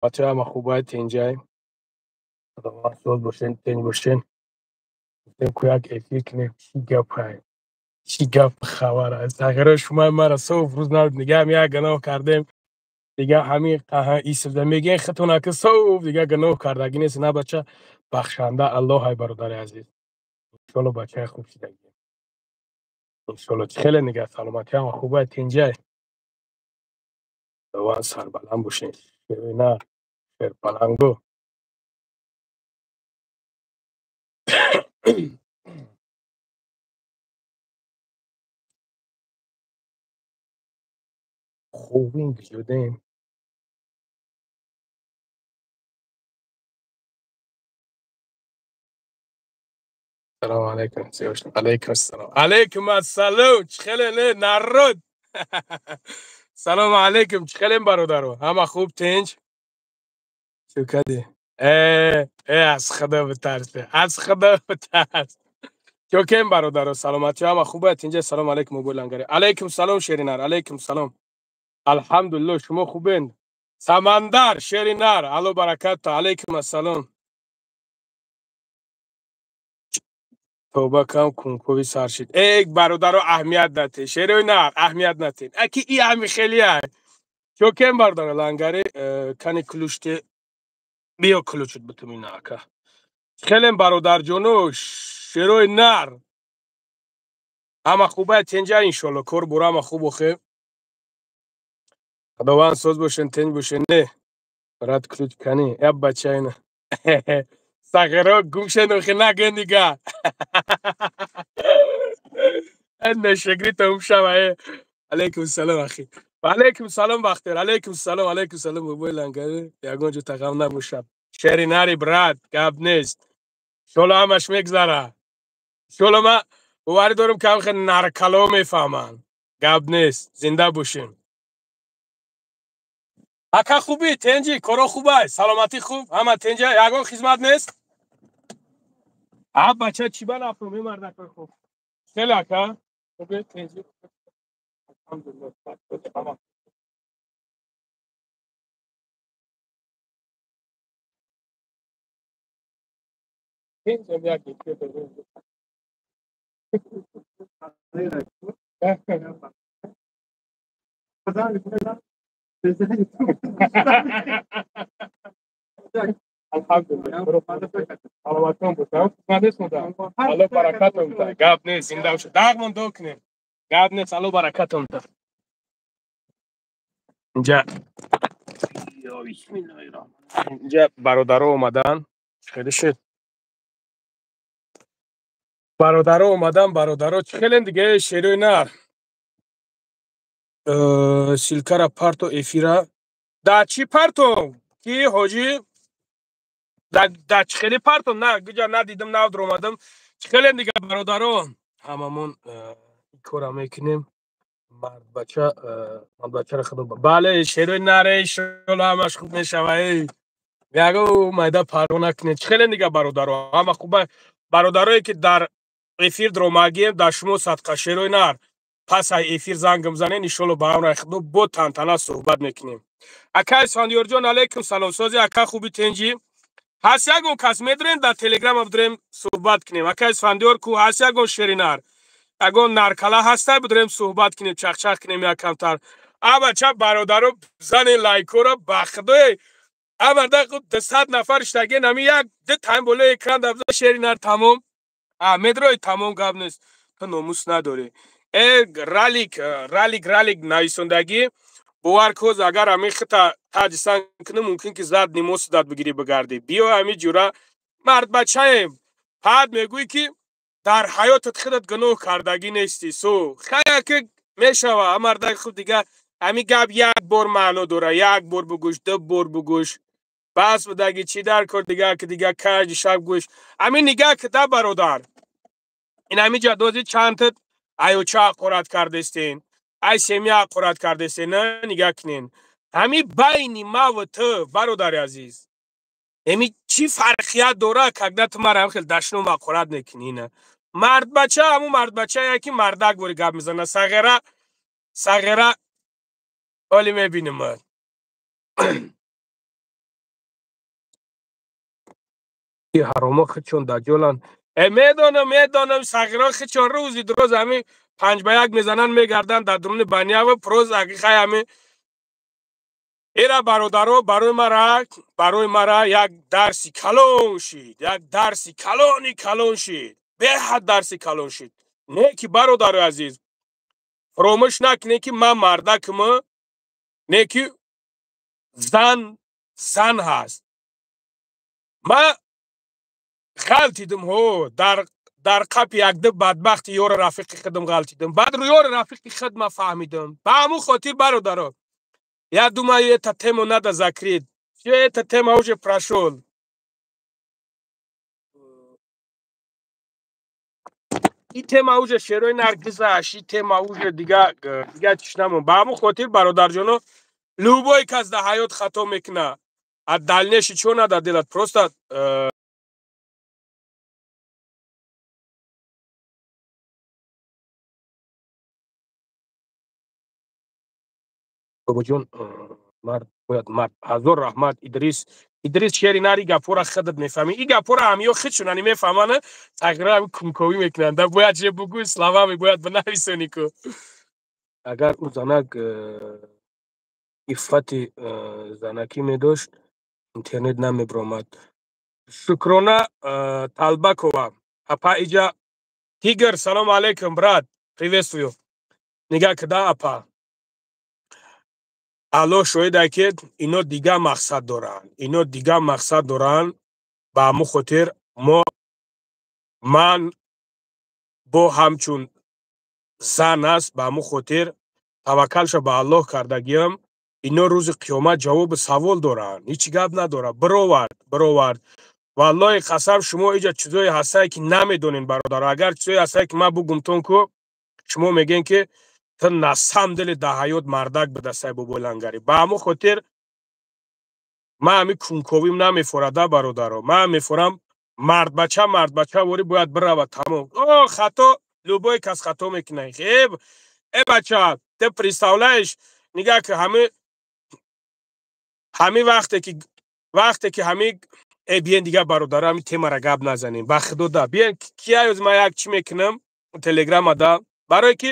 Саломатӣ ҳама хубай, тинҷай. Худованд соз бошен, тинҷ бошен. Гуфтем ку як эфир кунем, чӣ гапай, чӣ гап хабар аст. Сағиро шумо мара соф рӯз набуд, дига ҳам як гуноҳ кардем, дига ҳамин исфда мегӯен хитона ки соф дига гуноҳ кардагӣ нест, на бача, бахшанда Аллоҳ ай, бародари азиз. Иншолло бачаи хуб шидагӣ. Иншолло хеле нига саломатӣ ҳама хубай, тинҷай. Худованд сарбаланд бошен. Шерина, шерпалангу. Хубин шудем. Салом алейкум. Алейкум ассалом. Алейкум ассалом. Чӣ хеле не народ. Салом алейкум. Чӣ хелем, бародаро? Ҳама хуб, тинҷ? Чӣ кардӣ? Э, аз Худо битарсе. Аз Худо битарс. Чокем, бародаро, саломатӣ ҳама хуб аст? Инҷа салом алейкум, Обои Лангари. Алейкум салом, Шеринар. Алейкум салом. Алҳамдулиллоҳ, шумо хубен? Самандар, Шеринар, Алло бараката. Алейкум ассалом. Тавба кам кункови сар шид. Эй, бародаро, аҳамият натен. Шерои нар, аҳамият натен. Аки и ҳами хелия. Чокем, бародаро, Лангари, кани ключ те биё, ключ ат битум ина ака. Хелем, бародарҷоно, шерои нар. Ҳама хубай, тинҷа, иншолло, кор бура ҳама хуб охе. Худованд соз бошен, тинҷ бошен, не. Брат, ключ кани, я бача ина. Сағиро гум шен охе, наген дига. Нешегри то шава. Алейкум салом, ахи. Алейкум салом, Бахтиёр. Алейкум салом, алейкум салом, бобои Лангари. Ягон ҷо тағам набошад. Шеринари брат, гап нест. Иншолло ҳамаш мегзара. Иншолло ма боварӣ дорам, ки ҳам хел наркало мефаҳманд. Гап нест, зинда бошем. Ака, хубӣ, тинҷӣ, коро хубай, саломатӣ хуб, ҳама тинҷа, ягон хизмат нест? А бача, чӣ ба нафаҳмӣ, мардакои хуб? Хеле ака, хубе, тинҷӣ. Алҳамдулиллоҳ, ҳама. Тинҷам, як эфир дорем. Алҳамдулиллоҳ, саломатон бошам. Хизмат нест, модар. Алло баракатон диҳад. Гап нест, зинда бошед. Дағмон дуо кунем. Гап нест, Алло баракатон диҳад. Инҷа инҷа бародаро омадан. Хеле шуд. Бародаро омадан, бародаро, чӣ хелем дига, шерои нар. Ссылка ра парто эфира. Да чӣ партом? Ки ҳоҷӣ? Да чӣ хеле партом? На, гуҷа надидам, нав омадам. Чӣ хелем дига, бародаро? Ҳамамон кора мекунем. Мардбача, мардбачаро худо. Бале, шерои наре, иншолло ҳамаш хуб мешава. Эй. Яго майда парво накунед. Чӣ хелем дига, бародаро? Ҳама хуба. Бародарое ки дар эфир дромагием, дар шумо садқа, шерои нар. Пас ай эфир зангам занен, иншолло ба амраи худо бо тантана суҳбат мекунем. Акай Сандиёрҷон, алейкум салом. Сози, ака, хуби, тинҷӣ? Ҳаст ягон кас медорем дар телеграма бидорем суҳбат кунем? Акай Сфандиёр ку ҳаст ягон шеринар? Ягон наркала ҳастай, бидорем суҳбат кунем, чақчақ кунем як камтар. А бача, бародаро, занен лайкоро, ба худое. Амарда худ 200 нафар иштаген, ами як ду тайм болои экран дабза шеринар, тамом. А медрои, тамом, гап нест. Ту номус надорӣ. Э, ралик, ралик, ралик нависондагӣ, бовар коз, агар ами хита таҷисан кунӣ, мумкин ки зад нимоси дад бигирӣ бигардӣ. Биё, ами ҷура мардбачаем. Пад мегӯӣ ки дар ҳаётат худат гуноҳ кардагӣ нестӣ. Су хая ки мешава, мардак худ дига ами гап як бор маъно дора, як бор бугӯш, ду бор бугӯш. Бас будаги, чӣ дар кор дига ки дига кажди шаб гӯш. Ами нигаҳ кида, бародар. Ин ами ҷадози чандта аёча ҳақорат кардестен, ай семья ҳақорат кардестен, на нигаҳ кунен. Ҳами байни маву ту, бародари азиз, эми чӣ фарқият дора, когда ту мара хел дашном ҳақорат мекунӣ? Ина мардбача, ҳамун мардбачае ки мардак бори гап мезана, сағира, сағира, оли мебинем. Ҳаромо худшон даҷоланд. Э, медонам, медонам, сағиро худшон рӯзи дуроз ҳами 5 ба 1 мезананд, мегарданд дар дуруни банява проз хай ҳами эра. Бародаро, барои мара як дарси калон шид, як дарси калони калон шид, беҳад дарси калон шид. Не ки, бародари азиз, фаромӯш накунед, ки ман мардакма, не ки зан зан ҳаст. Ман ғалтидим ҳо дар қапи якду бадбахти ёри рафиқи худам ғалтидим. Баъд ёри рафиқи худ ман фаҳмидам. Ба ҳамун хотир, бародаро, я думаю, эта тему надо закрыть. Всё, эта тема уже прошёл. Ин тема уже, шерои нар, гузашт ин тема уже, дига чиш намон. Ба ҳамун хотир, бародарҷоно, любой кас дар ҳаёт хато мекуна, а дальнейший чё надо делать? Просто бобоҷон, мард бояд мард. Ҳазор раҳмат, Идрис. Идрис, шери нари, гапҳоро худат мефаҳмӣ. Ин гапҳоро ҳамиё худшонани мефаҳманд, тағйира кунковӣ мекунанд. Да бояд же бугӯй, словами бояд бинависонӣ ку. Агар ӯ занак иффати занакӣ медошт, интернет намебиромад. Шукрона Талбакова апа иҷа. Тигр, салому алейкум, брат, приветствую. Нигаҳ кида, апа, Аллоҳ шоҳида, ки ино дигар мақсад доранд, ино дигар мақсад доранд. Ба ҳамун хотир мо, ман бо ҳамчун зан аст, ба ҳамун хотир таваккалша ба Аллоҳ кардагиам. Ино рӯзи қиёмат ҷавоби савол доранд, ҳеҷ гап надорад. Бировард, бировард. Валлоҳи қасам, шумо иҷа чизое ҳастае, ки намедонед, бародар. Агар чизое ҳастае, ки ман бугумтон ку, шумо мегӯен, ки ту на самом деле дар ҳаёт мардак будасай, бобои лангарӣ. Ба ҳамун хотир ман ҳами кунковим намефорада, бародаро. Ман мефорам, мардбача мардбача ворӣ бояд биравад, тамом. О, хато, любой кас хато мекунад. Э, бача, ты представляешь, нигаҳ ки ҳами вақте ки ҳами э, биен дигар, бародаро, ҳами темара гап назанем, ба худо да биен. Кияёз ман як чӣ мекунам телеграмада, барое ки,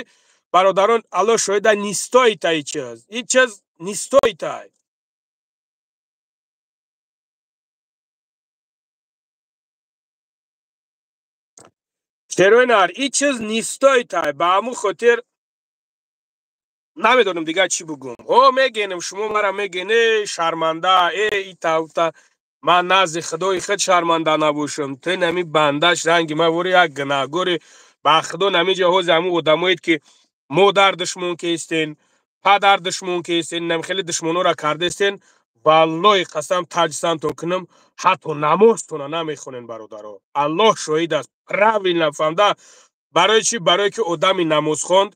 бародарон, Аллоҳ шоҳида, не стоит ай чиз, ин чиз не стоит ай. Шероинар, ин чиз не стоит ай. Ба ҳамун хотир намедонам дигар чӣ бугум. О, мегенем, шумо мара меген, э, шарманда, э, ита ута. Ман назди худои худ шарманда набошам, ту нами бандаш ранги ма вори як гунаҳгори. Ба худо, намиҷа ҳози ҳамун одамоед, ки модар душмон кестен, падар душмон кестен, нам хеле душмонора кардестен. Валлоҳи қасам, таҷсамтон кунам, ҳатто намозтона намехонен, бародаро. Аллоҳ шоҳид аст, правильно фаҳмда. Барои чӣ? Барое ки одами намозхонд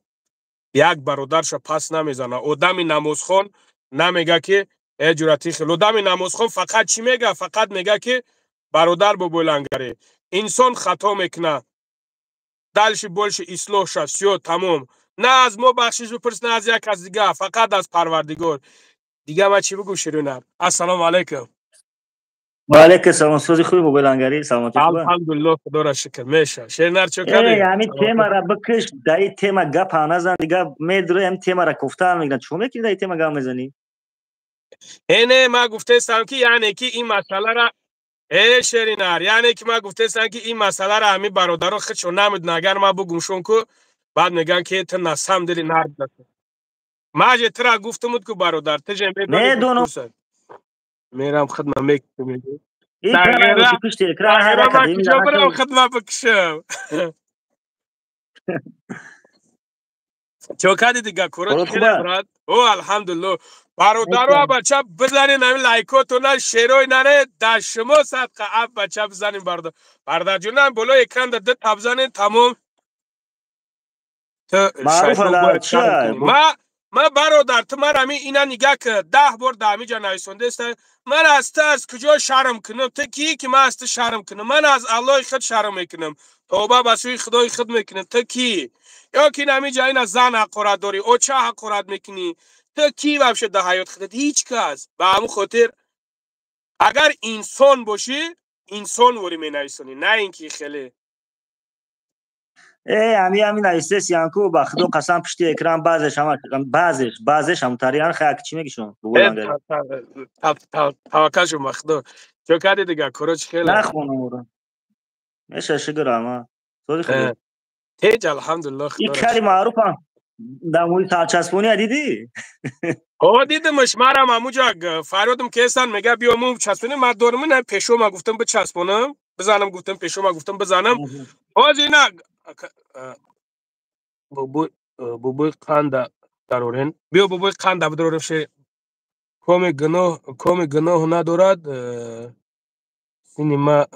як бародарша пас намезана. Одами намозхон намега, ки э, ҷурати хел. Одами намозхон фақат чӣ мега? Фақат мега, ки бародар бобойлангаре, инсон хато мекуна, дальше больше ислоҳ ша, всё, тамом. На аз мо бахшиш бипурс, на аз як кас дига, фақат аз Парвардигор. Дига ман чӣ бигӯм, ширинар? Ассалому алайкум. Ва салом, сози хуби, бобойлангари, саломатӣ? Алҳамдулиллоҳ, худоро шукр, меша. Шеринар, чо кардӣ? Ҳамин темара бикиш, дар ин тема гапа назан дига. Медури, ҳамин темара кофтаам мегӯянд. Чо мекунӣ, дар ин тема гап мезанӣ? Э, не, ман гуфтаистам, ки яъне ки ин масъалара, э, шеринар, яъне ки ман гуфтаистам, ки ин масъалара ҳамин бародаро худшон намедонанд. Агар ман бугумшон ку, баъд мегӯянд, ки ту на самом деле нард. Маже тура гуфтумуд ку, бародар, ту же. Медонам. Мерам, хидма мекунам. Барам, хидма бикушам. Чо кади дига, кура, брат? О, алҳамдулилло, бародаро. Бача, бизанен ҳамин лайкотона, шерои наре, дар шумо садқа. Аб, бача, бизанем, бародар, бародарҷонам, болои экран да ду тап занен, тамом. Ма, бародар, ту мар ҳамин ина нигаҳ ки 10 бор дар ҳамин ҷа нависондаеста. Ман аз ту аз куҷо шарм кунам? Ту кӣ, ки ман аз ту шарм кунам? Ман аз Аллоҳи худ шарм мекунам, тавба ба сӯи худои худ мекунам. Ту кӣ? Ё ки ҳамин ҷа ина зан ҳақорат дорӣ, оча ҳақорат мекунӣ. Ту кӣ вообще дар ҳаёт худат? Ҳеҷ кас. Ба ҳамун хотир, агар инсон бошӣ, Инсон ворӣ менависонӣ, на ин ки хеле. Э, ами нависес янку, ба худо қасам, пушти экран баъзеш ҳама, баъзеш ҳамтариан хаяк чӣ мегишон? Таваккал шум ба худо. Чо кардӣ дига, коро чӣ хеле? Нахонам ора. Меша, шукр, ама. Сози худо. Теҷ, алҳамдулиллоҳ. И кари маъруфам дар муи сарчаспония дидӣ? О, дидимаш, марам ҳамуҷа фарёдам кестан, мега биё му часпонем, ман дорам ина пешома гуфтам бичаспонам, бизанам гуфтам, пешома гуфтам бизанам. Ҳозир ина бобои қанда дарорен. Биё, бобои қанда бидорем ше. Коми гуноҳ, коми гуноҳ надорад, сини ма.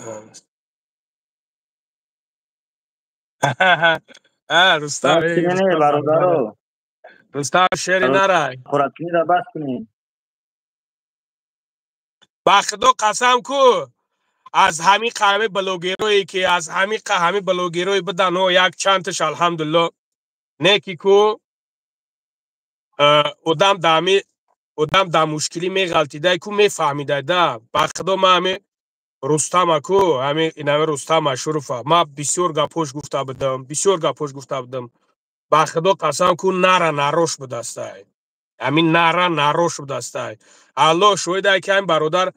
Рустам, бародаро. Рустам, шери нарай. Хӯраккиниро бас кунем. Ба худо қасам ку, аз ҳамин қавми блогерое ки аз ҳамин ҳамин блогерое будан, як чандташ, алҳамдулилло, не ки ку одам дами одам дар мушкилӣ меғалтидай ку, мефаҳмидай да. Ба худо, ма ҳами Рустама ку, ҳами инами Рустам Ашуруфа, ма бисёр гапҳош гуфта будам, бисёр гапҳош гуфта будам. Ба худо қасам ку, нара нарош будастай, ҳамин нара нарош будастай. Аллоҳ шоҳидай ки ҳамин бародар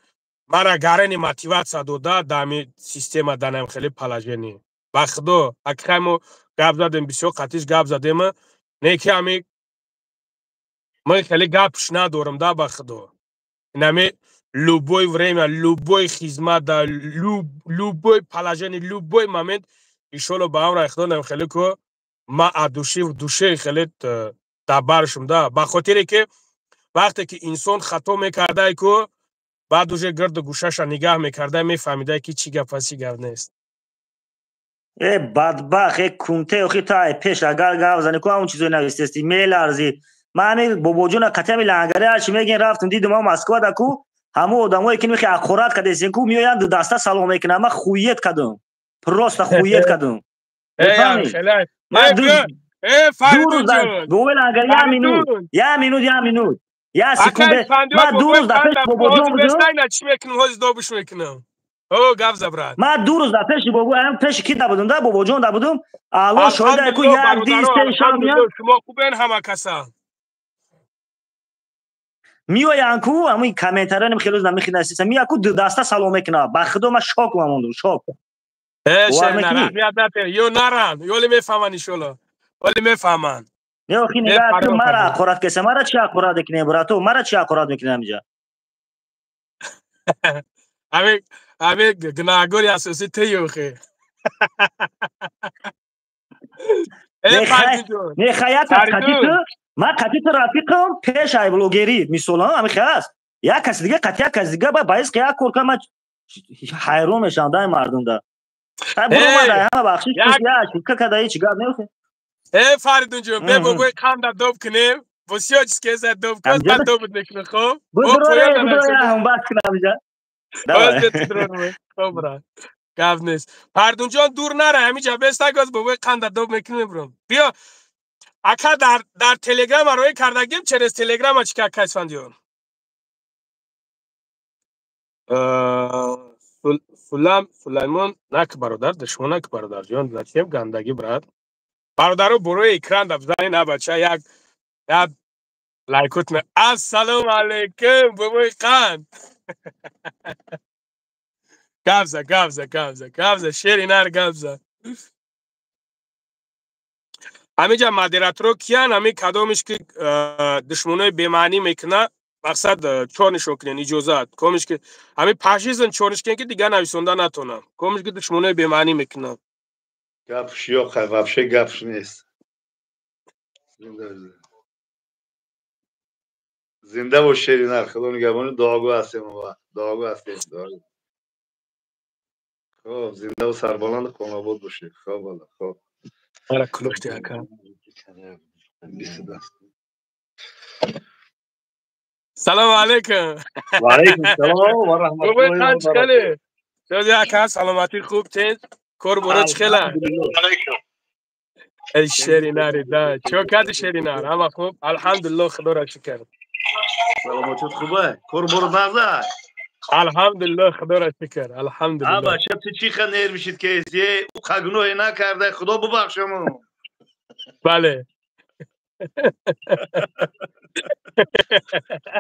мара гарени мотиватсия дода дар ҳами система, дар ҳами хеле положение. Ба худо, ҳақиқат, мо гап задем, бисёр қатиш гап задема, не ки ҳами ман хеле гапш надорам да. Ба худо, инами любой время, любой хизмат, да любой положение, любой момент, иншолло, ба амри худо, нам хеле ку ма от души в душе хеле дабаршум да. Ба хотире ки вақте ки инсон хато мекардай ку, баъд уже гирду гӯшаша нигаҳ мекардай, мефаҳмидай ки чӣ гап аст, чӣ гап нест. Э, бадбахт, э, кунте, охи та пеш агар гап зани ку, ҳамон чизои навистести, меларзӣ. Ман ҳамин бобоҷона қатъи ҳами лангари ҳарчи мегин, рафтум дидум ҳам Москва да ку, ҳамон одамое ки мехи ақорат кардесен ку, меоянд, даста салом мекунанд. Ман хует кардум, просто хует кардум. Бобои лангари, як минут, як минут, як минут, як секунда. Ман 2 рӯз дар пеши бобоҷон будум. Чӣ мекунам, ҳозир добуш мекунам. О, гап за, брат. Ман 2 рӯз дар пеши бобо, пеши ки да будум, да бобоҷон да будум. Алло шоҳида ку, як ди се шаб меянд. Шумо хубен, ҳама каса? Меоянд ку, ҳамин комментария хеле намехи насиса, меянд ку, ду даста салом мекунад. Ба худо, ман шок мондум, шок. Ё наран, ёли мефаҳманд, иншолло, оли мефаҳманд. Не, охи нигаҳ ту, мара ақорат кеса, мара чӣ ақорат мекунем, брату? Мара чӣ ақорат мекунем ҳамиҷа? Ҳамин гунаҳгори асосӣ туи, охи. Не, хаят, қати ту, ман қати ту рафиқам пеш ай блогерӣ, мисол, ҳамин хел аст. Як каси дига қати як каси дига ба баиз як кор кар, ман ҳайрон мешавам дай мардум да. Ҳама бахшиш када, ҳеч гап неохи. Э, Фаридунҷон, бе бобои қанда доб кунем. Бисёр чиз кеза доб кун, ман добут мекунам, хоб? Бас кунам иҷа. Хоб, брат. Гап нест. Фаридунҷон, дур нара, ҳамиҷа беста, гоз бобои қанда доб мекунем, бром. Биё, ака, дар телеграма роӣ кардагим, через телеграма чӣ ка кайсфандиён. Сулам Сулаймон, нак, бародар, душмон нак, бародарҷон, зачем гандагӣ, брат? Бародаро, бурои экран да бизанед, на бача, як як лайкот. Ассалому алайкум, бобои қанд. Гавза, гавза, гавза, гавза, шери нар, гавза. Ҳамиҷа модераторо киян? Ҳами кадомиш ки душмонои бемаънӣ мекуна, мақсад чор нишон кунен, иҷозат. Комиш ки ҳами пашизн чорниш кунен, ки дигар нависонда натонам. Комиш ки душмонои бемаънӣ мекунам. Гапш ёқ, вообще гапш нест. Зинда бош, шеринар, худо нигаҳбони, дуогӯ ҳастем, дуогӯ ҳастем. Хоб, зиндаву сарбаланду хонобод бошед. Хоб, валла, хоб. Мара кулохти, ака. Салому алайкум. Ва алайкум салом ва раҳматуллоҳи ва баракатуҳ. Ака, саломатӣ, хуб, тез, кор боро чӣ хела? Эй, шеринари да, чо кади, шеринар? Ҳама хуб, алҳамдулилло, худоро шукр. Саломатият хубе, кор боро нағза? Алҳамдулиллоҳ, худоро шукр, алҳамдулиллоҳ. Бача, ту чӣ ха нер мешид ки ӯ гуноҳе накарда, худо бубахшаму. Бале.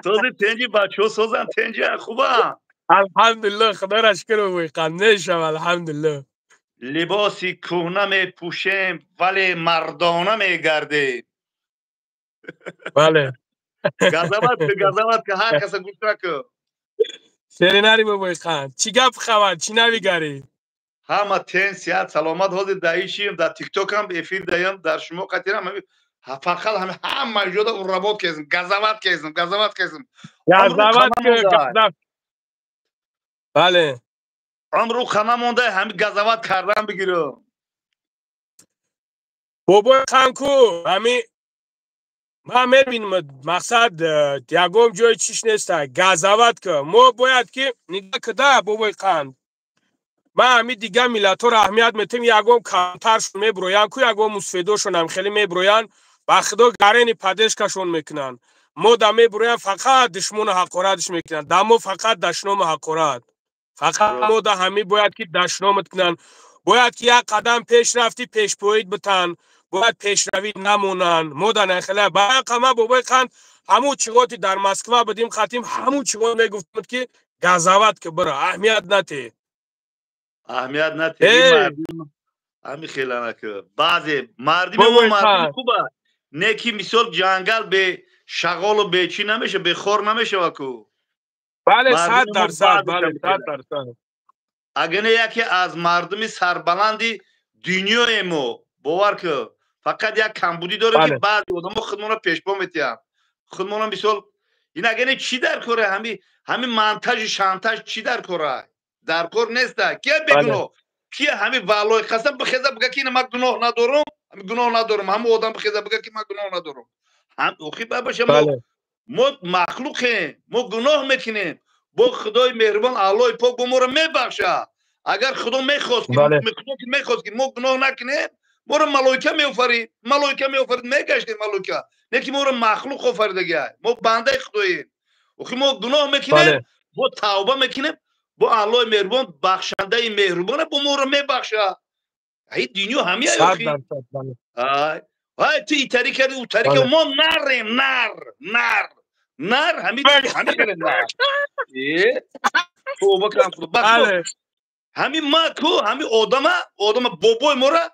Сози тенҷи бачаҳо созан, тенҷи хуба. Алҳамдулиллоҳ, худоро шукр, бобои нешам, алҳамдулиллоҳ. Либоси кӯҳна мепӯшем, вале мардона мегардем. Бале. Газават ки, газават ки, ҳар каса гӯш накун. Шеринари бобои қанд, чӣ гап хабар, чӣ навигарӣ? Ҳама тен, сиҳат, саломат. Ҳозир даишим, дар тиктокам эфир даям, дар шумо қатирам. Фақат ҳама ҷода уработ кезм, газават кезм, газават кезм. Газават ки, газават. Бале. Амру хана монда, ҳами газават кардан бигирам. Бобои қанд ку, ҳами ман мебинам, мақсад ягон ҷои чиш неста, газават ки. Мо бояд ки нигаҳ кида, бобои қанд. Ман ҳами дигар миллатҳоро аҳамият метем, ягон камтаршон меброянд ку, ягон мусфедошонам хеле меброянд, ба худо гарени падешкашон мекунанд. Мо да меброянд, фақат душмону ҳақоратш мекунанд. Да мо фақат дашному ҳақорат. Фақат мо да ҳами бояд ки дашномат кунанд. Бояд ки як қадам пеш рафтӣ, пешпоид битан. Бояд пешравӣ намонанд. Мо да нахела. Бақа ман бобои қанд ҳамун чиғоти дар Москва будим қатим, ҳамун чиғот мегуфтам ки газават ки бира, аҳамият нате. Аҳамият нате. Ҳами хела наку. Баъзе мардими мо мардими хуба. Не ки мисол ҷангал бе шағолу бе чӣ намеша, бе хор намешава ку. Бале, 100%, бале, 100%. Агар не яке аз мардуми сарбаланди дунёе мо, бовар ку, фақат як камбудӣ дорем ки баъзе одамо худмонро пешпо метиҳанд. Худмонро мисол ин агар не чӣ дар коре, ҳами монтажи шантаж чӣ дар кора? Дар кор неста. Кия бегуноҳ? Кия ҳами валлои қасам бихеза бига ки ина ман гуноҳ надорам, ҳами гуноҳ надорам, ҳама одам бихеза бига ки ман гуноҳ надорам. Ҳам охи бабаша мо махлуқем, мо гуноҳ мекунем. Бо Худои меҳрубон Аллоҳи пок бо моро мебахшад. Агар Худо мехост ки мехост ки мо гуноҳ накунем, моро малоика меофарид, малоика меофарид, мегаштем малоика. Не ки моро махлуқ офаридагиай. Мо бандаи Худоем. Охи мо гуноҳ мекунем, мо тавба мекунем, бо Аллоҳи меҳрубон, бахшандаи меҳрубона бо моро мебахшад. Ай дунё ҳамия охи. Ай, ай ту итари кардӣ, утари кардӣ, мо нарем, нар, нар. Нар ҳами ҳами нар. Тавба кардам Худо. Ҳами ма ку, ҳами одама, одама бобои мора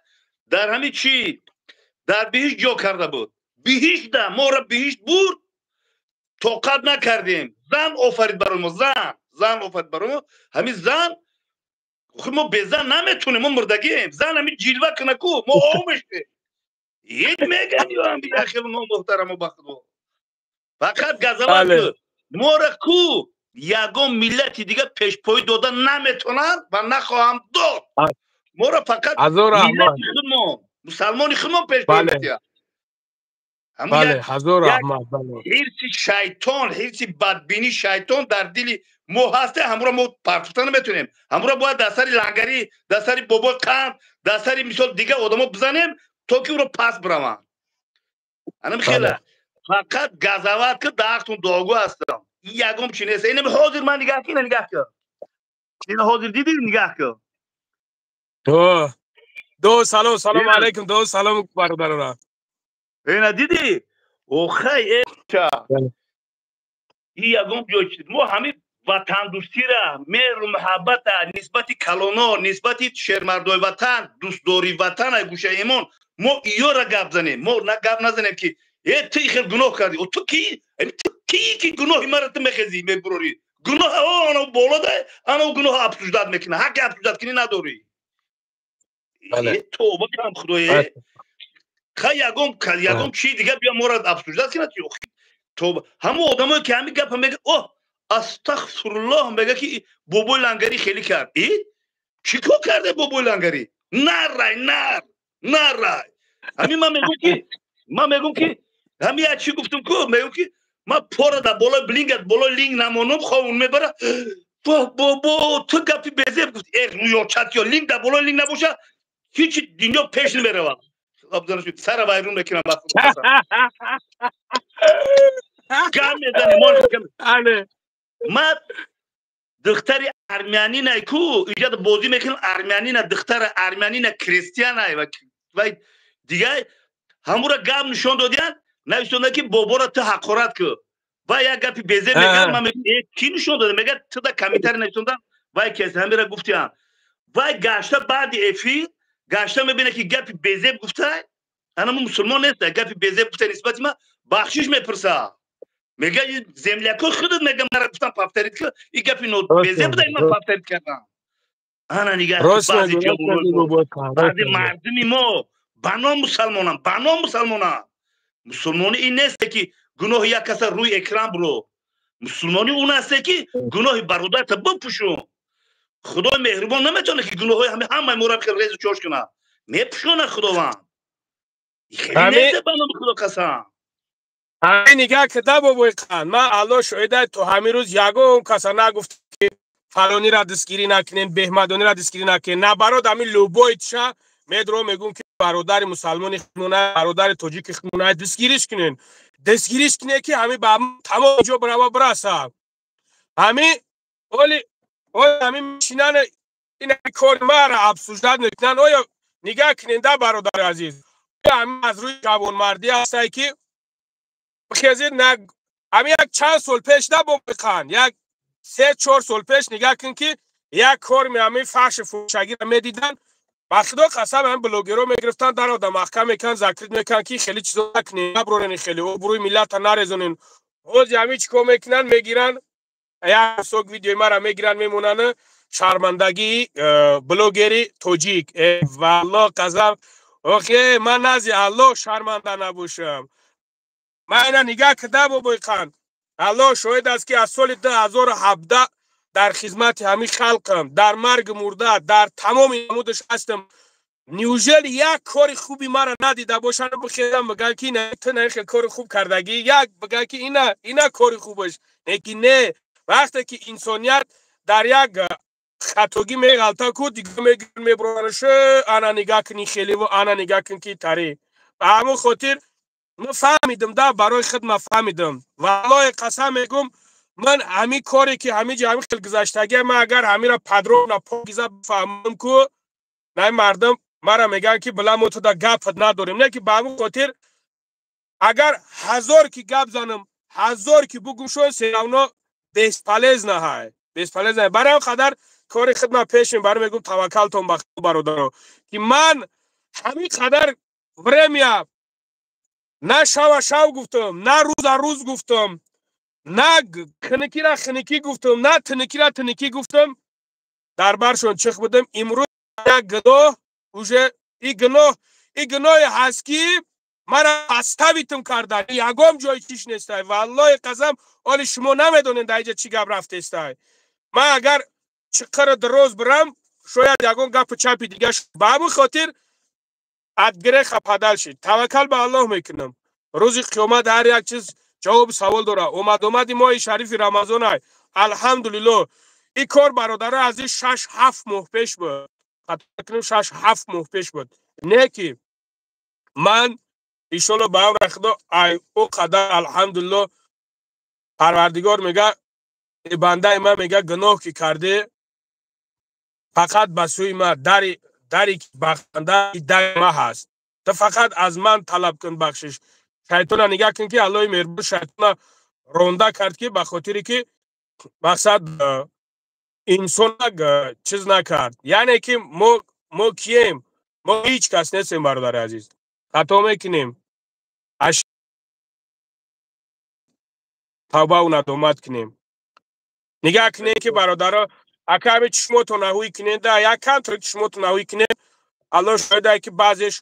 дар ҳами чӣ? Дар биҳишт ҷо карда буд. Биҳиштда мора биҳишт бурд, тоқат накардем. Зан офарид барои мо, зан, зан офарид барои мо. Ҳами зан, охи мо бе зан наметонем, мо мурдагием. Зан ҳами ҷилва куна ку, мо ов мешавем. Ҳеҷ меган ё ҳами яхел номуҳтарамо ба Худо. Фақат газават ку. Мора ку ягон миллати дига пешпоӣ дода наметонанд ва нахоҳам дод. Мора фақат миллати худмон, мусалмони худмон пешпоӣ медиҳад. Бале, ҳазор раҳмат. Ҳирси шайтон, ҳирси бадбини шайтон дар дили мо ҳаста, ҳамуро мо партофта наметонем. Ҳамуро бояд дар сари лангарӣ, дар сари бобои қанд, дар сари мисол дигар одамо бизанем, то ки ӯро пас бираванд. Анам хела. Фақат газават ки даҳтун дуогӯ ҳастам. Ин ягон чи нест. Инам ҳозир ман нигаҳ кун, нигаҳ кун. Ин ҳозир дидӣ, нигаҳ кун. Ду салом, салом алайкум, ду салом бародарона. Ина дидӣ? Охай эча. Ин ягон ҷой чи мо ҳами ватандӯстира, меҳру муҳаббата нисбати калоно, нисбати шермардои ватан, дӯстдории ватан ай гӯшаи имон, мо иёра гап занем. Мо на гап назанем ки ту хел гуноҳ кардӣ. Ту ки? Ту ки ки гуноҳи маро ту мехезӣ, мебурорӣ? Гуноҳ ана боло да, ана гуноҳ обсуждать мекунад. Ҳаққи обсуждать кунӣ надорӣ. Тавба кунам Худое. Ха ягон ягон чи дига бия моро обсуждать кунад. Тавба. Ҳамон одамое ки ҳамин гапа мега, оҳ, астағфируллоҳ мега ки бобои лангарӣ хеле кард. Чӣ кор карде бобои лангарӣ? Нарай, нар, нарай. Ҳамин ман мегӯм ки, ман мегӯм ки ҳамин як чӣ гуфтум ку, мегӯм ки ман пора дар болои блинга, болои линг намонам, ховун мебара. Бобо, ту гапи безеб гуфт. Рӯёчат ё линг дар болои линг набоша, ҳеҷ дунё пеш намеравад. Сара вайрон мекунам ба Худо. Гап мезанем, ман Духтари армянинай ку иҷада бозӣ мекунам, армянина, духтара армянина, крестьянай ва дига ҳамура гап нишон додиян, нависонда ки бобора ту ҳақорат ку. Ва як гапи безе мегӯям, ман мегӯям, кӣ нишон дода? Мегӯяд, туда комментарий нависондан, вай кес ҳамира гуфтиям. Вай гашта баъди эфир гашта мебина ки гапи безеб гуфта, анаму мусулмон нест, гапи безеб гуфта нисбати ма, бахшиш мепурса. Мега, земляко худат мега, мара гуфтам повторить ку, и гапи безеб буда, ман повторить кардам. Ана нигаҳ, баъзи баъзи мардуми мо ба ном мусалмонам, ба ном мусалмонам. Мусулмонӣ ин несте ки гуноҳи як каса рӯи экран буро. Мусулмонӣ он асте ки гуноҳи бародарта бипӯшон. Худои меҳрубон наметавонад ки гуноҳҳои ҳамаи моро резу чош кунад, мепӯшонад Худованд. Хеле ба номи Худо қасам. Ҳамин нигаҳ кида, бобои қанд, ман Аллоҳ шоҳида, то ҳамин рӯз ягон каса нагуфт ки фалонира дастгирӣ накунен, беҳмадонира дастгирӣ накунен. Наоборот, ҳамин любой тша медро мегӯм ки бародари мусалмони худмона, бародари тоҷики худмона дастгириш кунен, дастгириш кунен, ки ҳамин ба тамом ҷо барава бираса. Ҳамин оли оли ҳамин мешинан, ин кори мара обсуждать мекунанд. Оё нигаҳ куненда, бародари азиз, ҳамин аз рӯи ҷавонмардӣ ҳастай ки бихезед на? Ҳамин як чанд сол пеш да, бобиқан, як 3-4 сол пеш нигаҳ кун ки як кор ҳамин фаҳши фуҳшагиро медиданд, ба Худо қасам, ҳамин блогерро мегирифтанд, дар одам маҳкам мекунанд, закрыть мекунанд ки хеле чизо накунед, наброрен, хеле обрӯи миллата нарезонен. Ҳози ҳамин чӣ кор мекунанд? Мегиранд як сок видеои мара мегиранд, мемонанд: шармандагии блогери тоҷик. Валло қасам, охе ман назди Аллоҳ шарманда набошам. Ман ина нигаҳ кида, бобои қанд, Аллоҳ шоҳид аст ки аз соли 2017 дар хизмати ҳамин халқам, дар марги мурда, дар тамоми намудаш ҳастам. Неужели як кори хуби мара надида бошанд, бихезам бигӯям ки ту на хел кори хуб кардагӣ, як бигӯям ки ина кори хубаш неки? Не, вақте ки инсоният дар як хатогӣ меғалта ку, дига мегирн, мебуронаш: ана нигаҳ куни хеливу, ана нигаҳ кун ки тари. Ба ҳамон хотир ман фаҳмидам да, барои худ ман фаҳмидам. Валлоҳи қасам мегӯм, ман ҳамин коре ки ҳамин ҷо ҳамин хел гузаштагия, ман агар ҳамира подробно покиза бифаҳмам ку, най мардум мара мегӯянд ки била мо туда гапат надорем. Не ки ба ҳамин хотир агар ҳазор ки гап занам, ҳазор ки бугум, шояд всё равно бесполезно ҳай, бесполезно. Барои ҳам қадар кори худ ман пеш мебарам, мегӯм таваккалтон ба Худо, бародаро, ки ман ҳамин қадар время на шава шав гуфтам, на рӯза рӯз гуфтам, на хиникира хиникӣ гуфтам, на тиникира тиникӣ гуфтам, дар баршон чих будам. Имрӯз як гуноҳ уже и гуноҳе ҳаст ки мара поставить кардан, ягон ҷои чиш нестай. Валлоҳи қасам, оли шумо намедонед дар иҷа чӣ гап рафтестай. Ман агар чиққара дароз бирам, шояд ягон гапу чапи дига. Ба ҳамин хотир от греха подальше, таваккал ба Аллоҳ мекунам. Рӯзи қиёмат ҳар як чиз ҷавоби савол дорад. Омад-омади моҳи шарифи Рамазонай, алҳамдулиллоҳ. Ин кор, бародаро азиз, 6-7 моҳ пеш буд, хато, 6-7 моҳ пеш буд. Не ки ман иншолло ба амри Худо ай ӯ қадар, алҳамдулиллоҳ. Парвардигор мега: бандаи ман, мега, гуноҳ ки кардӣ, фақат ба сӯи ман, дари бахшанда дари ма ҳаст, ту фақат аз ман талаб кун бахшиш. Шайтона нигаҳ кун ки Аллоҳи меҳрубон шайтона ронда кард, ки ба хотире ки мақсад инсона чиз накард. Яъне ки мо кием? Мо ҳеҷ кас нестем, бародари азиз, хато мекунем, тавбаву надомат кунем. Нигаҳ кунем ки, бародаро, ака, ҳами чишмотон наҳӯй кунем да, як камтар чишмотон наҳӯй кунем. Аллоҳ шоҳидае ки баъзеш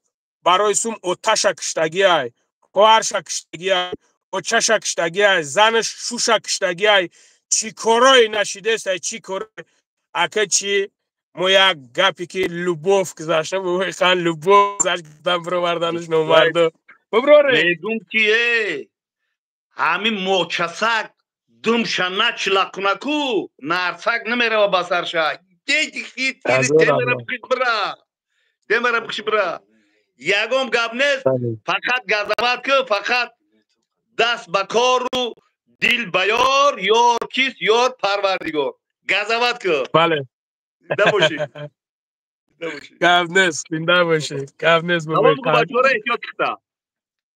барои сум оташа киштагиай, хоҳарша киштагиай, очаша киштагиай, занаш шуша киштагиай, чӣ корое нашидестай, чӣ корое. Ака, чӣ мо як гапе ки любовь гузашта, хан, любовь гузашта, бироварданаш номардо биброре. Мегум ки ҳамин мочасак думша начилақунаку, нарсак намерава ба сарша. Демара бира, ягон гап нест, фақат газават ку, фақат даст ба кору дил ба ёр. Ёр кист? Ёр Парвардигор. Газават ку. Бале. Зинда бошӣ. Зинда бошӣ. Гап нест, зинда бошӣ. Гап нест бобои Салом бачаҳоро эҳтиёт кита.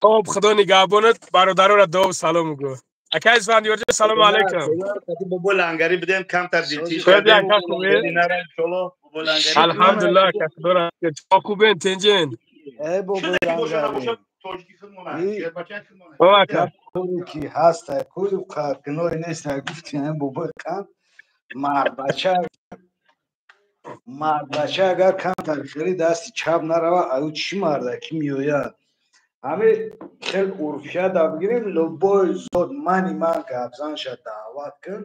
Хоб, худо нигаҳбонат, бародароро дуо салом гӯ. Акай Исфандиёрҷон, салому алайкум. Бобои Лангарӣ бидем, камтар дилтиш кардем. Алҳамдулиллаҳ, ака, худоро шумо хубен, тинҷен? Э бобои Лангарӣ. Ака. Ки ҳаст, кӯ гуноҳе нест, гуфтем бобои қанд мардбача мардбача агар камтар хеле дасти чап нарава, аю чӣ марда ки меояд? Ҳами хел урфията бигирем, любой зод мани ман гапзанша даъват кун,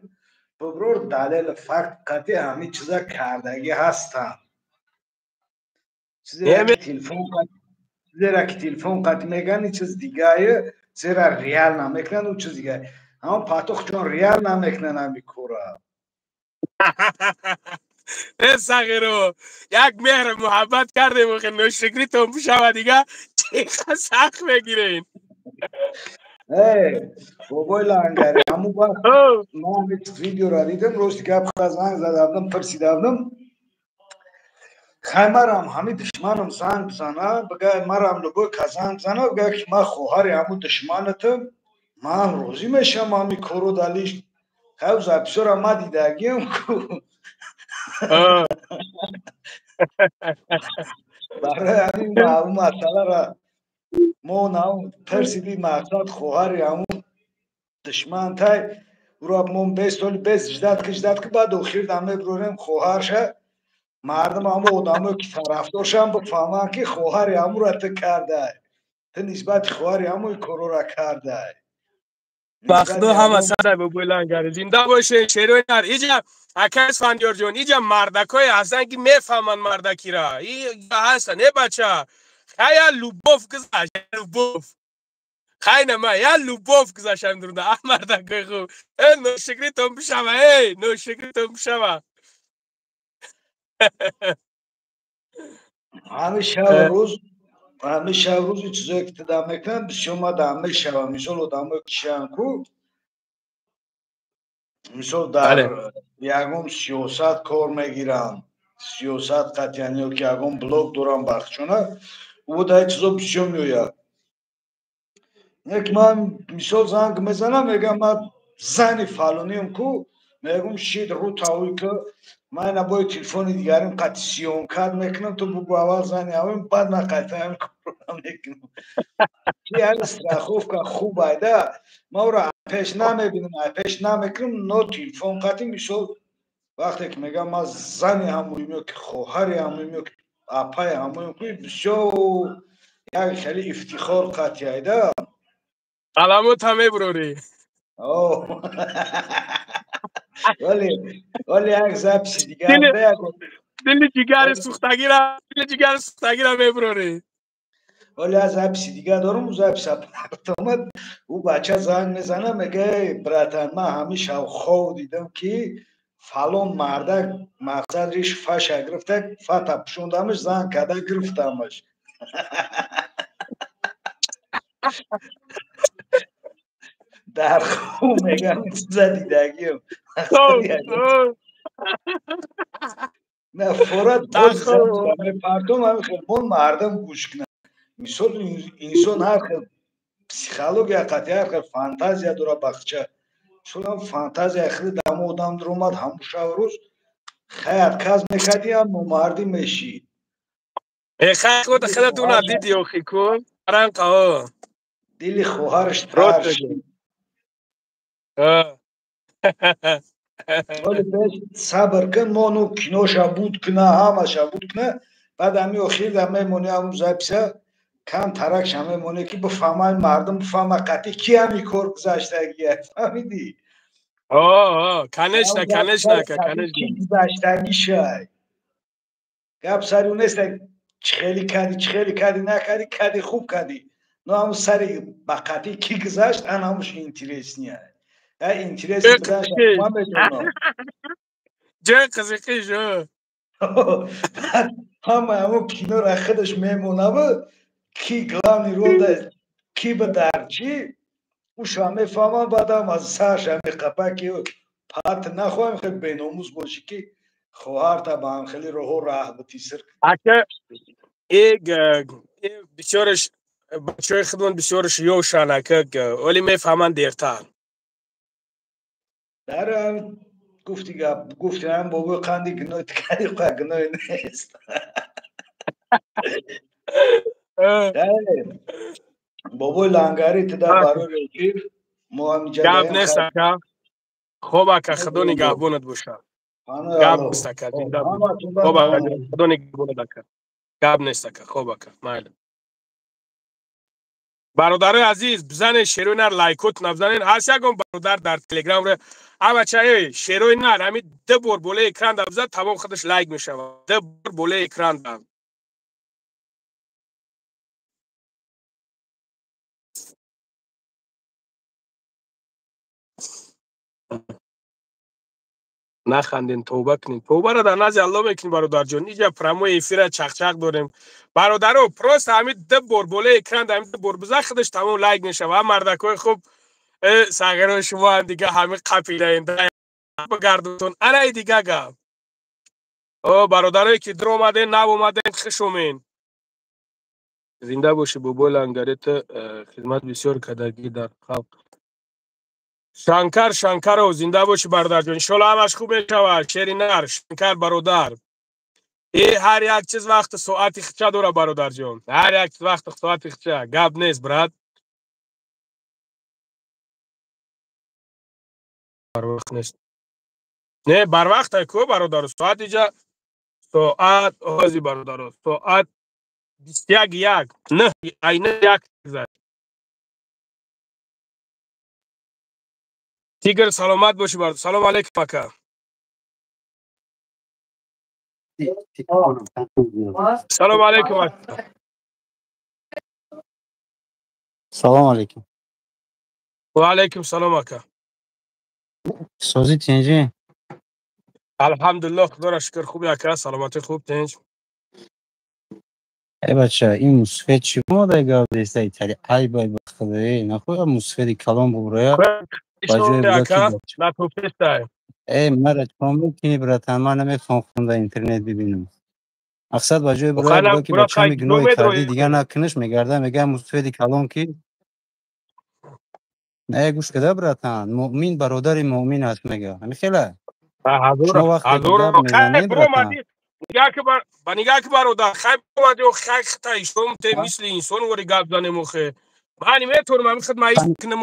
биброр далел факт қатъи ҳамин чиза кардагӣ ҳастанд. Чизера ки телефон қатъи меган, чиз дигае, зера реал намекунанд, ӯ чиз дигае. Ҳамон патох чон реал намекунанд ҳами кора. Э сағиро, як меҳр муҳаббат кардем, охи ношукритон бишава, дига чиқа сахт мегирен. Э бобои Лангари, ҳамун вақт ман видеора дидам, рости гап занг задавдам, пурсидавдам. Хай марам ҳами душманам занг бизана, бигай марам любой ка занг бизана, бигай ки ман хоҳари ҳамун душманатам, ман розӣ мешавам ҳами корро далиш. Хай записора ма дидагиам ку. Барои ҳамин маълум масъалара мо пурсиди, мақсад хоҳари ҳамун душмантай, уро мо бес соли бес ждат ки ждат ки баъд охир дам мебурорем хоҳарша, мардум ҳамо одамое ки тарафдоршам бифаҳманд ки хоҳари ҳамура ту кардай, ту нисбати хоҳари ҳамуи корора кардай. Ба худо ҳама садай бобои Лангари, зинда бошед, шерои нар. Иҷа ака Исфандиёрҷон, иҷа мардакое ҳастанд ки мефаҳманд мардакира. Ҳастанд, э бача, хая любовь гузашт, любовь. Хай нама, я любовь гузаштам дурда, а мардакои хуб. Э ношукритон бишава, эй, ношукритон бишава. Ҳами шаб рӯз, ҳами шаб рӯзи чизое ки тида мекунанд, бисёр ма дам мешавам. Мисол одамое кишианд ку, мисол дар ягон сиёсат кор мегиранд, сиёсат қатъиян ё ки ягон блог доранд бахчона, ӯ дар чизо бисёр меояд. Як ман мисол занг мезанам, мегӯям ман зани фалониам ку, мегӯм шид рӯ тавӣ ку, ман ина бои телефони дигарим қатъи сиёнкат мекунам, ту бугӯ аввал зани ҳавем, баъд ман қайтаям корам мекунам. Ки яъне страховка хуб айда, ман ӯро пеш намебинам, пеш намекунам, но телефон қатъи мисол вақте ки мегӯям ман зани ҳамоим ё ки хоҳари ҳамоим ё ки апаи ҳамоим ку, бисёр як хеле ифтихор қатъи айда. Аламута мебурорӣ. Вале як записи дигар дили ҷигари сӯхтагира, дили ҷигари сӯхтагира мебурорӣ. Вале як записи дигар дорам, ӯ записа омад, ӯ бача занг мезана, мега братан, ман ҳамин шав хов дидам ки фалон мардак мақсад риш фаша гирифта, фата пӯшондамаш, занг карда гирифтамаш. Дар хоб мегам чиза дидагиам. На форат мепартом, ҳамин хел мон мардам гӯш кунад. Мисол инсон ҳар хел психология қатъи ҳар хел фантазия дора бахча. Мисол ҳам фантазия хеле дамо одам дуромад, ҳамун шаб рӯз хай отказ мекардӣ, ҳам номардӣ мешид. Э хай худ хелатуна диди охи ку? Аранқа о. Дили хоҳараш тар шид. Вале беш сабр кун, мо ну киноша буд куна, ҳамаша буд куна, баъд ҳами охир да мемонӣ ҳамун записа кам таракша мемонӣ ки бифаҳма мардум бифаҳма қатъи ки ҳами кор гузаштагия, фаҳмидӣ? О, конечно, конечно, ака, конечно. Гузаштагӣ шай. Гап сари ӯ нест, чӣ хеле кардӣ, чӣ хеле кардӣ, накардӣ, кардӣ, хуб кардӣ. Но ҳамун сари ба қатъи ки гузашт, ан ҳамуш интересния. Интерес будан ман медонам. Ҷои қизиқиш. Ҳама ҳамун киноро худаш мемонаву ки главный ролда ки ба дар чӣ, уша мефаҳмам, баъдам аз сарша меқапа ки Парт нахоҳем, хел беномус бошӣ, ки хоҳарта ба ҳам хеле роҳо раҳ бити сир. Ака, бисёраш бачаҳои худмон бисёраш ёшан, ака, вале мефаҳманд дертар. Дар гуфти гап гуфти, ҳам бобои қанди гуноҳи кади, гуноҳи нест. Бобои лангари туда барои эфир мо ҳамиҷа. Гап нест, ака. Хоб, ака, худо нигаҳбонат бошад. Гап нест, ака, зинда. Хоб, ака, худо нигаҳбонат, ака. Гап нест, ака. Хоб, ака, майли. Бародарои азиз, бизанед шерои нар, лайкотона бизанед. Ҳаст ягон бародар дар телеграм? Авача, шерои нар ҳами ду бор болои экран да бизад, тамом, худаш лайк мешавад. Ду бор болои экран да. Наханден, тавба кунед. Тавбаро дар назди Алло мекунӣ, бародарҷон. Иҷа прямой эфира чақчақ дорем, бародаро. Просто ҳами ду бор болои экран, ҳами ду бор биза, худаш тамом лайк мешава. Мардакои хуб, сағирои шумо ҳам дига ҳами қапилаен бигардутон. Анаи дига гап. О, бародарое ки дур омаден, нав омаден, хуш омен. Зинда бошӣ, бобои лангарета, хизмат бисёр кардагӣ дар халқ. Шанкар Шанкаров, зинда бошӣ, бародарҷон. Иншолло, ҳамаш хуб мешавад. Шери нар, Шанкар бародар, э ҳар як чиз вақти соати хича дора, бародарҷон. Ҳар як чиз вақти соати хича. Гап нест, брат. Барвақт нест, не, барвақт ку, бародаро. Соат иҷа, соат ҳози, бародаро, соат 21 1 нӯҳ, айна як зад. Тигр, саломат бошӣ, бародар. Салом алейкум, ака. Салом алейкум, ака. Салом алейкум. Ва алейкум салом, ака. Сози, тинҷӣ? Алҳамдулиллоҳ, худоро шукр, хуби, ака, саломатӣ хуб, тинҷ. Э бача, ин мусфед чӣ модай гап деста итали? Ай бай, ба худои нахоя, мусфеди калон буброя. Ба ҷои э мара чӣ мекунӣ, братан? Ман намехоҳам хунда интернет бибинам. Мақсад, ба ҷои буроя буга, ки бачами гуноҳи кардӣ, дигар накунаш, мегарда мега мусфеди калон ки. Не, гӯш када, братан, муъмин бародари муъмин аст, мега. Ҳами хела шумо вақте гап мезанед, братан. Ба нигаҳ ки, бародар, хай омади, хай хита ишом те мисли инсон вори гап занем. Охе, ман метавонам ҳами худ маис кунам.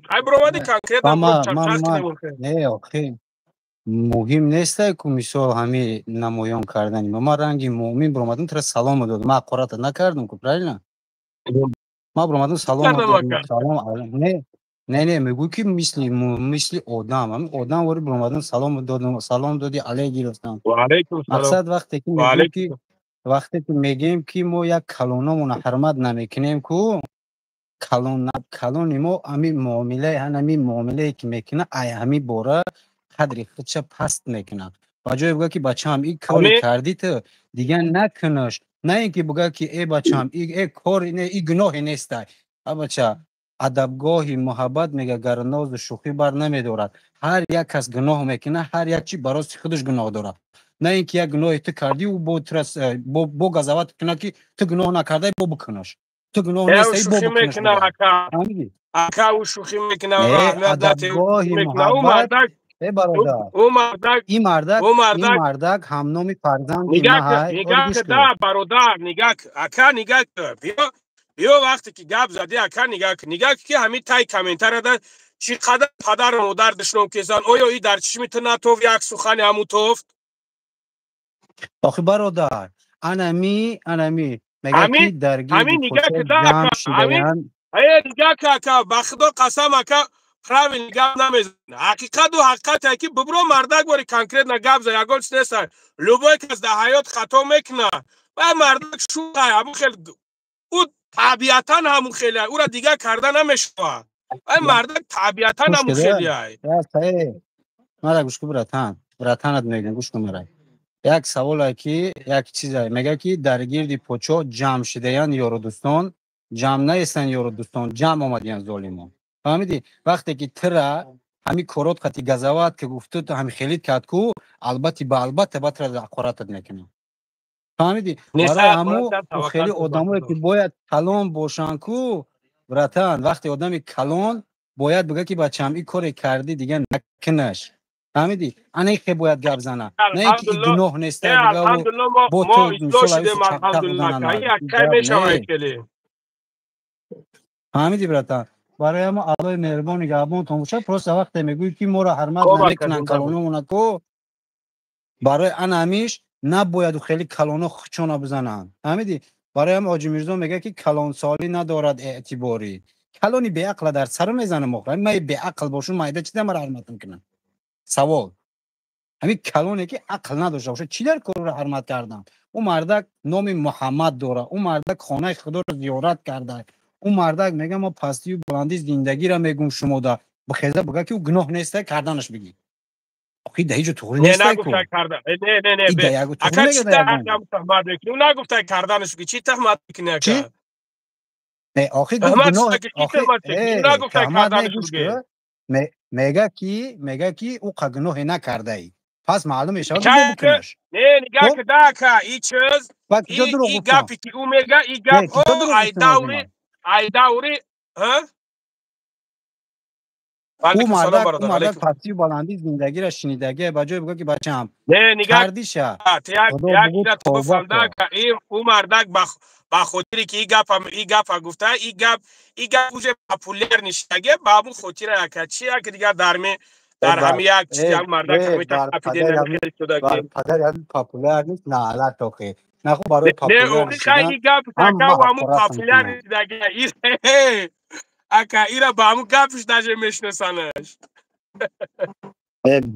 Хай биромади, конкретно чақчақ кунем, охе. Не, охе, муҳим нестай ку, мисол, ҳами намоён кардани ма. Ман ранги муъмин биромадам, тра салому додам. Ман ҳақората накардам ку, правильно? Ман биромадам, салому додам. Салом не, не, не, мегӯй ки мисли одам, ҳами одам вори биромадам, салом додам, салом доди, алей гирифтам. Мақсад, вақте ки мегӯем ки, вақте ки мегӯем ки мо як калономона ҳурмат намекунем ку, калони мо ҳами муомилаи, ҳами муомилае ки мекунад, ай ҳами бора қадри худша паст мекунад. Ба ҷое буга ки бачаам, ин кори кардӣ ту, дигар накунаш, на ин ки буга ки э бачаам, э кор не, и гуноҳе нестай. А бача, адабгоҳи муҳаббат, мега, гар нозу шӯхӣ бар намедорад. Ҳар як кас гуноҳ мекунад, ҳар як чи барости худаш гуноҳ дорад, на ин ки як гуноҳи ту кардӣ, ӯ бо газават кунад ки ту гуноҳ накардай, бо бикунаш, ту гуноҳ нестай, бо бикунаш. Ака, ӯ шӯхӣ мекунад. Адабгоҳи муҳаббат, э бародар, ин мардак, ин мардак ҳамноми фарзанди маҳай. Нигаҳ да, бародар, нигаҳ, ака, нигаҳ, биё, биё. Вақте ки гап задӣ, ака, нигаҳ, нигаҳ, ки ҳамин тай комментарияда чӣ қадар падару модар душном кезанд. Оё и дар чишми ту натофт як сухани ҳамун тофт? Охи бародар, анами мега ки дар гирди нигаҳ шидаянд. Нигаҳ, ака, ба худо қасам, ака, правильно гап намезанад. Ҳақиқату ҳақиқате ки бибро, мардак бори конкретно гап за, ягон чиз неста. Любой кас дар ҳаёт хато мекунад ва мардак шӯхай, ҳамун хел ӯ табиатан ҳамун хеле, ӯра дигар карда намешавад. Ай мардак табиатан ҳамун хелеай. Мара гӯш кун, братан, братанат мегӯям, гӯш кун мара. Як саволе ки, як чизе мега ки дар гирди подшоҳ ҷамъ шидаянд ёру дӯстон, ҷамъ наестанд ёру дӯстон, ҷамъ омадиянд золимон. Фаҳмидӣ? Вақте ки тира Ҳами корот қати газават ки гуфту, ҳами хелит кард ку, албатта ба албатта батра ҳақоратат мекунам. Фаҳмидӣ? Барои ҳаму хеле одамое ки бояд калон бошанд ку, братан, вақте одами калон бояд бига ки бачам, ин коре кардӣ, дига накунаш. Фаҳмидӣ? Ана хе бояд гап зана, на ин ки гуноҳ неста. Бо ту мисол. Фаҳмидӣ, братан? Барои ҳамо Аллоҳи меҳрубон нигаҳбонтон бошад. Просто вақте мегӯӣ ки моро ҳурмат намекунанд калономона ку, барои ана ҳамиш набояду хеле калоно хучона бизананд. Фаҳмидӣ? Барои ҳам Ҳоҷи Мирзо мегӯяд ки калонсолӣ надорад эътиборӣ. Калони беақла дар сара мезанам. Охир ман беақл бошум, майда чида мара ҳурматам кунам? Савол: ҳамин калоне ки ақл надошта бошад, чӣ дар корро ҳурмат кардан? Ӯ мардак номи Муҳаммад дорад, ӯ мардак хонаи худоро зиёрат карда, ӯ мардак мега мо пастию баландии зиндагиро мегум. Шумода бихеза бига ки ӯ гуноҳ неста, карданаш бигӣ. Охи да ҳеҷо туғри неста ку. Нагуфта карданаш бигӣ, чӣ таҳмат мекунӣ, ака? Не, охи гуноҳ мега ки ӯ қа гуноҳе накардаи, пас маълум мешавад бикунаш. Не, нигаҳ ки да, ака, и чиз, и гапе ки ӯ мега, и гап ай даври. Ӯ мардак пастию баландии зиндагиро шинидагия, ба ҷое бига ки бачаам, кардиша. Ӯ мардак ба хотире ки и гапа гуфта, и гап уже популяр нишидагия, ба ҳамун хотира, ака, чи яке дигар дар ҳами як чиз як мардак. Падари ҳами популяр нест, наалат охе наху барои. Популяр гап ҳамун популяр нишидагия, ака, ира ба ҳамун гапш даже мешиносанаш.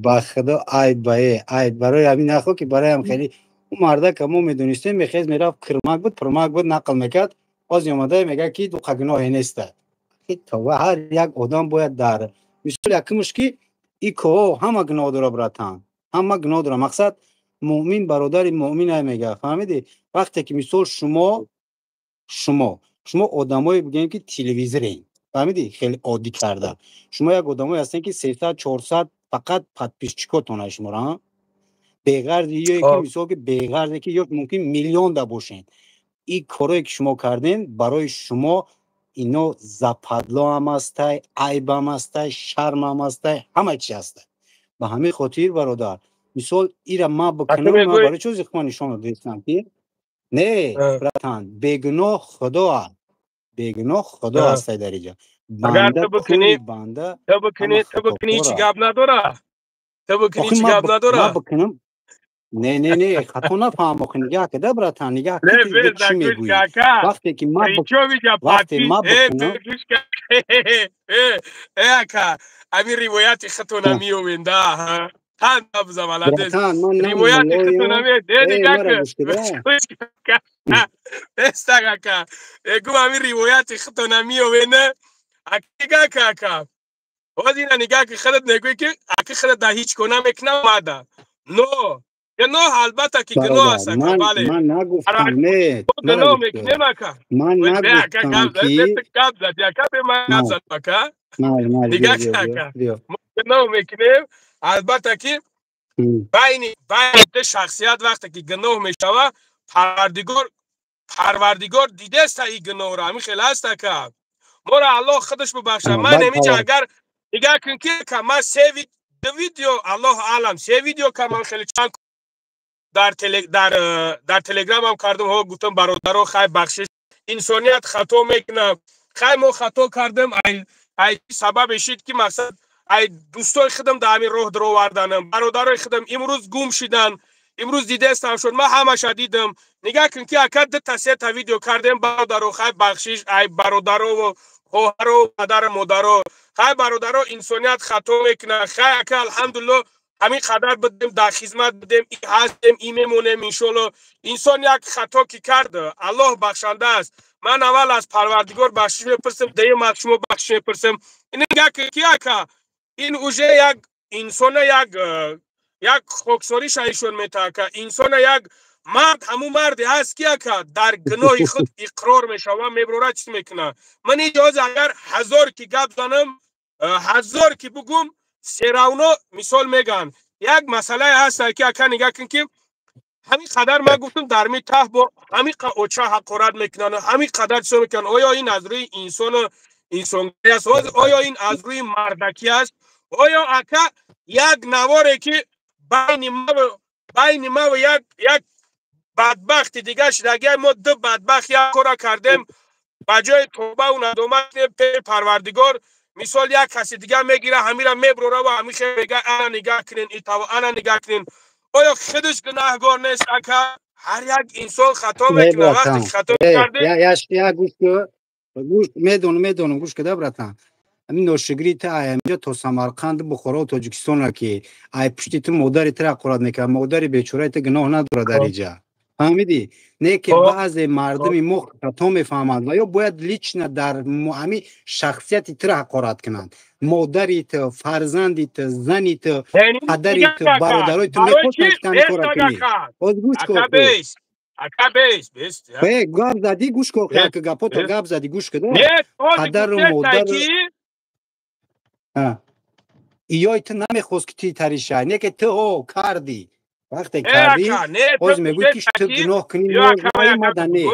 Ба худо, айб ба айб. Барои ҳамин нахо ки барои ҳам хеле ӯ мардака мо медонистем, мехез мерафт, кирмак буд, пирмак буд, нақл мекард. Боз омада мега ки дуқа гуноҳе неста. Това ҳар як одам бояд дар мисол якумш ки и коҳо ҳама гуноҳ дора, братан, ҳама гуноҳ дора. Мақсад, муъмин бародари муъмина мега. Фаҳмидӣ? Вақте ки мисол шумо одамое бигӯем ки телевизорен, фаҳмидӣ, хеле оддӣ карда, шумо як одамое ҳастем ки 300, 400 фақат подписчикотона шуморо, беғарзи ё ки мисол ки беғарзе ки ё мумкин миллионда бошен, ин корое ки шумо кардем, барои шумо ино западло ҳам ҳастай, айбам ҳастай, шармам ҳастай, ҳама чи ҳастай. Ба ҳамин хотир, бародар, мисол ира ма бикунам, ма барои чӣ зихма нишон додистам ки не, братан, бегуноҳ худо аст, бегуноҳ худо ҳастай дар иҷа. Агар ту бикунӣ, банда ту бикунӣ, ҳеҷ гап надора, ту бикунӣ, ҳеҷ гап надора. Бикунам, не, не, не, хато нафаҳм охи, нигаҳ кида, братан, нигаҳ, чӣ мегӯӣ? Вақте ки ма вақте ма бикунам. Ака, ҳамин ривояти хатона меовенда тан молодец, ривояти хатона ме, нигаҳ естак, ака, гум, ҳамин ривояти хатона меовена, нигаҳ ка, ака, боз ина нигаҳ ки худат мегӯӣ ки аки худат да ҳеҷ кор намекунам, мада но гуноҳ, албатта ки гуноҳ аст, ака, бале. Ман нагуфтам, не. Гуноҳ мекунем, ака. Ман нагуфтам ки Гап зад, ака, ман гап зад, ака, нигаҳ, ака, гуноҳ мекунем, албатта ки байни ду шахсият вақте ки гуноҳ мешава, Парвардигор дидеста и гуноҳро. Ҳамин хел аст, ака, моро Аллоҳ худаш бубахшад. Ман ҳаминҷа агар нигаҳ кун ки ман се ду видео, Аллоҳ аълам, се видео ка ман хеле чанд дар Телеграмам кардам ҳо, гуфтам: бародаро, хай, бахшиш, инсоният хато мекунам, хай, мо хато кардем. Ай сабабе шид ки мақсад ай дӯстои худам дар ҳамин роҳ дароварданам, бародарои худам имрӯз гум шидан, имрӯз дидестам шуд, ман ҳамаша дидам. Нигаҳ кун ки, ака, дута сета видео кардем: бародаро, хай, бахшиш, ай бародарову хоҳаро, падару модаро, хай, бародаро, инсоният хато мекунад. Хай, ака, алҳамдулилло, ҳамин қадар будем, дар хизмат будем, и ҳастем, и мемонем, иншолло. Инсон як хато ки кард, Аллоҳ бахшанда аст. Ман аввал аз Парвардигор бахшиш мепурсам, дуюм аз шумо бахшиш мепурсам. Ин ки, ака, ин уже як инсона як хоксориша ишон мета, ака. Инсона як мард, ҳамун марде ҳаст ки, ака, дар гуноҳи худ иқрор мешава, меброра, чиз мекуна. Ман иҷоза агар ҳазор ки гап занам, ҳазор ки бугум. Всё равно, мисол мегӯянд, як масъалае ҳаста, ки, ака, нигаҳ кун, ки ҳамин қадар ман гуфтам, дар ми таҳ бо ҳамин оча ҳақорат мекунанд, ҳамин қадар чизо мекунанд. Оё ин аз рӯи инсону инсонгарӣ аст? Оё ин аз рӯи мардакӣ аст? Оё, ака, як наворе, ки байни маву як бадбахти дигар шудагия, мо ду бадбахт як кора кардем, ба ҷои тобаву надомат пеши Парвардигор, мисол, як каси дигар мегира, ҳамира меброра ва ҳамин хел мега: «Ана, нигаҳ кунен итава, ана, нигаҳ кунен». Оё худаш гунаҳгор нест, ака? Ҳар як инсон хато мекунад. Вақте ки хато карде Медонам, медонам, гӯш када, братан. Ҳамин ношукрии ту ай аминҷа то Самарқанду Бухоро, Тоҷикистонра, ки ай пушти ту модари ту ҳақорат мекард. Модари бечораи ту гуноҳ надорад дар иҷа, фаҳмидӣ? Не, ки баъзе мардуми мо хато мефаҳманд ва ё бояд лично дар ҳамин шахсияти тура ҳақорат кунанд: модари ту, фарзанди ту, зани ту, падари ту, бародарои ту. Мехостанд, ки ҳамин кора кунӣ. Ҳоз гӯш кун, гап задӣ, гӯш кун, гапото гап задӣ, гӯш кун. Падару модар иёи ту намехост, ки ти тариша, не ки ту ҳо кардӣ. Вақте кардӣ, ҳоз мегӯй, ки ту гуноҳ кунӣ, мада не.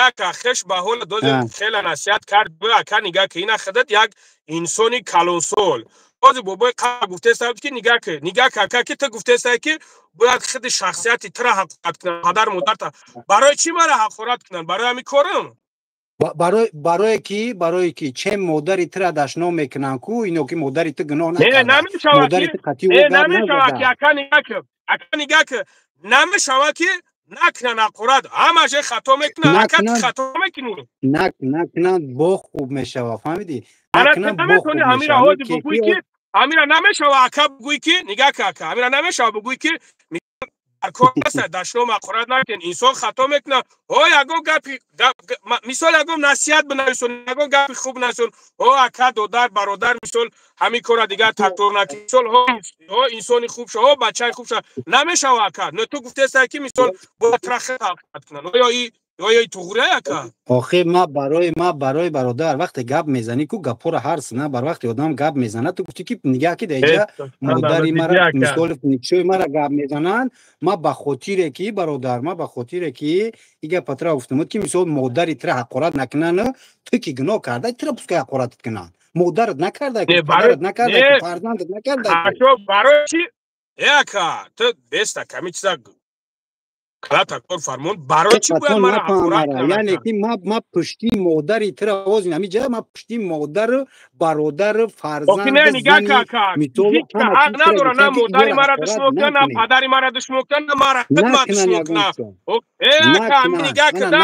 Ака, хеш ба ҳола дози хела насиҳат кард. Ака, нигаҳ ки, ина худат як инсони калонсол. Ҳози бобои қа гуфтеста, ки нигаҳ ки, нигаҳ ки, ака, ки ту гуфтеста, ки бояд худи шахсияти тура ҳақорат кунанд, падар модарта. Барои чӣ мара ҳақорат кунанд? Барои ҳамин корам? Барое ки че модари тура дашном мекунанд ку ино, ки модари ту гуноҳ накарда, модари ту қатъи ӯ гап назада. Ака, нигаҳ ки, ака, нигаҳ ки, намешавад, ки накунанд ҳақорат. Ҳамаше хато мекунанд, ака, ту хато мекунӣ. Накунанд, бо хуб мешава, фаҳмидӣ? Накунанд, бо хуб. Ҳамира ҳози бугӯй, ки ҳамира намешава, ака, бугӯй, ки нигаҳ ки, ака, ҳамира намешава бугӯй, ки дар кор аст дашном, ҳақорат накун, инсон хато мекунад. О, ягон гапи, мисол, ягон насиҳат бинависон, ягон гапи хуб нависон: «О, ака, додар, бародар, мисол, ҳамин кора дигар такрор накун», мисол, ҳо, инсони хуб ша, ҳо, бачаи хуб ша. Намешава, ака. Но ту гуфтеста, ки, мисол, бояд трахи ҳақорат кунанд. Оё и туғрия, ака? Охир ма барои бародар, вақте гап мезанӣ ку, гапҳоро ҳарс на бар вақте одам гап мезанад. Ту гуфтӣ, ки нигаҳ ки, даиҷа модари мара, мисол, никшои мара гап мезананд. Ма ба хотире ки, бародар, ма ба хотире ки и гапа тура гуфтам, ки, мисол, модари тура ҳақорат накунанд. Ту ки гуноҳ карда, тура пускай ҳақоратат кунанд. Модарат накарда, падарат накарда, фарзандат накарда. Барои чи, ака, ту беста ками чиза калата кор фармон. Барои чӣ бояд мара ҳақорат? Яъне ки ма пушти модари тура оз ҳамиҷа, ма пушти модару, бародару, фарзанд. Ҳақ надора, на модари мара душмон кунад, на падари мара душмон кунад, на мара хидмат душмон кунад. Э, ака, ҳами нигаҳ куда,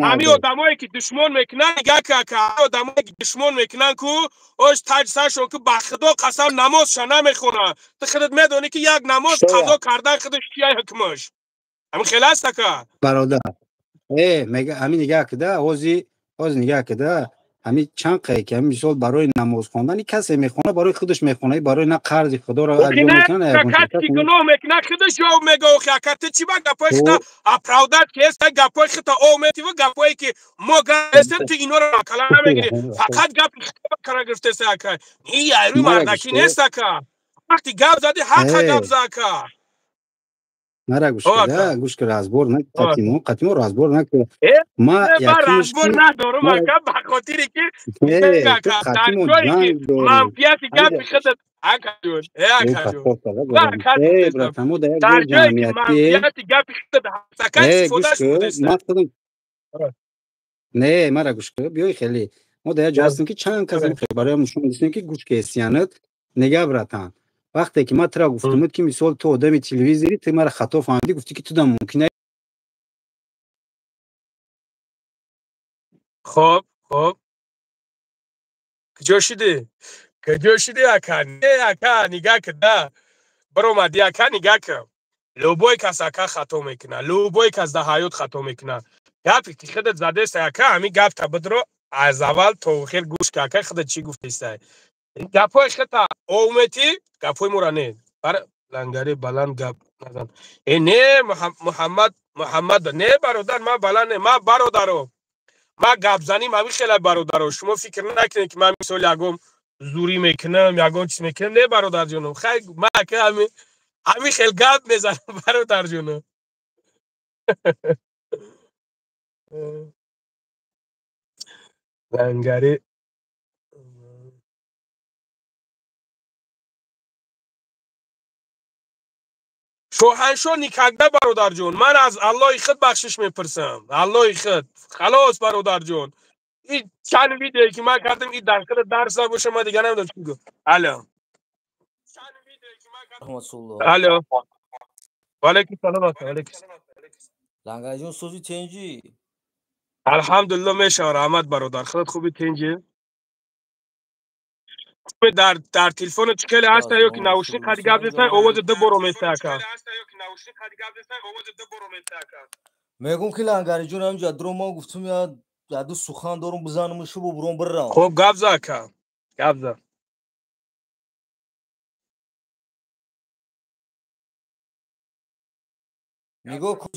ҳами одамое ки душмон мекунанд, нигаҳ ка, ака, одамое ки душмон мекунанд ку, ош таҷ саршон ку, ба Худо қасам, намозша намехонанд. Ту худат медонӣ, ки як намоз қазо кардан худаш чия ҳукмаш. Ҳамин хеле аст, ака. Бародар, э, мега, ҳамин нигаҳ кида, ҳози нигаҳ кида, ҳамин чанд қае ки ҳамин, мисол, барои намоз хондани касе мехона, барои худаш мехона, барои на қарзи Худоро аҷо мекунад. Касе ки гуноҳ мекунад, худаш ҷавоб мега. Охи, ака, ту чӣ ба гапои худа оправдать кеста? Гапои хута ов метиву, гапое ки мо гастем, ту инора кала намегирӣ, фақат гапи хута кара гирифтеста, ака. И айрӯи мардакӣ нест, ака. Вақти гап задӣ, ҳақа гап за, ака. Мара, гӯш кида, гӯш ки, разбор на қатимо, қатимо разбор наку. Ма разбор надорум, ака, ба хотире ки манфиати гапи худат, акаҷон, э, акаҷон, дар ҷое ки манфиати гапи худат ҳастака истифода шудеста. Не, мара гӯш ки, биёй, хеле мо дар як ҷо ҳастем, ки чанд кас бароям нишон дистем, ки гӯш ки эсиянат. Нега, братан, вақте ки ман тура гуфтамуд, ки, мисол, ту одами телевизори, ту мара хато фаҳмидӣ, гуфтӣ, ки туда мумкин. Хоб, куҷо шудӣ, куҷо шудӣ, ака? Не, ака, нигаҳ кида, биромадӣ, ака, нигаҳ ки, любой кас, ака, хато мекунад, любой кас дар ҳаёт хато мекунад. Гапе ки худат задеста, ака, ҳамин гапта бидро, аз аввал то охир гӯш ки, ака, худат чӣ гуфтеста. Гапҳои хита ометӣ, гапҳои мора не. Бар лангари баланд гап назан. Э, не, Муҳаммад, Муҳаммад, не, бародар, ман баланд не, ман, бародаро, ман гапзаним ҳамин хела, бародаро, шумо фикр накунед, ки ман, мисол, ягом Зурӣ мекунам, ягон чиз мекунам. Не, бародарҷонам, хай, ма ака ҳами хел гап мезанам, бародарҷонам. Лангари шоҳаншоҳ никогда, бародарҷон. Ман аз Аллоҳи худ бахшиш мепурсам, Аллоҳи худ. Халос, бародарҷон, ин чанд видеое ки ман кардам, ин дар худ дарс набоша, ман дигар намедонам чӣ гӯям. Алло, алло, ваалайкум салом, ваалайкум. Лангарҷон, сӯзи тенҷӣ? Алҳамдулилло, мешава, раҳмат, бародар. Худат хуби, тенҷӣ? Дар телефоно чӣ хеле ҳаста ё ки наушник қади гап зеса, овози ду боро места, ака. Мегум ки, Лангариҷон, ҳамҷа дуром, ман гуфтум яду сухан дорум, бизанумшу, бубуром, бирам. Хуб, гап за, ака, гап за. Нигоҳ кун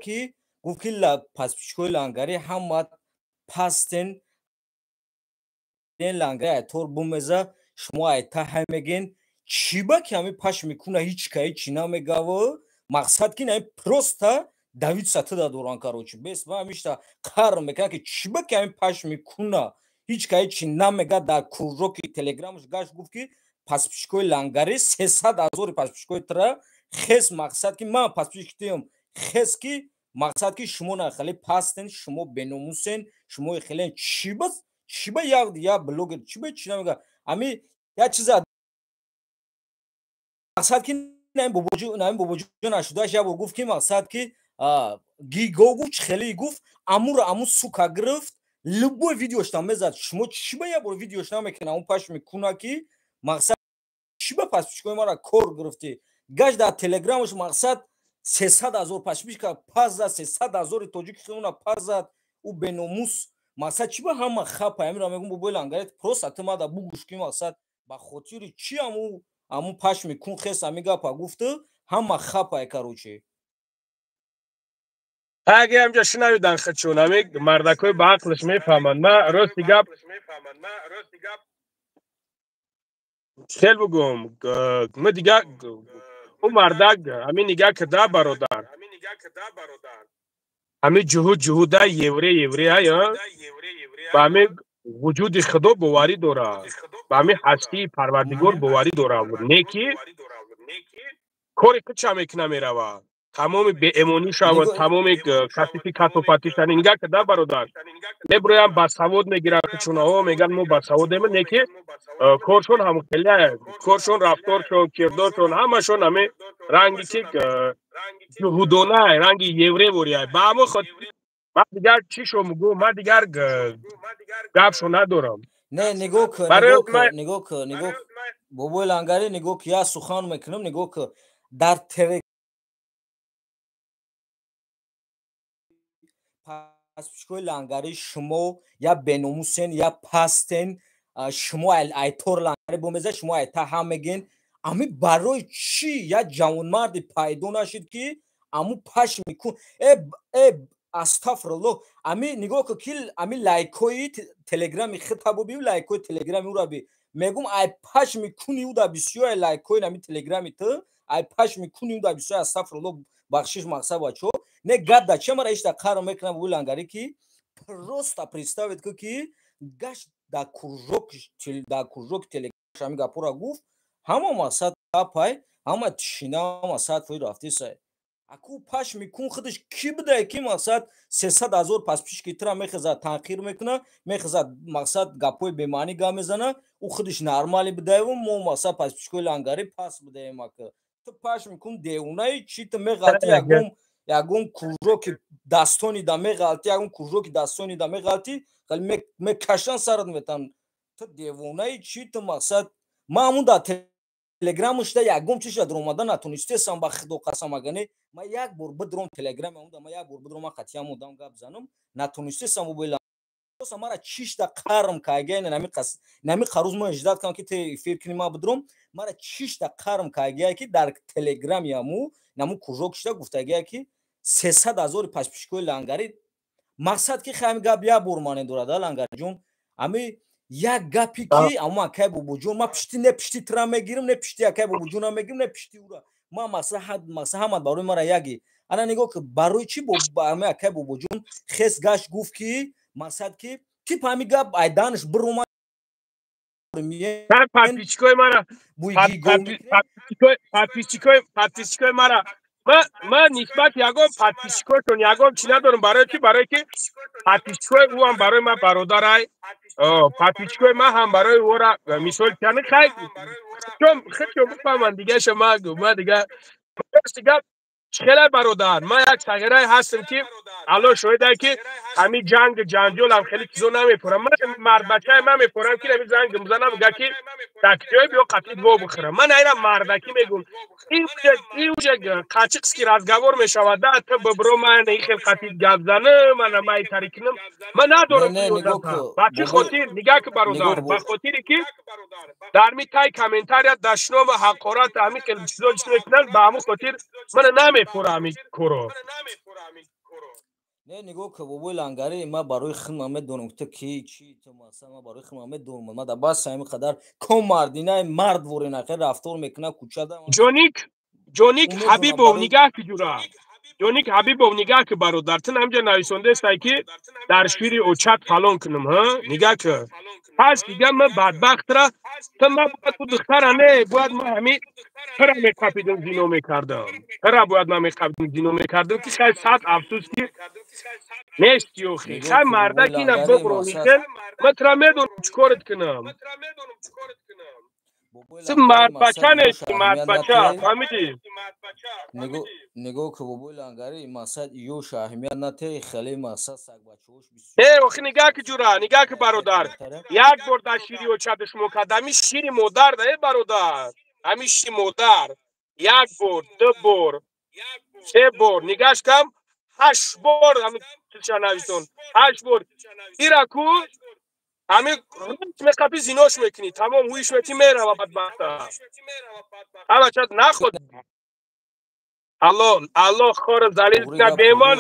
ки гуфт ки подписчикои Лангари ҳама пастен, Лангари айтор бумеза, шумо айта ҳай меген. Чӣ ба ки ҳами паш мекуна, ҳеч ка ҳечи намегава? Мақсад ки ҳами просто давид сатыда доран, короче, бес ма ҳамишта қарр мекунам ки чӣ ба ки ҳами паш мекуна, ҳеч ка ҳечи намега. Дар кружоки телеграмаш гашт, гуфт ки подписчикои Лангари 300 000 подписчикои тра хес. Мақсад ки ман подписчик тиём, хес ки мақсад ки шумо на хеле пастен, шумо беномусен, шумо хеле. Чӣ ба, чӣ ба як блогер чӣ ба чӣ намега? Ами як чиза, мақсад ки нами бобоҷон нашудааш як бор гуфт ки мақсад ки гиго гуфт, хеле гуфт, амура аму сука гирифт, любой видеошта мезад. Шумо чӣ ба як бор видеош намекунад? Аму паш мекуна ки мақсад чӣ ба подписчикои мара кор гирифтӣ? Гашт дар телеграмаш, мақсад 300 000 подписчика пас зад, 300 000 тоҷики худона пас зад ӯ беномус. Мақсад чӣ ба ҳама хапа? Амира мегум, бобои Лангарет, просто ту мада бугӯш ки мақсад ба хотири чӣ аму пашми кун хес ами гапа гуфту, ҳама хапай, короче. Аге ҳамҷа шунавидан худшон, ами мардакҳои ба ақлш мефаҳманд. Ма рости гап хел бугум, ма дига ӯ мардак ҳами нигаҳ кида, бародар, ҳами ҷуҳуд ҷуҳуда, евре евре ая, ба ҳами вуҷуди Худо боварӣ дорад, ба ҳами ҳастии Парвардигор боварӣ дорад. Не ки кори худша мекуна, меравад, тамоми беэмонӣ шавад, тамоми касифи касофатиша нигаҳ кида, бародар, меброям, басавод мегиранд чунаҳо, мегӯянд мо басаводем, не ки коршон ҳамхеле, коршон, рафторшон, кирдоршон, ҳамашон ҳами ранги ки ҷуҳудона, ранги евревория. Ба ҳамон хотир ман дигар чишо мегӯм, ман дигар гапшо надорам. Не, нигоҳ кун, нигоҳ кун, нигоҳ, бобои Лангари, нигоҳ ки як сухан мекунам, нигоҳ кун, дар теле подписчикои Лангари шумо я беномусен, я пастен, шумо айтор Лангари бомеза, шумо айта ҳам меген. Ами барои чӣ як ҷавонмарде пайдо нашид ки аму паш мекун? Э, астафируллоҳ, ами нигоҳ кун ки ами лайкои телеграми хита буби, лайкои телеграми ура би, мегум, ай паш мекуни уда бисёр ай лайкои ами телеграми ту, ай паш мекуни уда бисёр. Астафируллоҳ, бахшиш, мақсад, бачо, не гап да че мара ишта қарр мекунам, бу Лангари, ки просто представить ку ки гашт дар кружок телеграм ами гапора гуфт, ҳама мақсад пай, ҳама тишина, мақсад фои рафтисай. Аку паш мекун худаш ки будай ки мақсад 300 000 подписчики тра мехезад, танқир мекуна, мехезад, мақсад гапҳои бемаънӣ гап мезана, ӯ худаш нормалӣ будаеву мо мақсад подписчикои Лангари пас будаем. Ака, ту паш мекун девонаи чи? Ту меғалти, ягон кружоки дастони да меғалти, ягон кружоки дастони да меғалти, мекашан сарат метан. Ту девонаи чи? Ту мақсад ман ҳамун дар телеграмушда ягон чиша даромада натонистесам, ба Худо қасам. Агане ман як бор бидром телеграм амуда, ман як бор бидром, ман қатъиян мудам гап занам натонистесам. Бубела мара чишта қарм кайгай, нами қаруз мо ждать кам ки те эфир кини, ма бидром, мара чишта қарм кайгай ки дар телеграм яму наму кружок шида гуфтагай ки 300 000 подписчикои Лангари. Мақсад ки хами гап як бор мане дорад, Лангариҷон, ами. Як гапи ки аммо акай бобоҷон, ма пишти не пишти тра мегирам, не пишти акай бобоҷона мегирам, не пишти ура. Ма масалан ҳамат барои мара яги. Ана нигоҳ ки барои чӣ ами акай бобоҷон хес гашт гуфт ки мақсад ки тип ҳами гап айданаш биромад. Подписчикои мара, подписчикои мара, ман нисбати ягон подписчикошон ягон чӣ надорам. Барои ки подписчикои ӯам барои ман бародарай, подписчикои ман ҳам барои ӯра мисол чани хай худшон бифаҳманд, дигаша ма дига гап хеле бародар. Ман як сағирае ҳастам ки Алло шоҳидае ки ҳамин ҷанг ҷанҷолам хеле чизо намепурам. Ман мардбачае ман мепурам ки ҳамин занг мзанам мега ки дакҷое биё қатъи во бихӯрам. Ман айра мардакӣ мегӯм. Ин уже қачиқски разговор мешавад, да ту бибро ман ин хел қатъи гап занам, мана ман итари кунам. Ман надорам. Ба чӣ хотир? Нигаҳ ки бародар, ба хотире ки дар ми тай комментария дашном ва ҳақорат ҳамин хел чизо чиз мекунанд, ба ҳамон хотир мана намепура ҳамин коро. Не, нигоҳ ки бобои лангари, ма барои худман медонам ту ки чи ту, масалан ма барои худман медонам. Ма да бас ҳамин қадар ком мардинаи мард ворина хел рафтор мекуна кӯчада. Ҷоник Ҳабибов, нигаҳ ки ҷура. Ҷоник Ҳабибов, нигаҳ ки бародар, ту ҳамҷа нависондаестай ки дар шири очат фалон кунам, ҳа? Нигаҳ ки. Пас дига ма бадбахтра, ту ма бояд ту духтара не, бояд ма ҳамин тра меқапидам зино мекардам. Тра бояд ма меқапидам зино мекардам ки хай сад афсӯс ки нести охи. Хай мардак ина бибронихел, ма тра медонам чӣ корат кунам. Ту мардбача нести, мардбача, фаҳмидӣ? Нигоҳ ки бобои лангари, мақсад ёш аҳамият натеи, хеле мақсад сагбачаҳош. Не, охи нигаҳ ки ҷура, нигаҳ ки бародар. Як бор дар шири очада шумо кард, ҳамин шири модар да, э бародар. Ҳамин шири модар. Як бор, ду бор, се бор, нигаҳш кам, ҳашт бор ҳамин тилша нависон. Ҳашт бор. Ира ку ҳамин меқапи зинош мекунӣ, тамом ҳуиш метӣ мерава бадбахта. Ҳамачат наход. Алло, Алло хора залил кунад. Меҳмон,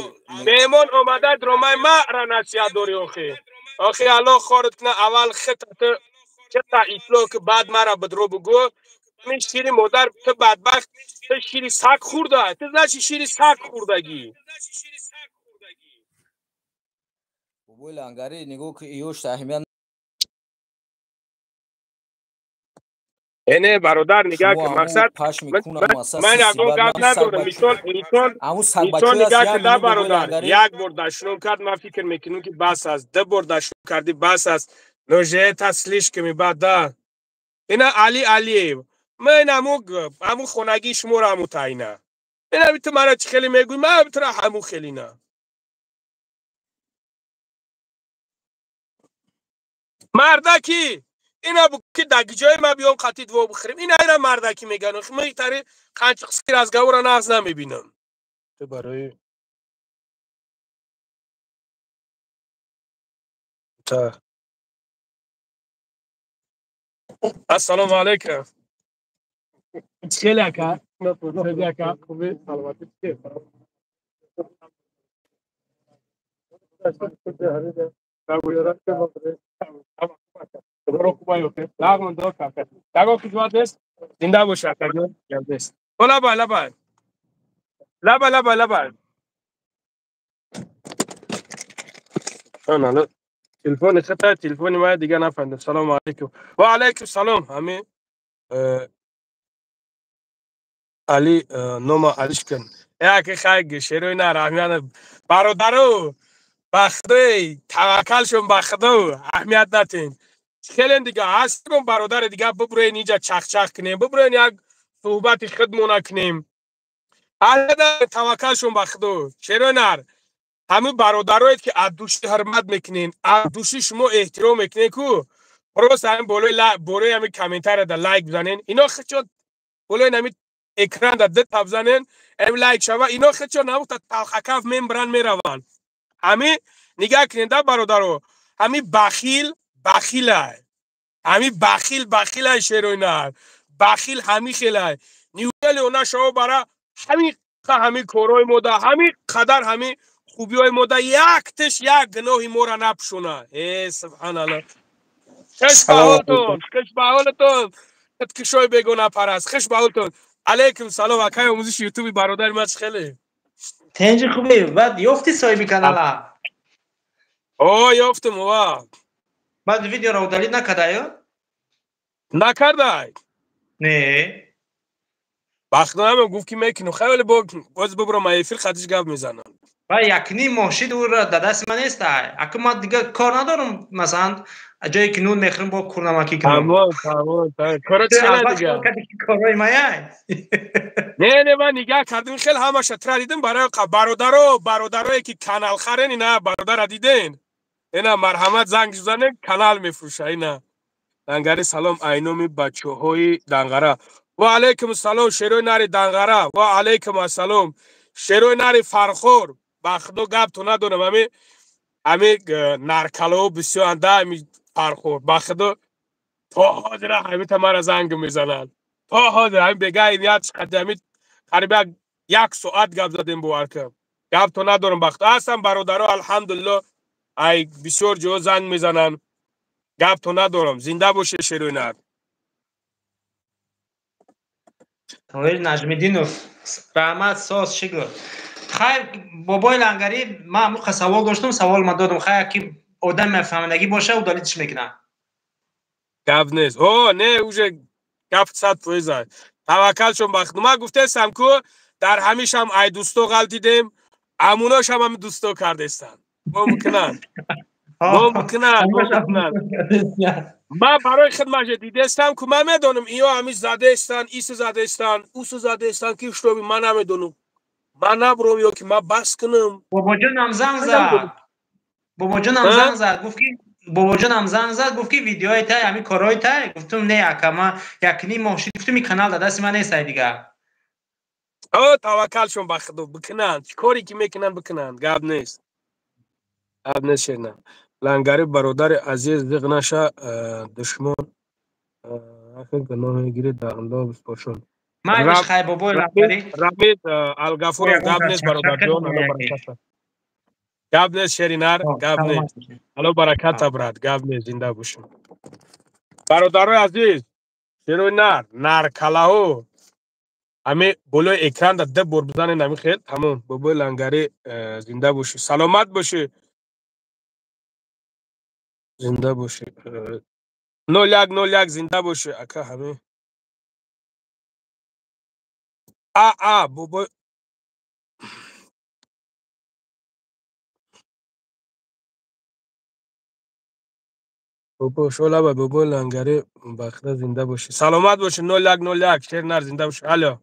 меҳмон омада дромаи маро насиҳат дорӣ охи. Охи Алло хорат кунад, аввал хитата чата ислоҳ ки, баъд мара бидро бугӯ. Ҳамин шири модар ту бадбахт, ту шири саг хӯрда, ту значи шири саг хӯрдагӣ. Бобои лангари, нигоҳ ки ёш аҳамият. Не, бародар, нигаҳ ки мақсад ман ягон гап надорам. Мисол инсон нигаҳ ки да бародар, як бор дашном кард, ман фикр мекунам ки бас аст. Ду бор дашном кардӣ, бас аст. Но же это слишком бад, да. Ина Али Алиев. Ман ҳамун хонагии шуморо ҳамун таина. Ина ту мара чӣ хеле мегӯӣ, ман тура ҳамун хелина. Мардаки ина ки дар ҷои ма биём қатъи во бихӯрем. Ина ира мардаки меган. Ман тари қанчиқски разговора нағз намебинам. Ту барои та Ассалому алайкум. Хеле ака, хеле ака, хуби саломатӣ. Зинда бош ака, лабай лабай лабай лабай лабай. Телефони хата, телефони ман дига нафаҳмидам. Салому алайкум. Ва алайкум салом. Ҳамин Али нома Алишкин. Яке хай шерои на раҳмият бародару ба худои таваккалшон, ба худо аҳамият натен. Хеле дига ҳастем бародари дига, бибурен инҷа чахчах кунем, бибурен як суҳбати худмона кунем. Таваккалшон ба худо. Шерои нар ҳамин бародароед ки аз души ҳурмат мекунен, аз души шумо эҳтиром мекунен, ку просто ҳамин болои ҳамин комментарияда лайк бизанен. Ино хичон болои ҳамин экранда ду та бизанен, ҳамин лайк шава, ино хичон ҳамута талхакаф мембаранд мераванд. Ҳамин нигаҳ кунед да бародаро, ҳамин бахил бахилай, ҳамин бахил бахилай, шерои нар бахил ҳамин хелай. Неужели она шава бара ҳамин корҳои мода, ҳамин қадар ҳамин хубиҳои мода якташ як гуноҳи моро напӯшона. Э субҳаналлоҳ. Хуш ба ҳолтон, хуш ба ҳолтон. Кишои бегонапараст, хуш ба ҳолтон. Алейкум салом, акай омӯзиши ютуби бародари ман, чӣ хеле? Тенҷи хубе, баъд ёфти соҳиби канала? О, ёфтум, ва. Баъд видеоро удалить накардай? Накардай? Не. Бахтонам гуфт ки мекунам. Хеле боз бибурам эфир хатиш гап мезанам. Ва якним моҳ шид, ӯро дар дасти ман нестай. Ака ман дигар кор надорам, масалан, ҷое ки нун мехӯрам бо курнамакӣ кунам. Тамом, тамом, тамом. Коро чӣ дигар? Корҳои маяй. Не, не, ман нигаҳ кардам, хеле ҳамаша тра дидам барои бародаро, бародарое ки канал харен, ина бародара диден. Ина марҳамат занг занед, канал мефурӯша, ина. Дангари салом айноми бачаҳои Данғара. Ва алайкум салом шерои нари Данғара. Ва алайкум ассалом шерои нари Фархор. Ба худо гап то надорам, ами наркалао бисёр анда ами Фархор. Ба худо то ҳозира ҳамита мара занг мезананд. То ҳозир ҳами бега ният чиқади ами қариб як соат гап задем бовар кун. Гап то надорам ба худо. Ҳастам бародаро, алҳамдулилло, ай бисёр ҷо занг мезананд. Гап то надорам. Зинда боше шерои нар. Тоҳир Наҷмиддинов, раҳмат, соз шукр. Хайр, бобои Лангарӣ, ман ҳамун савол доштам, савол ма додам. Хайр, ки одам мефаҳмидагӣ боша, удалить мекунам. Гап нест. О, не, уже гап 100%. Таваккал чун ба худо. Ман гуфтаистам ку дар ҳамишам ай дӯсто ғалтидем, амуношам ҳами дӯсто кардестанд. Мумкинанд. Мумкинанд, мумкинанд. Ман барои хидматше дидестам ку ман медонам иё ҳами задаестанд, ису задаестанд, усу задаестанд, ки шутоби ман намедонам. Ман набурам ё ки ман бас кунам. Бобоҷонам занг зад. Бобоҷонам занг зад, гуфт ки бобоҷонам занг зад, гуфт ки видеои тай, ҳами корҳои тай. Гуфтум не ака, ман якним моҳ шид, гуфтум ин канал дар дасти ман нест ай дигар. О, таваккалшон ба худо, бикунанд. Чӣ коре ки мекунанд, бикунанд. Гап нест. Гап нест, шерна. Лангари бародари азиз, зиқ наша, душмон ахир гуноҳ мегирид, дар Аллоҳ бошон. Майлиш хай бобои Лангари. Рамид Алгафуров, гап нест бародарҷон, Аллоҳ баракат. Гап нест шеринар, гап нест. Аллоҳ бараката брат, гап нест, зинда бошем. Бародарои азиз, шерои нар, наркалаҳо, ҳами болои экран да ду бор бизанед ҳами хел, тамом. Бобои Лангари зинда бошӣ, саломат бошӣ. Зинда бошӣ. 0101 зинда бошӣ ака ҳами. А бобои бобо шолаба, бобои Лангари бахта зинда бошӣ. Саломат бошӣ. 0101 шер нар зинда бошӣ. Алло.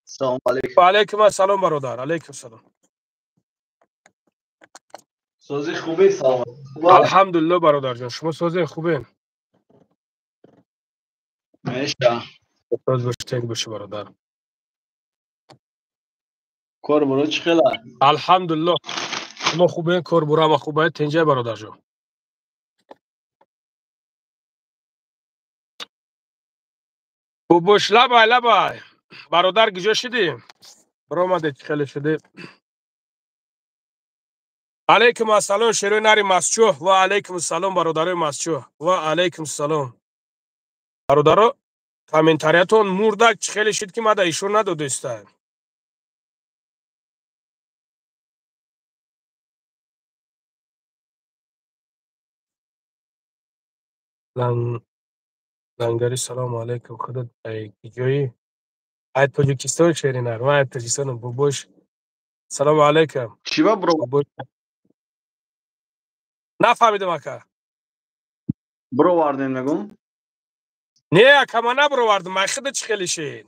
Салом алейкум. Ва алейкум ассалом бародар. Алейкум салом. Сози хубе, салом. Алҳамдулилло бародарҷон, шумо созе хубе? Меша. Соз бош, тенг боши бародар. Кор буро чӣ хела? Алҳамдулилло. Шумо хубе, кор буро ҳама хубе, тенҷай бародарҷон. Бобош лабай, лабай. Бародар гиҷо шидӣ? Баромадед, чӣ хеле шудӣ? Алейкум ассалом шерои нари масчӯ. Ва алейкум ассалом бародарои масчӯ. Ва алейкум ассалом. Бародаро, комментариятон мурдак чӣ хеле шид ки мада ишон надодеста. Лангари салому алейкум. Худо ай киҷои? Ай Тоҷикистон шери нар. Ман ай Тоҷикистонам бобош. Салому алейкум. Чӣ ба бро? Нафаҳмидам ака. Бировардем мегум? Не ака, ман набировардам. Ай худо чӣ хеле шид?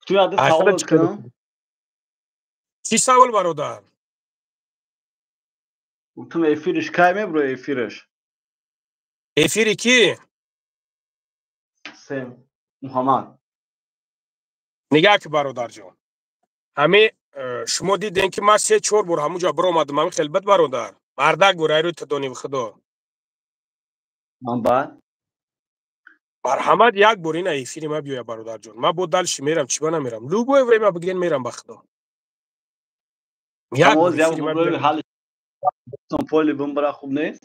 Ту яде савол кунам? Чӣ савол бародар? Гуфтум эфириш кай мебро эфириш? Эфири ки? Сем Муҳаммад. Нигаҳ ки бародарҷон. Ҳами шумо дидем ки ман 3-4 бор ҳамунҷо баромадам, ҳами хеле бад бародар. Мардак бур айрӯи тадонив худо. Ман баъд? Марҳамат як бор ина эфири ма биёя бародарҷон. Ман бо дальше мерам, чӣ ба намерам? Любое время бигирен мерам ба худо. Як поли бимбара хуб нест?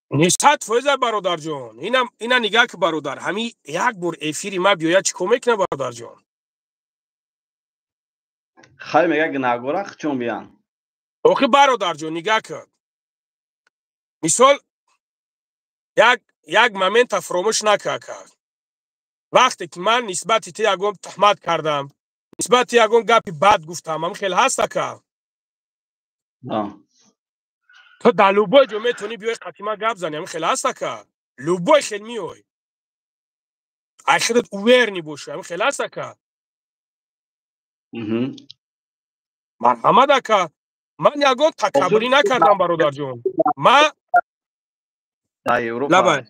Не, 100% бародарҷон. Ина нигаҳ ки бародар, ҳамин як бор эфири ма биёяд, чӣ кор мекунад, бародарҷон? Хай, мега гунаҳгора чун биян. Охи, бародарҷон, нигаҳ кун, мисол, як момента фуромӯш накард. Вақте ки ман нисбати ту ягон туҳмат кардам, нисбати ягон гапи бад гуфтам, ҳам хел ҳаст, ака, ту дар любой ҷо метавонӣ биёй, қати ман гап зани. Ҳам хел ҳаст, ака, любой хел меой, ай худат уверенный бошӣ. Ҳам хел ҳаст, ака? Марҳамат, ака, ман ягон такаббурӣ накардам, бародарҷон, ман лабай.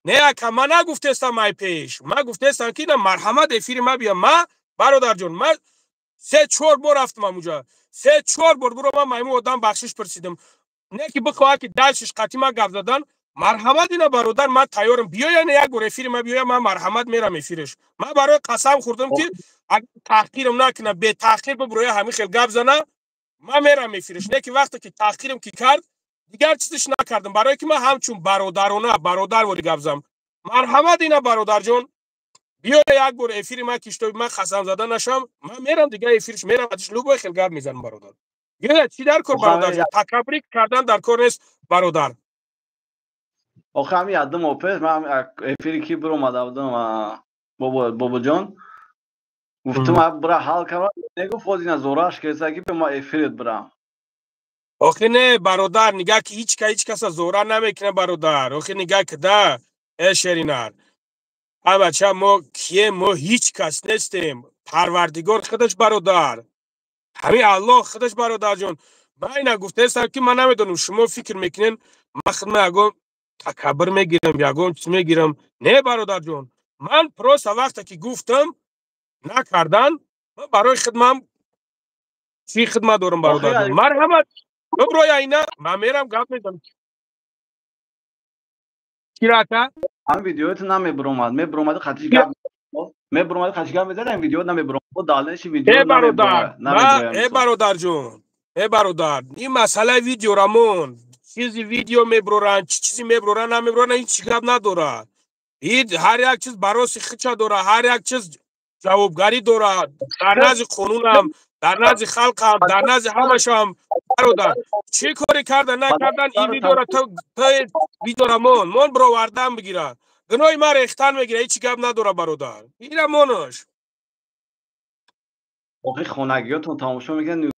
Не, ака, ман нагуфтестам ай пеш, ман гуфтестам, ки на, марҳамат, эфири ма бия. Ма, бародарҷон, ман се чор бор рафтам амуҷа, се чор бор буро ман маймун одам бахшиш пурсидам. Не ки бихоҳад ки дальшиш қати ма гап задан, марҳамат, ина, бародар, ман тайёрам, биёя, як бор эфири ма биёя, ман марҳамат мерам эфириш. Ман барои қасам хӯрдам, ки агар таҳқирам накунам, бетаҳқир бибуроя, ҳамин хел гап зана, ман мерам эфириш. Не ки вақте ки таҳқирам ки кард, дигар чизиш накардам, барое ки ман ҳамчун бародарона бародарвори гап зам. Марҳамат, ина, бародарҷон, биё як бор эфири ман, киштоби ман қасам зада нашам, ман мерам дигар эфириш, мерам, любой хел гап мезанам, бародар. Биёя, чӣ дар кор, бародарҷон? Такаббурӣ кардан дар кор нест, бародар. Охи, ҳами як 2 моҳ пеш ман эфири ки биромада будам, бобоҷон, гуфтам, бира ҳал кардам, негуфт, боз ина зораш кеса, ки ма эфирит бирам. Охи, не, бародар, нигаҳ ки ҳеч ка ҳеч каса зора намекунад, бародар. Охи, нигаҳ ки да, э шеринар, ҳамача, мо кием? Мо ҳеҷ кас нестем. Парвардигор худаш, бародар, ҳамин Аллоҳ худаш, бародарҷон. Ман ина гуфтаестам, ки ман намедонам, шумо фикр мекунен, ман худма ягон такаббур мегирам, ягон чиз мегирам. Не, бародарҷон, ман просто вақте ки гуфтам, накардан, ман барои хидмам чӣ хидмат дорам, бародарҷон? Марҳамат, биброя, ина ман мерам, гап мезанам. Чира, ака? Ҳамин видеоят намебиромад, мебиромад, қатиш гап мебиромад, қатиш гап мезад, ҳамин видео намебиромад, далнеши видео. Э бародар, э бародарҷон, э бародар, ин масъалаи видеорамон, чизи видео меброранд, чӣ чизи меброранд, намеброранд, ҳеҷ гап надорад. Ҳар як чиз бароси хича дорад, ҳар як чиз ҷавобгарӣ дорад дар назди қонунам, дар назди халқам, дар назди ҳамашам. Бародар, чӣ коре карда накардан, ин видеора то видеора мон бировардан бигира, гуноҳи ман рехтан мегира, ҳеҷ гап надора, бародар, ира монош. Охи, хонагиётон тамошо мекунанд.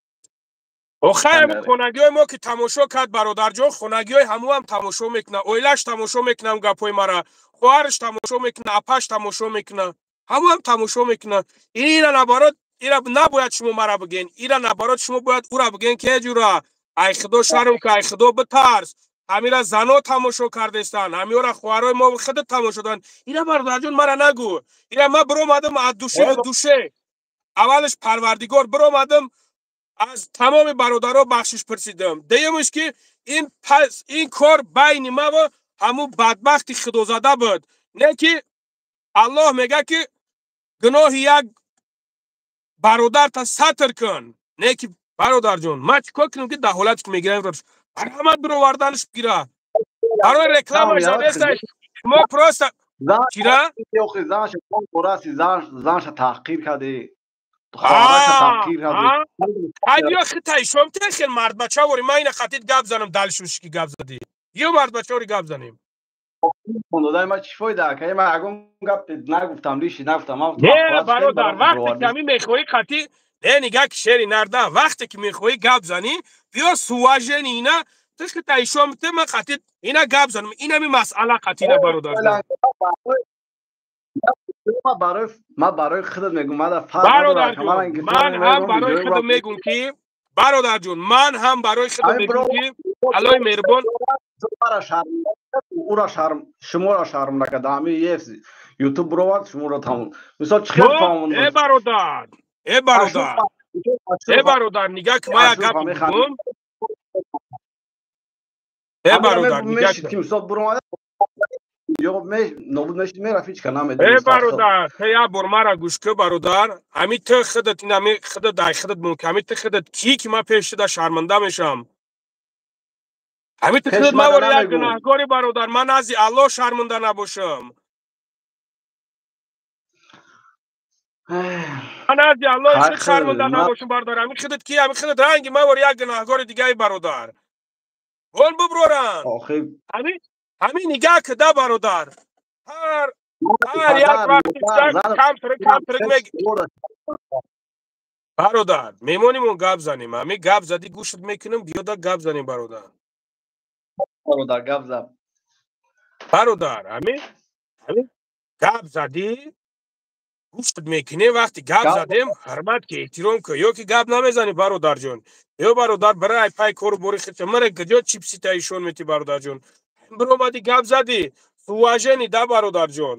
Охай, хонагиҳои мо ки тамошо кард, бародарҷон, хонагиҳои ҳамуам тамошо мекунад, оилаш тамошо мекунам гапҳои мара, хоҳараш тамошо мекунад, апаш тамошо мекунад, ҳамуам тамошо мекунад. Ира наоборот, ира набояд шумо мара бигӯен, ира наоборот шумо бояд ура бигӯен, ки ҷура, ай худо шарм ка, ай худо битарс, ҳамира зано тамошо кардестанд, ҳамиёра хоҳарои мо худат тамошо доранд. Ира, бародарҷон, мара нагӯ. Ира ман биромадам аз души душе, аввалаш парвардигор, биромадам, аз тамоми бародаро бахшиш пурсидам. Дуюмаш ки ин пас ин кор байни ма ва ҳамун бадбахти худозада буд. Не ки Аллоҳ мега, ки гуноҳи як бародарта сатр кун. Не ки, бародарҷон, ман чӣ кор кунам, ки дар ҳолате ки мегирам, марҳамат, бироварданаш бигира, барои рекламаш неста, шумо просто чира. Занша таҳқир кардӣ. Ё хитай шом те хел мардбача вори, ман ина хатит гап занам, далшушки гап задӣ, ё мардбача гап занем. Додай ма чӣ фоида, ака? Ман ягон гап нагуфтам, лиши нагуфтам. Не, бародар, вақте ки ҳамин мехоҳӣ хати, не, нигаҳ ки, шери нарда, вақте ки мехоҳӣ гап занӣ, биё с уважение, ина ту хитай шом те, ман хатит ина гап занам, инами масъала хати, ина, бародар. Ман барои худат мегум, ман ман ҳам барои худам мегум, ки, бародарҷон, ман ҳам барои худам мегум, ки Аллоҳи меҳрубон. Ура шарм, шуморо шарм накард, ҳами ютуб бировард, шуморо тамом, мисол, чӣ хел фаҳмонд? Э бародар, э бародар, э бародар, нигаҳ ки, ман як гап мегум, э бародар, нигаҳ ки, мисол, биромада дунё нобуд мешид, мерафт, ҳеч ка намедонист. Э бародар, ту як бор мара гӯш кун, бародар. Ҳами ту худат ин ҳами худат ай худат мумкин. Ҳами ту худат кӣ ки ман пеш шуда шарманда мешавам. Ҳами ту худат ман вори як гунаҳгори, бародар, ман назди Аллоҳ шарманда набошам. Ман назди Аллоҳ шарманда набошам, бародар. Ҳами худат ки, ҳами худат ранги ман вори як гунаҳгори дигаи, бародар. Вон буброранд. Ҳамин нигаҳ кида, бародар. Ҳар як вақти камтарик мег бародар, мемонимон гап занем. Ҳами гап задӣ, гӯшат мекунам, биёда гап занем, бародар. Бародар, гап зад. Бародар, ҳами гап задӣ, гӯшат мекунем. Вақти гап задем, ҳурмат ки, эҳтиром ки, ё ки гап намезанӣ, бародарҷон. Ё бародар, бирай пай кору бори худта. Мара куҷо чипсита ишон метӣ, бародарҷон? Биромадӣ, гап задӣ, уважение да, бародарҷон.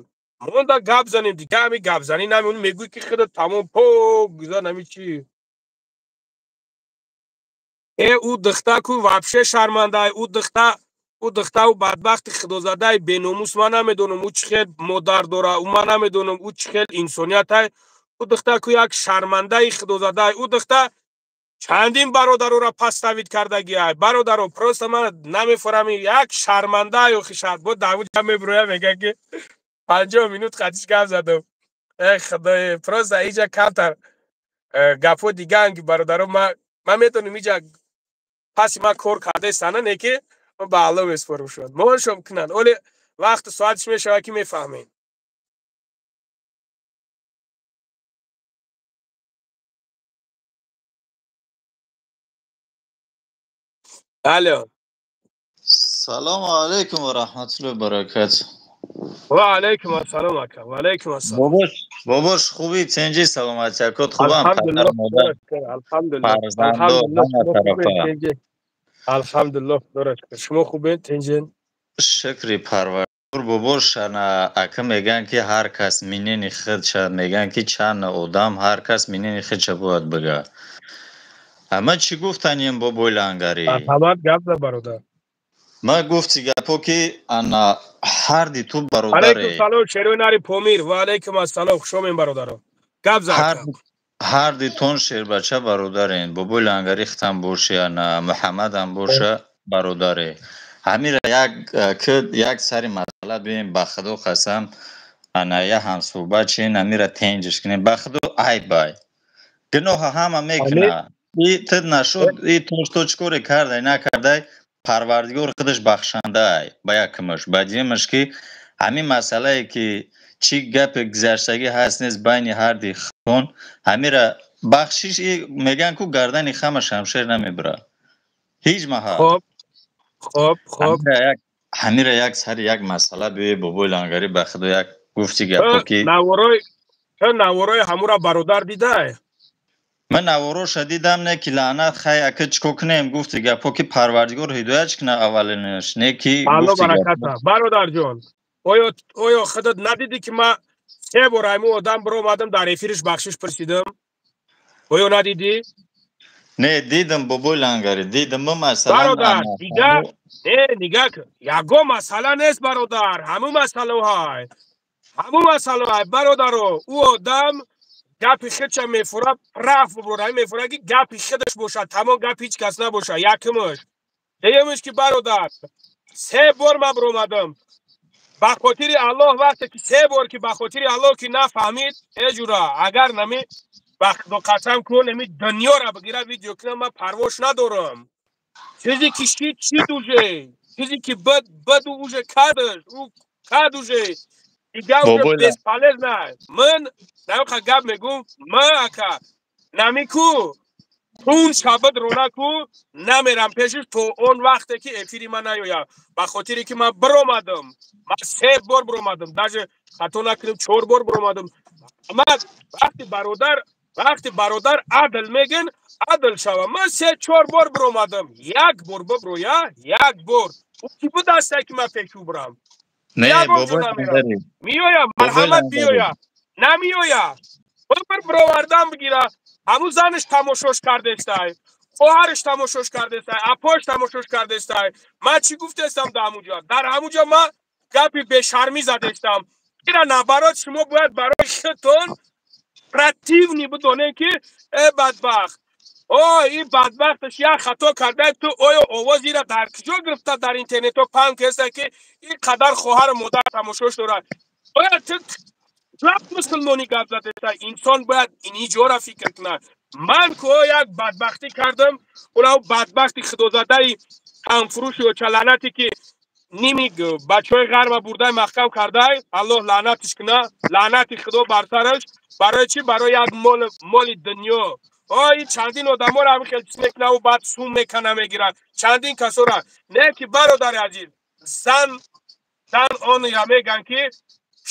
Монда гап занем, дига ҳами гапзанӣ намемонӣ, мегӯӣ ки худат тамом пок гузар нами чӣ. Э ӯ духта ку вообще шармандай, ӯ духта ӯ бадбахти худозадаи беномус, ман намедонам ӯ чӣ хел модар дора, ӯ ман намедонам ӯ чӣ хел инсониятай. Ӯ духта ку як шармандаи худозадай, ӯ духта чандин бародароро паставид кардагиай. Бародаро, просто ман намефурам, як шармандай охи шарт. Бо Давуд меброя, мега ки 50 минут қатиш гап задам. Э худое, просто иҷа камтар гапҳо дигаан ки, бародаро, ман метонам иҷа паси ман кор кардаистана, не ки ман ба Алло месупорам шуд. Моншом кунанд. Оле вақту соатиш мешавад ки мефаҳмед. Алло. Салому алайкум ва раҳматуллоҳи ва баракатуҳ. Ва алайкум ассалом, ака. Ва алайкум ассалом. Бобош, бобош, хубӣ, тенҷи, саломатӣ, акот хубам, падар, модар, фарзандо, ҳама тарафа. Алҳамдулиллоҳ, худоро шукр. Шумо хубед, тенҷен? Шукри Парвардигор, бобош, ана ака мегӯянд ки ҳар кас минени худша, мегӯянд ки чанд одам ҳар кас минени худша бояд бигӯяд. Ама чӣ гуфтанем, бобои Лангарӣ? Марҳамат, гап за, бародар. Ман гуфти гапо ки ана ҳарди ту бародаре. Алайкум салом, шерои нари Помир. Ва алайкум ассалом, хуш омед, бародаро. Гап за. Ҳардитон шербача бародарен. Бобои Лангарӣ хитам боши, ана Муҳаммадам боша, бародаре. Ҳамира як ки як сари масъала бием, ба худо қасам, ана я ҳамсӯҳбат шен, ҳамира тенҷиш кунем. Ба худо айб ай. Гуноҳа ҳама мекунад. И ту нашуд, и то чӣ коре кардай, накардай, Парвардигор худаш бахшандай ба якумаш. Ба дуюмаш ки ҳамин масъалае ки чӣ гапи гузаштагӣ ҳаст нест байни ҳарди хон, ҳамира бахшиш мегӯянд ку гардани хама шамшер намебурад. Ҳеҷ маҳал. Хоб, хоб, хоб. Ҳамира як сари як масъала биёй, бобои Лангарӣ, ба худо як гуфти гапо ки наворои ҳамура, бародар, дидай? Ман навороша дидам, не ки лаънат, хай ака чӣ кор кунем, гуфти гапо ки Парвардигор ҳидоят кунад аввалинаш, не ки Алло бараката. Бародарҷон, оё худат надидӣ ки ман се бор айму одам биромадам, дар эфириш бахшиш пурсидам? Оё надидӣ? Не, дидам, бобои Лангарӣ, дидам. Ман масалан бародар, дига не, нигаҳ кун, ягон масъала нест, бародар. Ҳамун масъалаҳай, ҳамун масъалаҳай, бародаро. Ӯ одам гапи худша мефура, прав буброра, мефура ки гапи худаш бошад, тамом, гапи ҳеҷ кас набошад. Якумаш. Дуюмаш ки, бародар, се бор ман биромадам ба хотири Аллоҳ. Вақте ки се бор ки ба хотири Аллоҳ ки нафаҳмид, э ҷура, агар нами ба худо қасам кун, нами дунёра бигира, видео кунам, ман парвош надорам. Чизе ки шид, шид уже, чизе ки бад, баду уже кадаш, ӯ кад уже, дига уже бесполезно. Ман намиқа гап мегӯм, ман ака намику тун шабад рона ку намерам пешиш то он вақте ки эфири ман наёяд, ба хотире ки ман биромадам, ман се бор биромадам, даже хато накунем, чор бор биромадам. Ман вақти бародар адл мегӯн, адл шава. Ман се чор бор биромадам, як бор биброя, як бор ӯ ки будааста ки ман пешу бирам? Не, меоя, марҳамат, биёя, намеоя, бибир, бировардан бигира. Ҳамун занаш тамошош кардестай, хоҳараш тамошош кардестай, апош тамошош кардестай. Ман чӣ гуфтестам дар ҳамунҷо? Дар ҳамунҷо ман Гапи бешармӣ задестам. Ира наоборот, шумо бояд барои худтон противный бидонем, ки э бадбахт, о ин бадбахташ як хато карда. Ту оё овоз ира дар куҷо гирифта, дар интернетҳо паҳн кеста, ки ин қадар хоҳару модар тамошош дорад? Оя ту мусулмонӣ гап задеста? Инсон бояд ини ҷора фикр кунад. Ман ко як бадбахтӣ кардам, уна бадбахти худозадаи танфурӯши очаланате, ки ними бачаҳои ғарба бурдай маҳкам кардай, Аллоҳ лаънатиш куна, лаънати Худо бар сараш. Барои чӣ? Барои як моли дунё. Ой, чандин одаморо ҳамин хел чиз мекунаву баъд сум мекана, мегирад чандин касора. Не ки, бародари азиз, зан онра меган, ки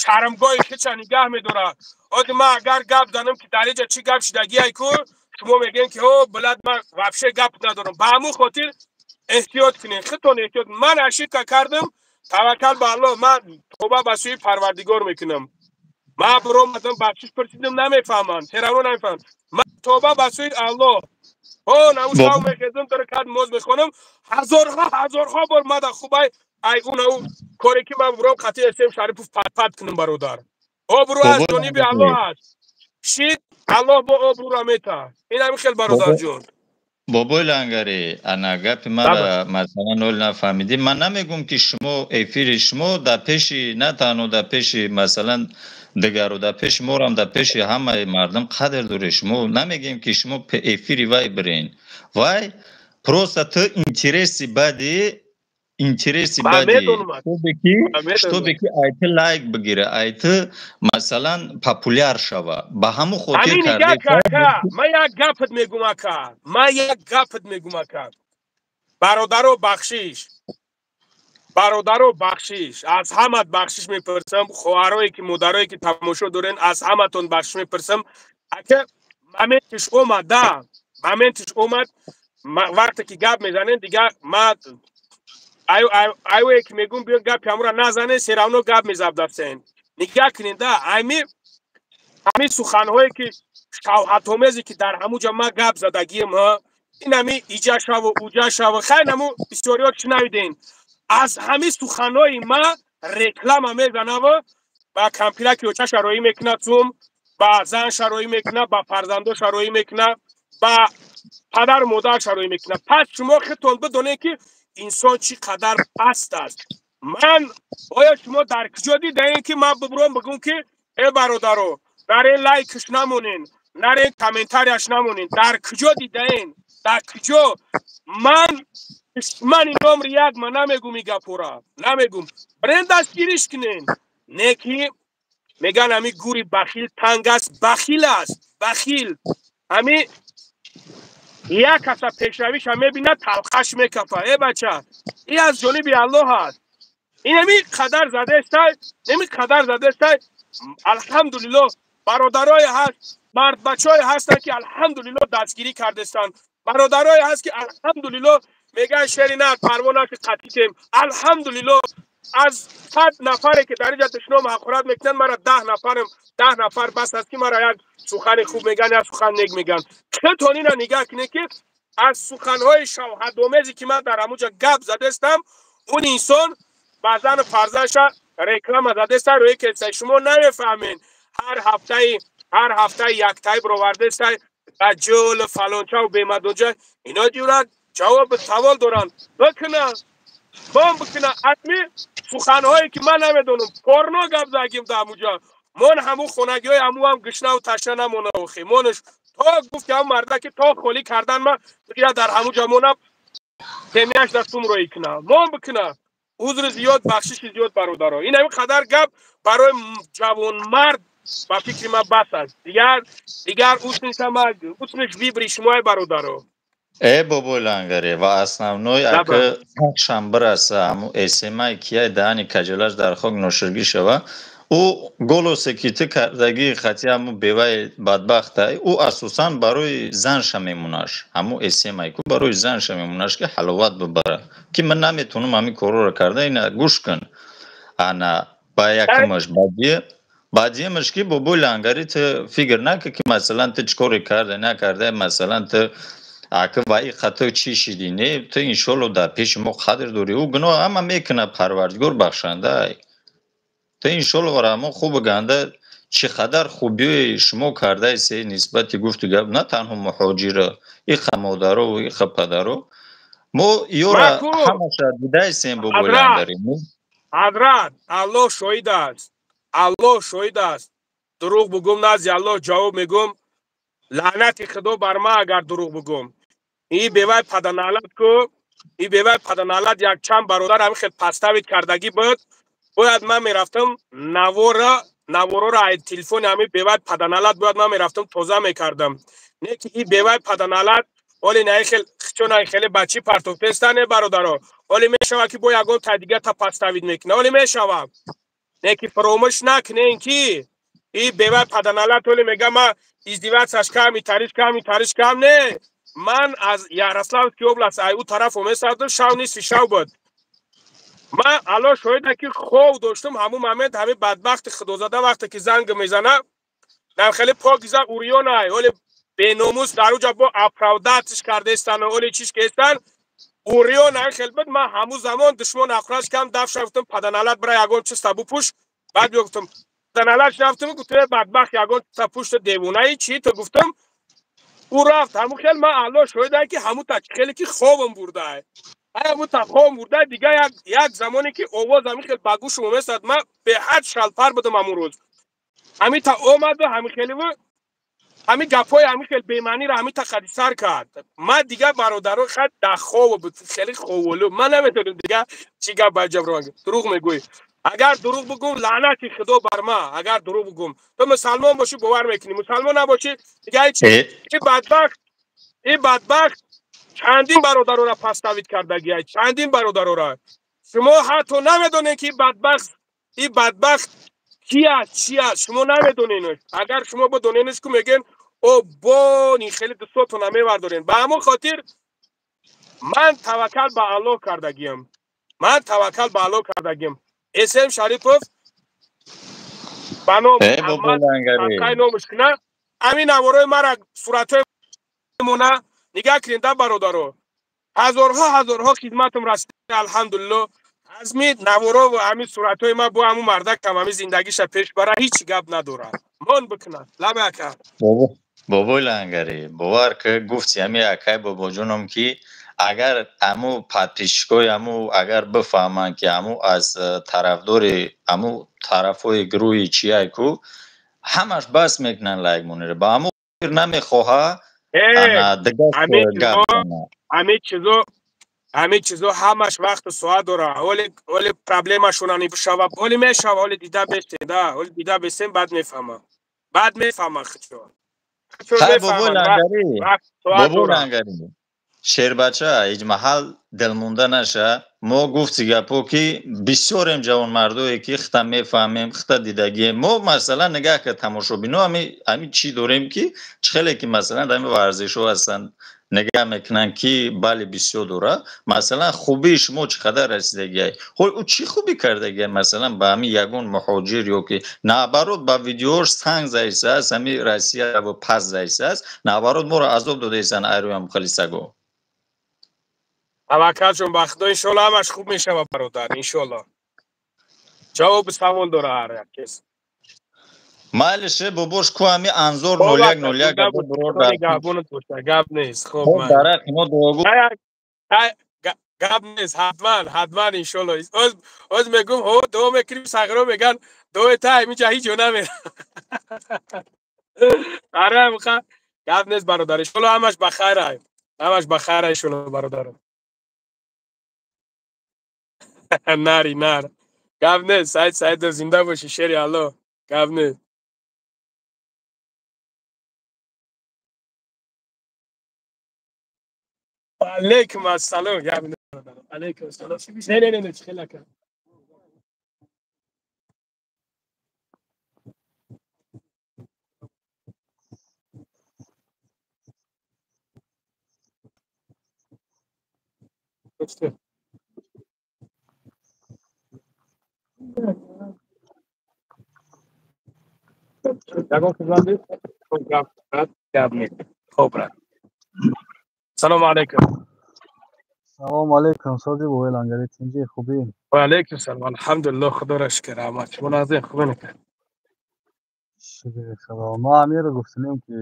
шармгоҳи хича нигаҳ медорад. Ози ман агар гап занам, ки дар иҷа чӣ гап шидагиай ку, шумо мегӯем, ки о блядь, ман вообще гап надорам. Ба ҳамун хотир эҳтиёт кунед, худтон эҳтиёт. Ман ошибка кардам, таваккал ба Аллоҳ, ман тоба ба сӯи Парвардигор мекунам. Ман биромадам, бахшиш пурсидам, намефаҳманд, серавно намефаҳманд. Ман тоба ба сӯи Аллоҳ. О наву шав мехезам, дар моз мехонам ҳазорҳо, ҳазорҳо бор. Мада хубай ай унау коре, ки ман буром қатъи эсем Шарипов патпат кунам. Бародар, обрӯ аз ҷониби Аллоҳ аст. Шид, Аллоҳ бо обрӯра мета. Ин ҳамин хел, бародарҷон. Бобои Лангари, ана гапи мара масалан нол нафаҳмидӣ. Ман намегӯм, ки шумо эфири шумо дар пеши, на танҳо дар пеши масалан дигару, дар пеши морам, дар пеши ҳамаи мардум қадр доред. Шумо намегӯем, ки шумо эфири вай бирен. Вай просто ту интереси бади, интереси бади, чтобы ки айти лайк бигира, айти масалан популяр шава, ба ҳамун хотир. Карда ман як гапат мегум, ака, ман як гапат мегум, ака. Бародаро, бахшиш, бародаро, бахшиш, аз ҳамат бахшиш мепурсам. Хоҳарое ки, модарое ки тамошо дорен, аз ҳаматон бахшиш мепурсам. Ака, моментиш омад да, моментиш омад. Вақте ки гап мезанем, дигар ма айве ки мегум, биё гапи ҳамура назанен, всё равно гап мезабдастен. Нигаҳ кунед да, ами ҳамин суханҳое ки шавҳатомезе, ки дар ҳамуҷа ма гап задагием, ин ҳами иҷа шаву уҷа шаву, хайр, наму бисёриҳо чӣ навиден, аз ҳамин суханҳои ма реклама мезанаву ба кампираки оча шароӣ мекунад, сум ба зан шароӣ мекунад, ба фарзандо шароӣ мекунад, ба падару модар шароӣ мекунад. Пас шумо худтон бидонед, ки инсон чӣ қадар паст аст. Ман оё шумо дар куҷо дидаем, ки ман бибуром бигӯм, ки э бародаро, нарен лайкш намонен, нарен комментарияш намонен? Дар куҷо дидаем, дар куҷо? Ман душмани номри як, ман намегум, и гапора намегум. Бирен, дастгириш кунен. Не ки меган, ҳами гури бахил танг аст, бахил аст, бахил. Ҳами як каса пешравиша мебинад, талхаш мекафа. Э бача, и аз ҷониби Аллоҳ аст. Ин ҳами қадар задестай, ҳами қадар задестай. Алҳамдулиллоҳ, бародарое ҳаст, мардбачое ҳастанд, ки алҳамдулиллоҳ дастгирӣ кардестанд. Бародарое ҳаст, ки алҳамдулиллоҳ мегӯянд, шери на парво наки қатитем. Алҳамдулиллоҳ, аз 100 нафаре, ки дар инҷа душном ҳақорат мекунанд, мара 10 нафарам, 10 нафар бас аст, ки мара як сухани хуб мегӯянд, як сухан нек мегӯянд. Худтон ина нигаҳ кунед, ки аз суханҳои шавҳатомезе, ки ман дар ҳамуҷа гап задестам, он инсон ба зану фарзандша реклама задеста, рӯе кеса. Шумо намефаҳмен, ҳар ҳафтаи, ҳар ҳафтаи яктаи бировардестай даҷҷол, фалончаву бемадонча. Ино ҷурат ҷавоби савол доранд, бикуна, бом бикуна. Ами суханҳое, ки ман намедонам, порно гап задагим дар ҳамуҷа. Мон ҳамун хонагиҳои ҳамуам гушнаву ташна намона. Охи монш то гуфт, ки ҳамун марда, ки то холӣ кардан ма бигира, дар ҳамуҷа монам, темияш дар сум роӣ куна, мон бикуна. Узри зиёд, бахшиши зиёд, бародаро. Ин ҳамин қадар гап барои ҷавонмард ба фикри ман бас аст. Дигар усниш выбори шумои, бародаро. Э бобои Лангаре, ва основной ака шам бираса, ҳаму смай кияй, даҳани каҷалаш дар хок ноширгӣ шава. Ӯ голосе, ки ту кардагӣ хати ҳаму беваи бадбахта, ӯ асосан барои занша мемонаш. Ҳаму смай ку барои занша мемонаш, ки ҳаловат бибара, ки ман наметавонам ҳамин корҳоро карда, ина гӯш кун. Ана ба якумаш, баъдиамаш, ки бобои Лангари, ту фикр накун, ки масалан ту чӣ коре карда накарда, масалан ту ака ва и хато чӣ шидӣ. Не, ту иншолло дар пеши мо қадр дорӣ. Ӯ гуноҳ ҳама мекунад, Парвардигор бахшанда. Ту иншолло раҳмон хуб ганда чӣ қадар хубиҳои шумо кардаисе нисбати гуфту гап на танҳо муҳоҷира, иха модаро, иха падаро. Мо ёра ҳамаша дидаистем, бобои Лангари. Ҳазрат, Аллоҳ шоҳид аст. Аллоҳ шоҳид аст. Дурӯғ бугум, назди Аллоҳ ҷавоб мегум. Лаънати Худо бар ман агар дурӯғ бугум. И бевай паданалат ку, и бевай паданалат якчанд бародар ҳамин хел паставид кардагӣ буд. Бояд ман мерафтам навороро аз телефони ҳамин бевай паданалат бояд ман мерафтам тоза мекардам. Не ки и бевай паданалат оли на хел чона хеле бачи партофтестане бародаро. Оли мешава ки бо ягон та дига та паставид мекуна. Оли мешава. Не ки фаромӯш накунен ки и бевай паданалат оли мега ма издеваться кам, и тариш кам, и тариш кам не. Ман аз Ярославский област ай ӯ тараф омесадам, шав нисфи шав буд. Ман Аллоҳ шоҳида ки хов доштам ҳамун момент ҳамин бадбахти худозада вақте ки занг мезана, дар хеле покиза урёнай, оли беномус дар уҷа бо оправдатиш кардаистан, оли чиш кестан, урён ай хел буд. Ман ҳамун замон душмон ахраш кам дафша гуфтам паданалат бира ягон чиста бупӯш. Баъд биё гуфтам паданалат рафтам, гуфтам бадбахт ягон чиста пушта девонаи чӣ ту гуфтам. Ӯ рафт ҳамун хел ман Аллоҳ шоҳида ки ҳамун та хеле ки хобам бурдай. Ҳамун та хобам бурдай. Дига як замоне ки овоз ҳамин хел ба гӯшам омесад, ман беҳад шалпар будам ҳамун рӯз. Ҳамин та омаду ҳамин хеливу ҳамин гапҳои ҳамин хел бемаъниро ҳамин та хади сар кард. Ман дига бародаро хад дар хоб буд, хеле ховолу. Ман наметонам дига чӣ гап ба ҷаброн. Дурӯғ мегӯӣ. Агар дурӯғ бугум, лаънати Худо бар ман. Агар дурӯғ бугум, ту мусалмон бошӣ бовар мекунӣ, мусалмон набошӣ дига ҳеҷ. Ин бадбахт чандин бародарора паставид кардагиай, чандин бародарора. Шумо ҳатто намедонед ки ин бадбахт ки аст, чи аст, шумо намедонед. Агар шумо бидонедш ку мегӯен о бон ин хеле дустотона мевардорен. Ба ҳамон хотир ман таваккал ба Аллоҳ кардагиам. Ман таваккал ба Аллоҳ кардагиам. Эсем Шарипов ба ном номаш куна ҳамин наворои мара суратҳои мона нигаҳ кунед да бародаро. Ҳазорҳо ҳазорҳо хидматам расида алҳамдулилло. Аз ми наворо ва ҳамин суратҳои ма бо ҳамун мардакам ҳамин зиндагиша пеш бара ҳеҷ гап надорад. Мон бикунад лаба ака. Бобои Лангари, бовар ки гуфти ҳамин акай бобоҷоном ки агар аму подписчикои аму агар бифаҳманд ки аму аз тарафдори аму тарафҳои гурӯҳи чиай ку ҳамаш бас мекунанд лайк монеро. Ба аму намехоҳа ҳамин чизо ҳамаш вақту соат дора. Оли проблемашона нибушава, оли мешава, оли дида бестем, да, оли дида бестем, баъд мефаҳма. Баъд мефаҳма хичо. Бобои Лангари, шербача ҳеҷ маҳал дилмонда наша. Мо гуфти гапо ки бисёрем ҷавонмардое ки хита мефаҳмем, хита дидагием. Мо масалан нигаҳ ка тамошобино ҳамин чӣ дорем ки чӣ хеле ки масалан дар ҳамин варзишҳо ҳастанд нигаҳ мекунанд ки бале бисёр дора. Масалан хубии шумо чӣ қадар расидагиай. Ҳол ӯ чӣ хубӣ кардагиай масалан ба ҳамин ягон муҳоҷир ё ки наоборот ба видеош санг заистааст, ҳамин Россия пас заистааст, наоборот моро азоб додаистанд айрӯям хеле саго. Таваккал ҷон ба Худо, иншоалло ҳамаш хуб мешава бародар, иншоалло. Ҷавоби савол дора ҳар як кас. Майлише бобош ку ҳами анзор 0101 бурор гапонат боша, гап нест. Хоб дарахт мо дуогу гап нест, ҳатман, ҳатман иншоалло. Оз мегум, ҳо дуо мекунем, сағро меган, дуои та ҳаминҷа ҳеҷ ҷо намера. Аре гап нест бародар, иншоалло ҳамаш ба хайр ай. Ҳамаш ба хайр ай иншоалло бародар. Нари нар. Гап нест, Саид Саидов зинда бошӣ, шери Аллоҳ. Гап нест. Алейкум ассалом. Гап нест. Алейкум ассалом. Не, не, не, не, хеле ака. Ягон хизмат нест? Гап нест. Хоб рафт. Салому алайкум. Салому алейкум, сози бобои Лангари, тинҷи, хубӣ? Ва алейкум салом, алҳамдулиллоҳ, худоро шукр, раҳмат. Шумо нағзем, хубе накард? Шукри Худо. Мо ҳамиро гуфтанем, ки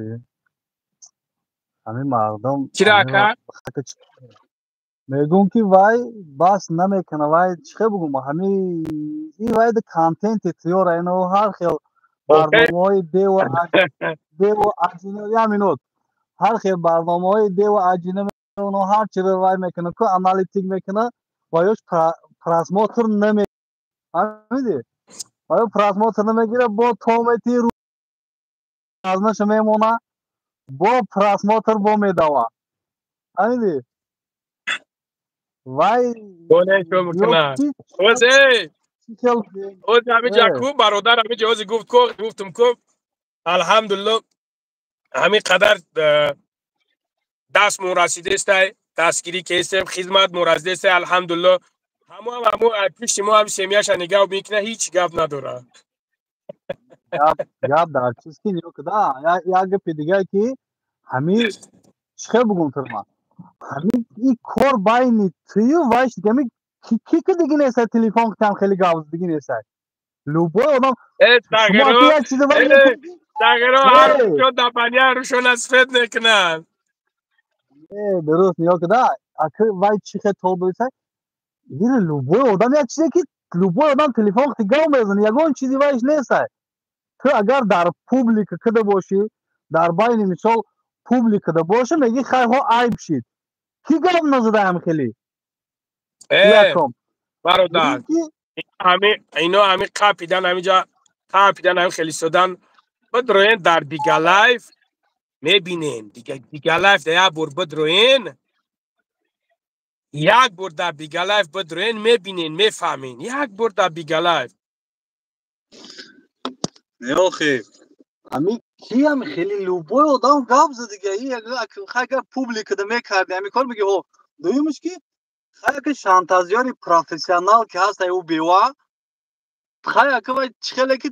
ҳамин мардум Чира, ака? Мегӯм, ки вай бас намекунад. Вай чӣ хел бугум, ҳами ин вай контенти тиёра, ино ҳар хел барномаҳои деву аҷина, як минут, ҳар хел барномаҳои деву аҷина, оно ҳар чиро вай мекунад ку, аналитик мекунад ва ёш просмотр наме, фаҳмидӣ? Ва ё просмотр намегирад, бо томети азнаша мемона, бо просмотр бо медава, фаҳмидӣ? Вай Оз ҳамиҷа ку, бародар, ҳамиҷа ози гуфт ку, гуфтум ку, алҳамдулилло, ҳамин қадар дастмон расидестай, дастгирӣ кестем, хизматмон расидестай, алҳамдулилло. Ҳамо ҳамо пишти мо ҳам семьяша нигаҳ мекуна, ҳеҷ гап надора. Гап дар чиз ки, нигоҳ куда, як гапи дигар, ки ҳами чӣ хел бугум турма, ҳами и кор байни тую вайш, ҳами ки ки диги нестай, телефон китам хеле гап диги нестай, любой одам. Тағиро ҳар дабания рӯшона сфед мекунанд. Дуруст, нигоҳ куда, аки вай чӣ хел тобисай, любой одам як чизе ки любой одам телефон кити гап мезанад, ягон чизи вайш нестай. Ту агар дар публика кида бошӣ, дар байни мисол публикада боша, меги хайҳо, айб шид, ки гап назадаам хеле. Бародар, ино ҳами қапидан, ҳамиҷа қапидан, ҳами хеле истодан. Бидроен дар Бигалайф, мебинен. Бигалайф да як бор бидроен, як бор дар Бигалайф бидроен, мебинен, мефаҳмен. Як бор дар Бигалайф. Не, охи ҳами киам хеле любой одам гап задига, агар публикада мекарди ҳами кор, меги ҳо. Дуюмаш ки, хай, ака, шантажёри профессионал ки ҳаст, ай ӯ бева, хай, ака, вай чӣ хеле ки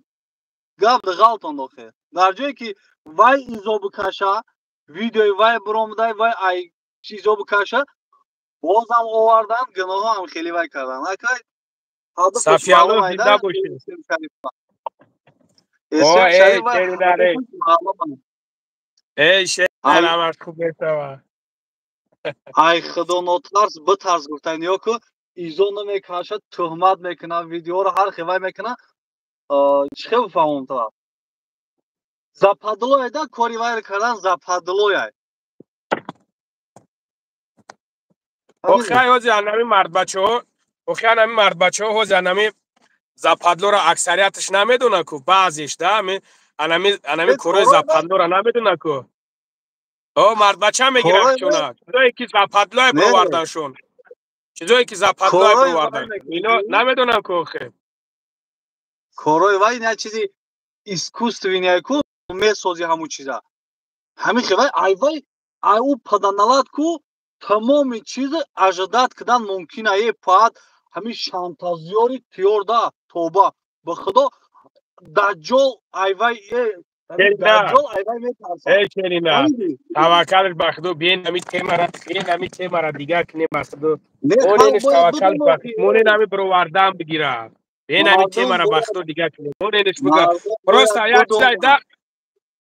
гап ғалтон, охе дар ҷое ки вай изо бикаша, видеои вай биромадай, вай ай изо бикаша, бозам овардан, гуноҳо ҳам хеле вай кардан, ака. Сафиялло, зинда бошед. Эй, эй, шер, ҳамаш хуб мешавад. Ай худо нотарс, битарс гуфтан, ё ку изо намекашад, туҳмат мекунад, видеоро ҳар хел вай мекунад. Чӣ хел бифаҳмам тара, западлояй да кори вайр кардан, западлояй. Охай, ҳози анами мардбачаҳо, охи анами мардбачаҳо ҳози анами западлоро аксарияташ намедона ку, баъзеш да анами корои западлоро намедона ку. О, мардбача мегирад чуна, чизое ки западлое бироварданшон, чизое ки западлое бировардан, ино намедонам ку охе. Корои вай як чизи искусственный ку, месози ҳамун чиза, ҳамин хел вай ай вай ай ӯ паданалат ку, тамоми чизи ожидать кардан мумкин ае. Паат ҳамин шантажёри тиёрда, тоба ба худо, даҷҷол айвай, даҷҷол айвай метарсад. Эй, шерина, таваккалш ба худо. Биен ҳами темара, биен ҳами темара дигар кунем, ба худо. Моненш, таваккал ба монен, ҳами бировардан бигирад. Биен ҳами темара, ба худо, дигар кунем, моненш буга. Просто як чиз да,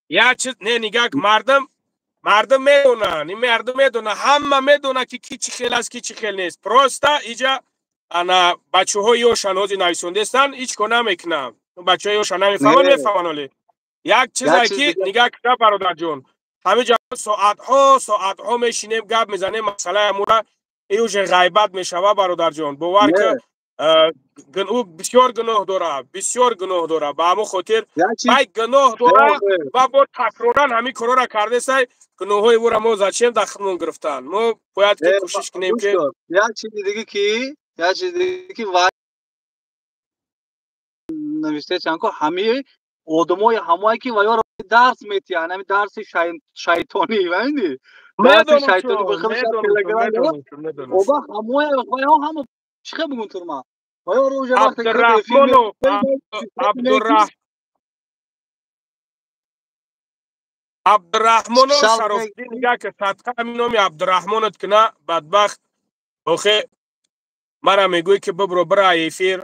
як чиз не, нигак, мардум медонанд, ин мардум медонад, ҳама медонад, ки ки чӣ хел аст, ки чӣ хел нест. Просто иҷа ана бачаҳои ёшан ҳозир нависондестанд, ҳеҷ кор намекунам. Бачаҳои ёшан намефаҳманд, мефаҳманд. Оле як чизе ки нигаҳ кунда, бародарҷон, ҳамиҷа соатҳо соатҳо мешинем, гап мезанем, масъалаи амура и уже ғайбат мешава, бародарҷон, бовар ки ӯ бисёр гуноҳ дора, бисёр гуноҳ дора. Ба ҳамон хотир вай гуноҳ дора ва бо такроран ҳамин корҳоро кардесай, гуноҳҳои ӯро мо зачем дар худмон гирифтан? Мо бояд ки кӯшиш кунем ки як чизи диге ки, як чизи диге ки вай навистаам ку, ҳамаи одамои ҳамое ки ваёро дарс метиҳанд, ҳами дарси шайтонӣ, фаҳмидӣ? Дарси шайтонӣ ба худаш оба ҳамое ваё ҳама чӣ хел бугум турма, ваёро уже вақте Абдурахмонов, Абдурахмонов Шарофиддин, нигоҳ ки, садқа ҳамин номи Абдурахмонат куна, бадбахт. Охе мара мегӯӣ ки бибро бира эфир.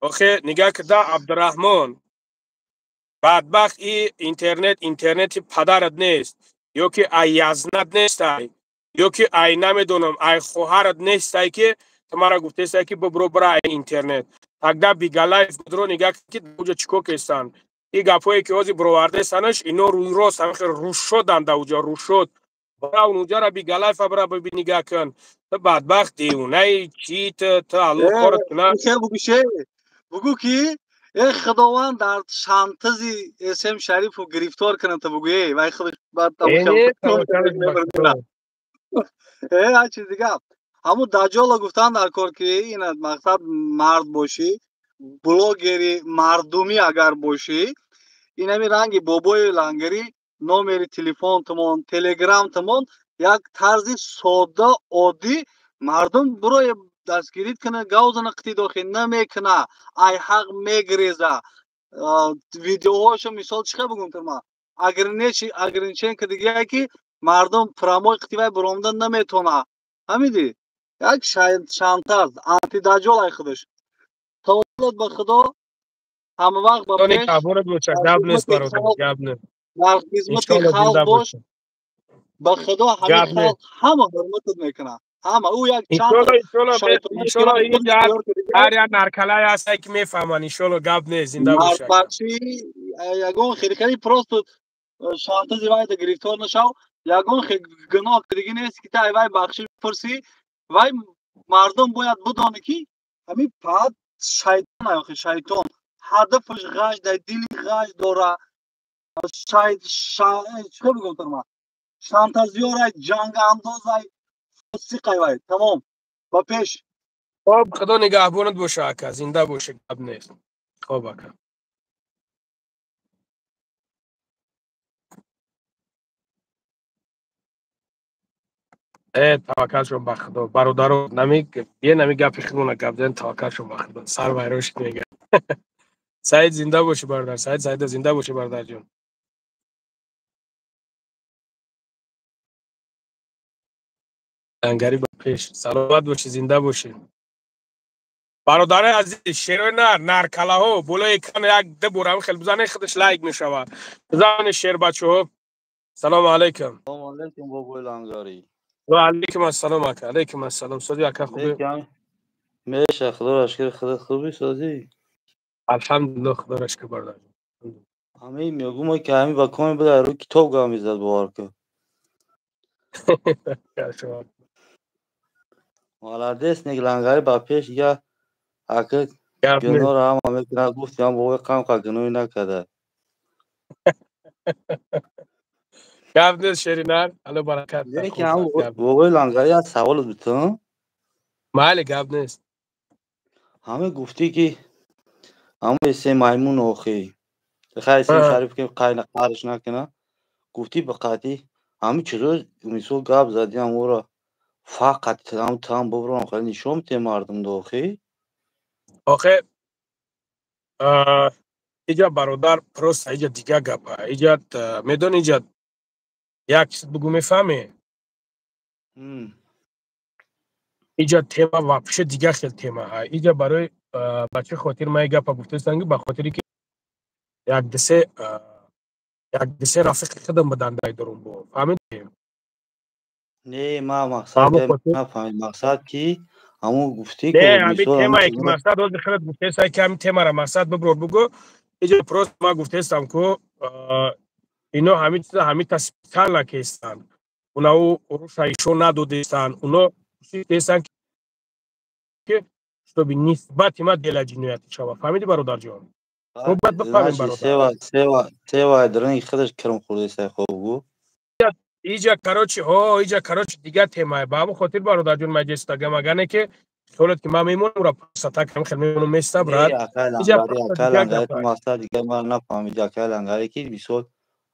Охе нигаҳ кида Абдураҳмон. Бадбахт и интернет интернети падарат нест, ё ки ай язнат нестай, ё ки ай намедонам ай хоҳарат нестай ки ту мара гуфтестай ки бибро бира ай интернет. Тогда Бигалаев будро нигаҳ ки уҷа чӣ кор кестанд. И гапҳое ки ҳозир бировардастанаш ино рӯйрост ҳамихел рӯшоданд да уҷа рӯшод. Бира унуҷара Бигалаева бира биби нигаҳ кун. Ту бадбахт девонаи чӣ ту Аллоҳ корат кунад. Бугӯ ки э Худованд дар шантази СМ Шарифу гирифтор кунад ту бугӯ эй вай худаш баъд э ҳар чиз дига. Ҳамун даҷҷоло гуфтанд дар кор ки ин мақсад мард бошӣ, блогери мардумӣ агар бошӣ, ин ҳамин ранги бобои лангарӣ номери телефон тумон, телеграм тумон як тарзи сода оддӣ мардум бирои дастгирит кунад, гав зана қити дохил намекуна, ай ҳақ мегиреза. Видеоҳошо мисол чӣ хел бугум тума? Ограниченка дига ки мардум прямой қити вай биромада наметона. Ҳамиди? Як шантаз, антидаҷҷол ай худаш. Таваллуд ба Худо ҳама вақт ба пеш. Гап нест бародар, гап нест. Дар хизмати халқ бош. Ба Худо ҳамин халқ ҳама ҳурматат мекунад. Ҳама ӯ як чанд иншолло ҳар як наркалае ҳастае ки мефаҳманд, иншолло гап нест, зинда бошад. Бачи ягон хелхели просто шантази вайда гирифтор нашав, ягон гуноҳ диги нест ки та вай бахшиш пурсӣ. Вай мардум бояд бидонад ки ҳамин пад шайтон охи шайтон ҳадафаш ғаш дар дили ғаш дора. Чӣ бигӯм тума? Шантазиёрай, ҷангандозай, фосиқай вай, тамом. Ба пеш. Хоб, Худо нигаҳбонат боша ака, зинда боша, гап нест. Хоб ака. Э таваккалшон ба Худо. Бародаро, нами бие нами гапи худмона гап зан, таваккалшон ба Худо. Сар вайрон шуд мега. Саид зинда бошӣ бародар, Саид Саида зинда бошӣ бародарҷон. Лангари ба пеш. Саломат бошӣ, зинда бошӣ. Бародарои азиз, шерои нар, наркалаҳо болои экран як ду бор ҳамин хел бизанед, худаш лайк мешавад. Бизанед шербачаҳо. Салому алайкум. Салому алайкум бобои Лангари. Ва алайкум ассалом ака, алайкум ассалом. Сози ака хубе? Меша, Худоро шукр, худат хубӣ сози? Алҳамдулиллоҳ, Худоро шукр бародар. Ҳамин мегӯм ки ҳамин ба коми буда рӯи китоб гап мезад бовар кун. Молодец, нек Лангари ба пеш я ака гуноҳро ҳама мекунад, гуфтам бобои қамқа гуноҳе накарда. Гап нест шеринар, Алло баракат. Лекин бобои Лангари як савол битам. Майли, гап нест. Ҳама гуфтӣ ки ҳама се маймун охи. Хай се Шариф ки қайна қарш накуна. Гуфтӣ ба қатъи ҳами чизо мисол гап задиам ӯро фақат там бубрам хеле нишон медиҳем мардум дохи. Охе иҷа бародар просто иҷа дига гапа. Иҷа медони иҷа як чиз бугӯ мефаҳмӣ? Иҷа тема вообще дига хел тема. Иҷа барои ба чӣ хотир ман гапа гуфтаистам ки ба хотире ки як дисе рафиқи худам буданд дай дорум бо. Фаҳмидӣ? Не, ма мақсад нафаҳмид. Мақсад ки ҳамун гуфтӣ ки не, ҳамин темае ки мақсад ҳозир худат гуфтаистай ки ҳамин темаро мақсад биброр бугӯ. Иҷа просто ман гуфтаистам ку ино ҳамин чиза ҳамин та специально кестанд. Уна руша ишо надодестанд. Уно кӯшиш ки чтобы нисбати ма дела ҷиноятӣ шава. Фаҳмидӣ бародарҷон? Мо бояд бифаҳмем бародар. Сева драни худаш кирм хӯрдесай хоб гу. Иҷа короче, ҳо, иҷа короче дига темае. Ба ҳамон хотир бародарҷон ман ҷестагам агане ки ҳолат ки ман мемонам ура просто так ҳам хел мемонам места брат. Иҷа мақсад дига ман нафаҳмид акай Лангари ки мисол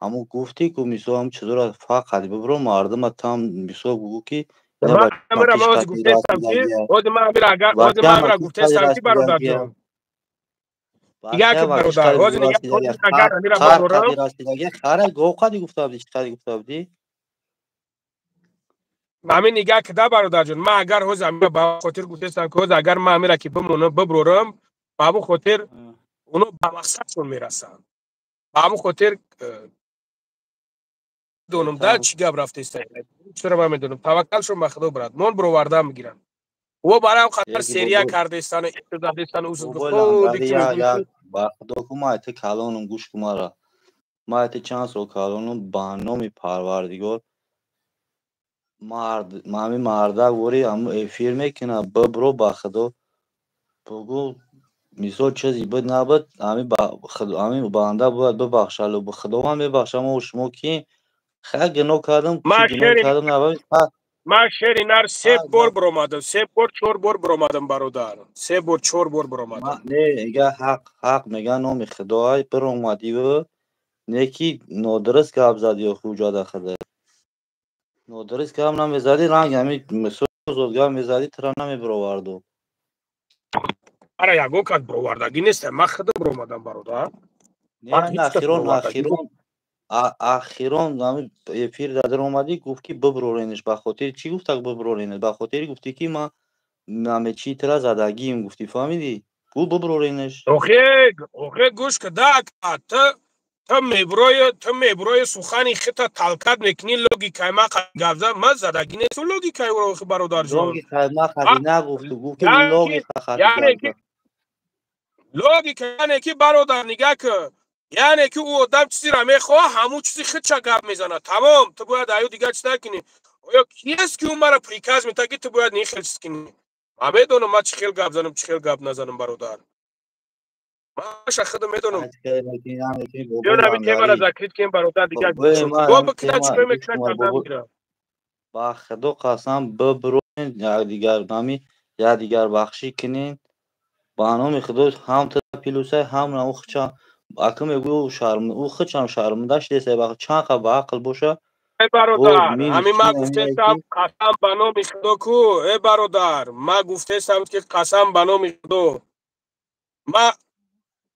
ҳамун гуфтӣ ку мисол ҳамун чизоро фақат бибро мардума там мисол бугӯ ки ман гуфтаистам ки ҳозир ман ҳамира агар ҳозир ман ҳамира гуфтаистам ки бародарҷон дига ки бародар ҳозир агар ҳамира барорам хара гов қади гуфта будӣ, чӣ қади гуфта будӣ? Ҳамин нигаҳ кида, бародарҷон, ман агар ҳозир ҳамира ба хотир гуфтестам, ки ҳозир агар ман ҳамира ки бимонам, биброрам, ба ҳамун хотир оно ба мақсадшон мерасанд. Ба ҳамун хотир донам да чӣ гап рафтеста, чора ман медонам. Таваккалшон ба Худо, брат, мон бироварда мегиранд. О, барам хатар серия кардестан, задестан. Ба Худо ку, ма ты калонум, гӯш ку мара, ма ты чанд сол калонум, ба номи Парвардигор, мард ҳами мардак вори ҳаму эфир мекуна, бибро, ба Худо бугӯ, мисол, чизе буд набуд, ҳами банда бояд бибахшалу Худованд мебахша. Мо шумо ки хай гуноҳ кардам, гуноҳ кардам. Ман, шери нар, се бор биромадам, се бор, чор бор биромадам, бародар, се бор, чор бор биромадам. Не, ига ҳақ, ҳақ мега, номи Худоай, биромадиву не ки нодуруст гап зади. Охи, уҷада худа нодуруст гап намезади, ранг ҳами мисол зод гап мезади, тура намебироварду. Ара, ягон кас бировардагӣ нест, ман худам биромадам, бародар. Ахирон, ахирон, ахирон ҳами эфир дар омадӣ, гуфт ки биброренеш. Ба хотири чӣ гуфтак биброренеш? Ба хотири гуфтӣ ки ман намечи тира задагием гуфтӣ, фаҳмидӣ? Гу биброренеш. Охе, охе, гӯш када, ту меброи, ту меброи, сухани хита талкат мекунӣ, логикаи ма гап зад, ман задагӣ несту логикаи ӯро, охи, бародарҷон. Логикаи ма хади нагуфту, гуфт ки логика хади. Логика, яъне ки, бародар, нигаҳ ки, яъне ки ӯ одам чизеро мехоҳа, ҳамун чизи худша гап мезанад, тамом. Ту бояд аю дигар чиз накунӣ. Оё киест, ки ӯ мара приказ метад, ки ту бояд ин хел чиз кунӣ? Ман медонам, ман чӣ хел гап занам, чӣ хел гап назанам, бародар. Маша худам медонам. Ё наби темара закрыть кем, бародар, дигар бо бикна, чӣ мекунад, карда мегирам. Ба Худо қасам, биброен, якдигар ҳами якдигар бахшӣ кунен. Ба номи Худо, ҳам ту плюсай, ҳам ӯ хича ака мегӯ, шарм, ӯ хичам шарманда шудеса, чанд қа ба ақл боша. Э бародар, ҳамин ман гуфтестам, қасам ба номи Худо ку, э бародар, ман гуфтестам, ки қасам ба номи Худо, ман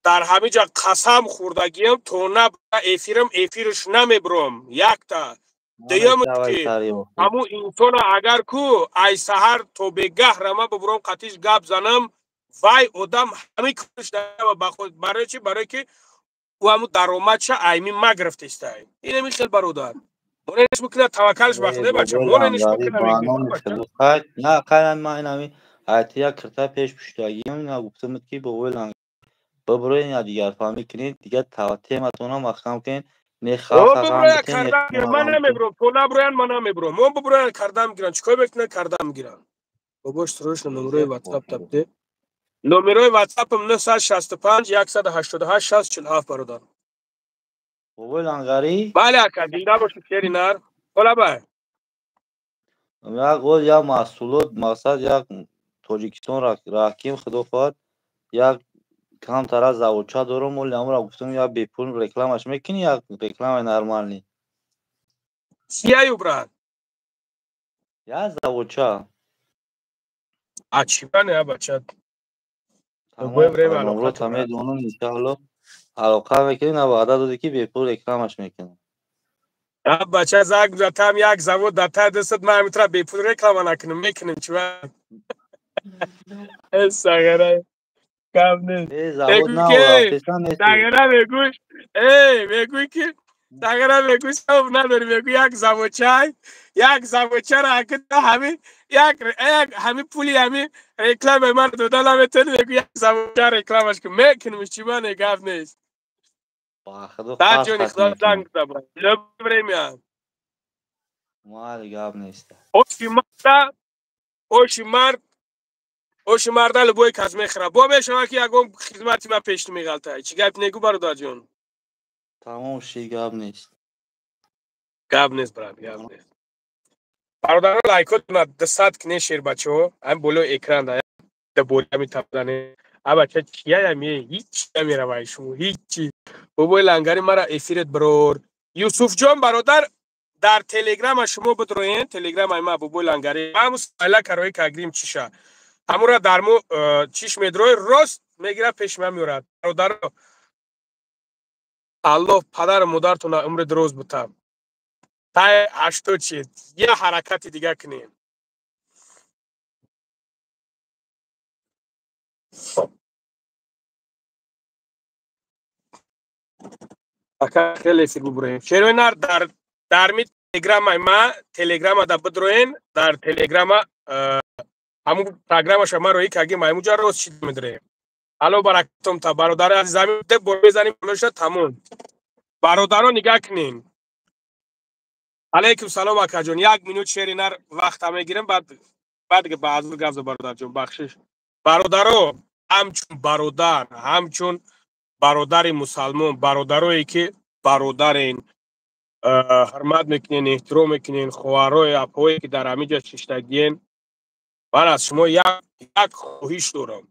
дар ҳамин ҷа қасам хӯрдагиам, то на эфирам эфирш намебурам. Якта дуюм, ки ҳамун инсона агар ку ай саҳар то бегаҳ рама бубурам, қатиш гап занам, вай одам ҳамин корш барои чи? Барое ки ӯ ҳамун даромадша айми ма гирифтестай. Инами хел, бародар, монениш мекунад, таваккалш ба Худо, бача, монениш мекунад. На, қайран, ман инами айтия кирта пеш пуштагиам на гуфтамуд, ки бобои ланг биброен, я дигар фаҳмӣ кунед, дигар тематонам маҳкам кунед. Не. Ман намебурам, то наброян ман намебурам. Мо биброян, карда мегиранд, чӣ кор мекунанд, карда мегиранд. Бобош, срочно номерои ватсап табде. Номерои ватсапам 965 188 60 47, бародар. Бобои лангарӣ. Бале, ака, зинда бошед, шери нар, ҳола бай. Як оз як маҳсулот, мақсад, як Тоҷикистон раҳким, Худо хоҳад, як камтара заводча дорам, оли ҳамура гуфтам, як бепул рекламаш мекунӣ, як рекламаи нормальный. Чияю, брат? Як заводча. А чибане, а бача? Номрота медонам, иншаалло алоқа мекунем. На, ваъда додӣ, ки бепул рекламаш мекунам. А бача, занг затам, як завод дар тай дастат, ман ҳамитра бепул реклама накунам, мекунем, чиба сагара, гап нест. Сагара мегӯй, э мегӯй ки сагара мегӯй, сабаб надорӣ, мегӯй як заводчай, як заводчара акида ҳами як як ҳами пули ҳами рекламаи ман дода наметавонӣ, мегӯй як заводча рекламаш кун, мекунем, чиба не, гап нест. Дар ҷони Худо, занг забра любое время. Майли, гап нест. Оши марда, оши мард, оши марда любой кас мехӯрад. Бо мешавад, ки ягон хизмати ма пеш меғалта. Чӣ гап негӯ, бародарҷон? Тамом ши, гап нест. Гап нест, брат, гап нест. Бародаро, лайкотона 200 кне, шербачаҳо, ҳам болои экран да болами табдане. А бача, чияям, ҳичи намеравай шумо, ҳичи. Бобои лангари, мара эфирет бирор. Юсуфҷон, бародар, дар телеграма шумо бидроен, телеграмаи ма, бобои лангари, ҳаму сайла карои кагрим чиша. Ҳамура дар мо чиш медрои, рост мегирад, пеши ман меорад. Бародаро, Аллоҳ падару модаратона умри дроз бута. Тай 80 шид. Я ҳаракати дига кунем. Ака хеле эфир бубуроем. Шерои нар дар ми телеграмаи ма, телеграма да бидроен, дар телеграма ҳамун программаша ма роӣ кардем, ҳамунҷа рост шид медроем. Алло баракатом та бародари азиз, ҳамин де бор мезанем болоша тамом. Бародаро нигаҳ кунен. Алейкум салом акаҷон. Як минут шери нар вақта мегирем, баъд ба азур гап за бародарҷон, бахшиш. Бародаро, ҳамчун бародар, ҳамчун бародари мусалмон, бародарое ки бародарен, ҳурмат мекунен, эҳтиром мекунен, хоҳарое, апое ки дар ҳамин ҷо шиштагиен, ман аз шумо як хоҳиш дорам.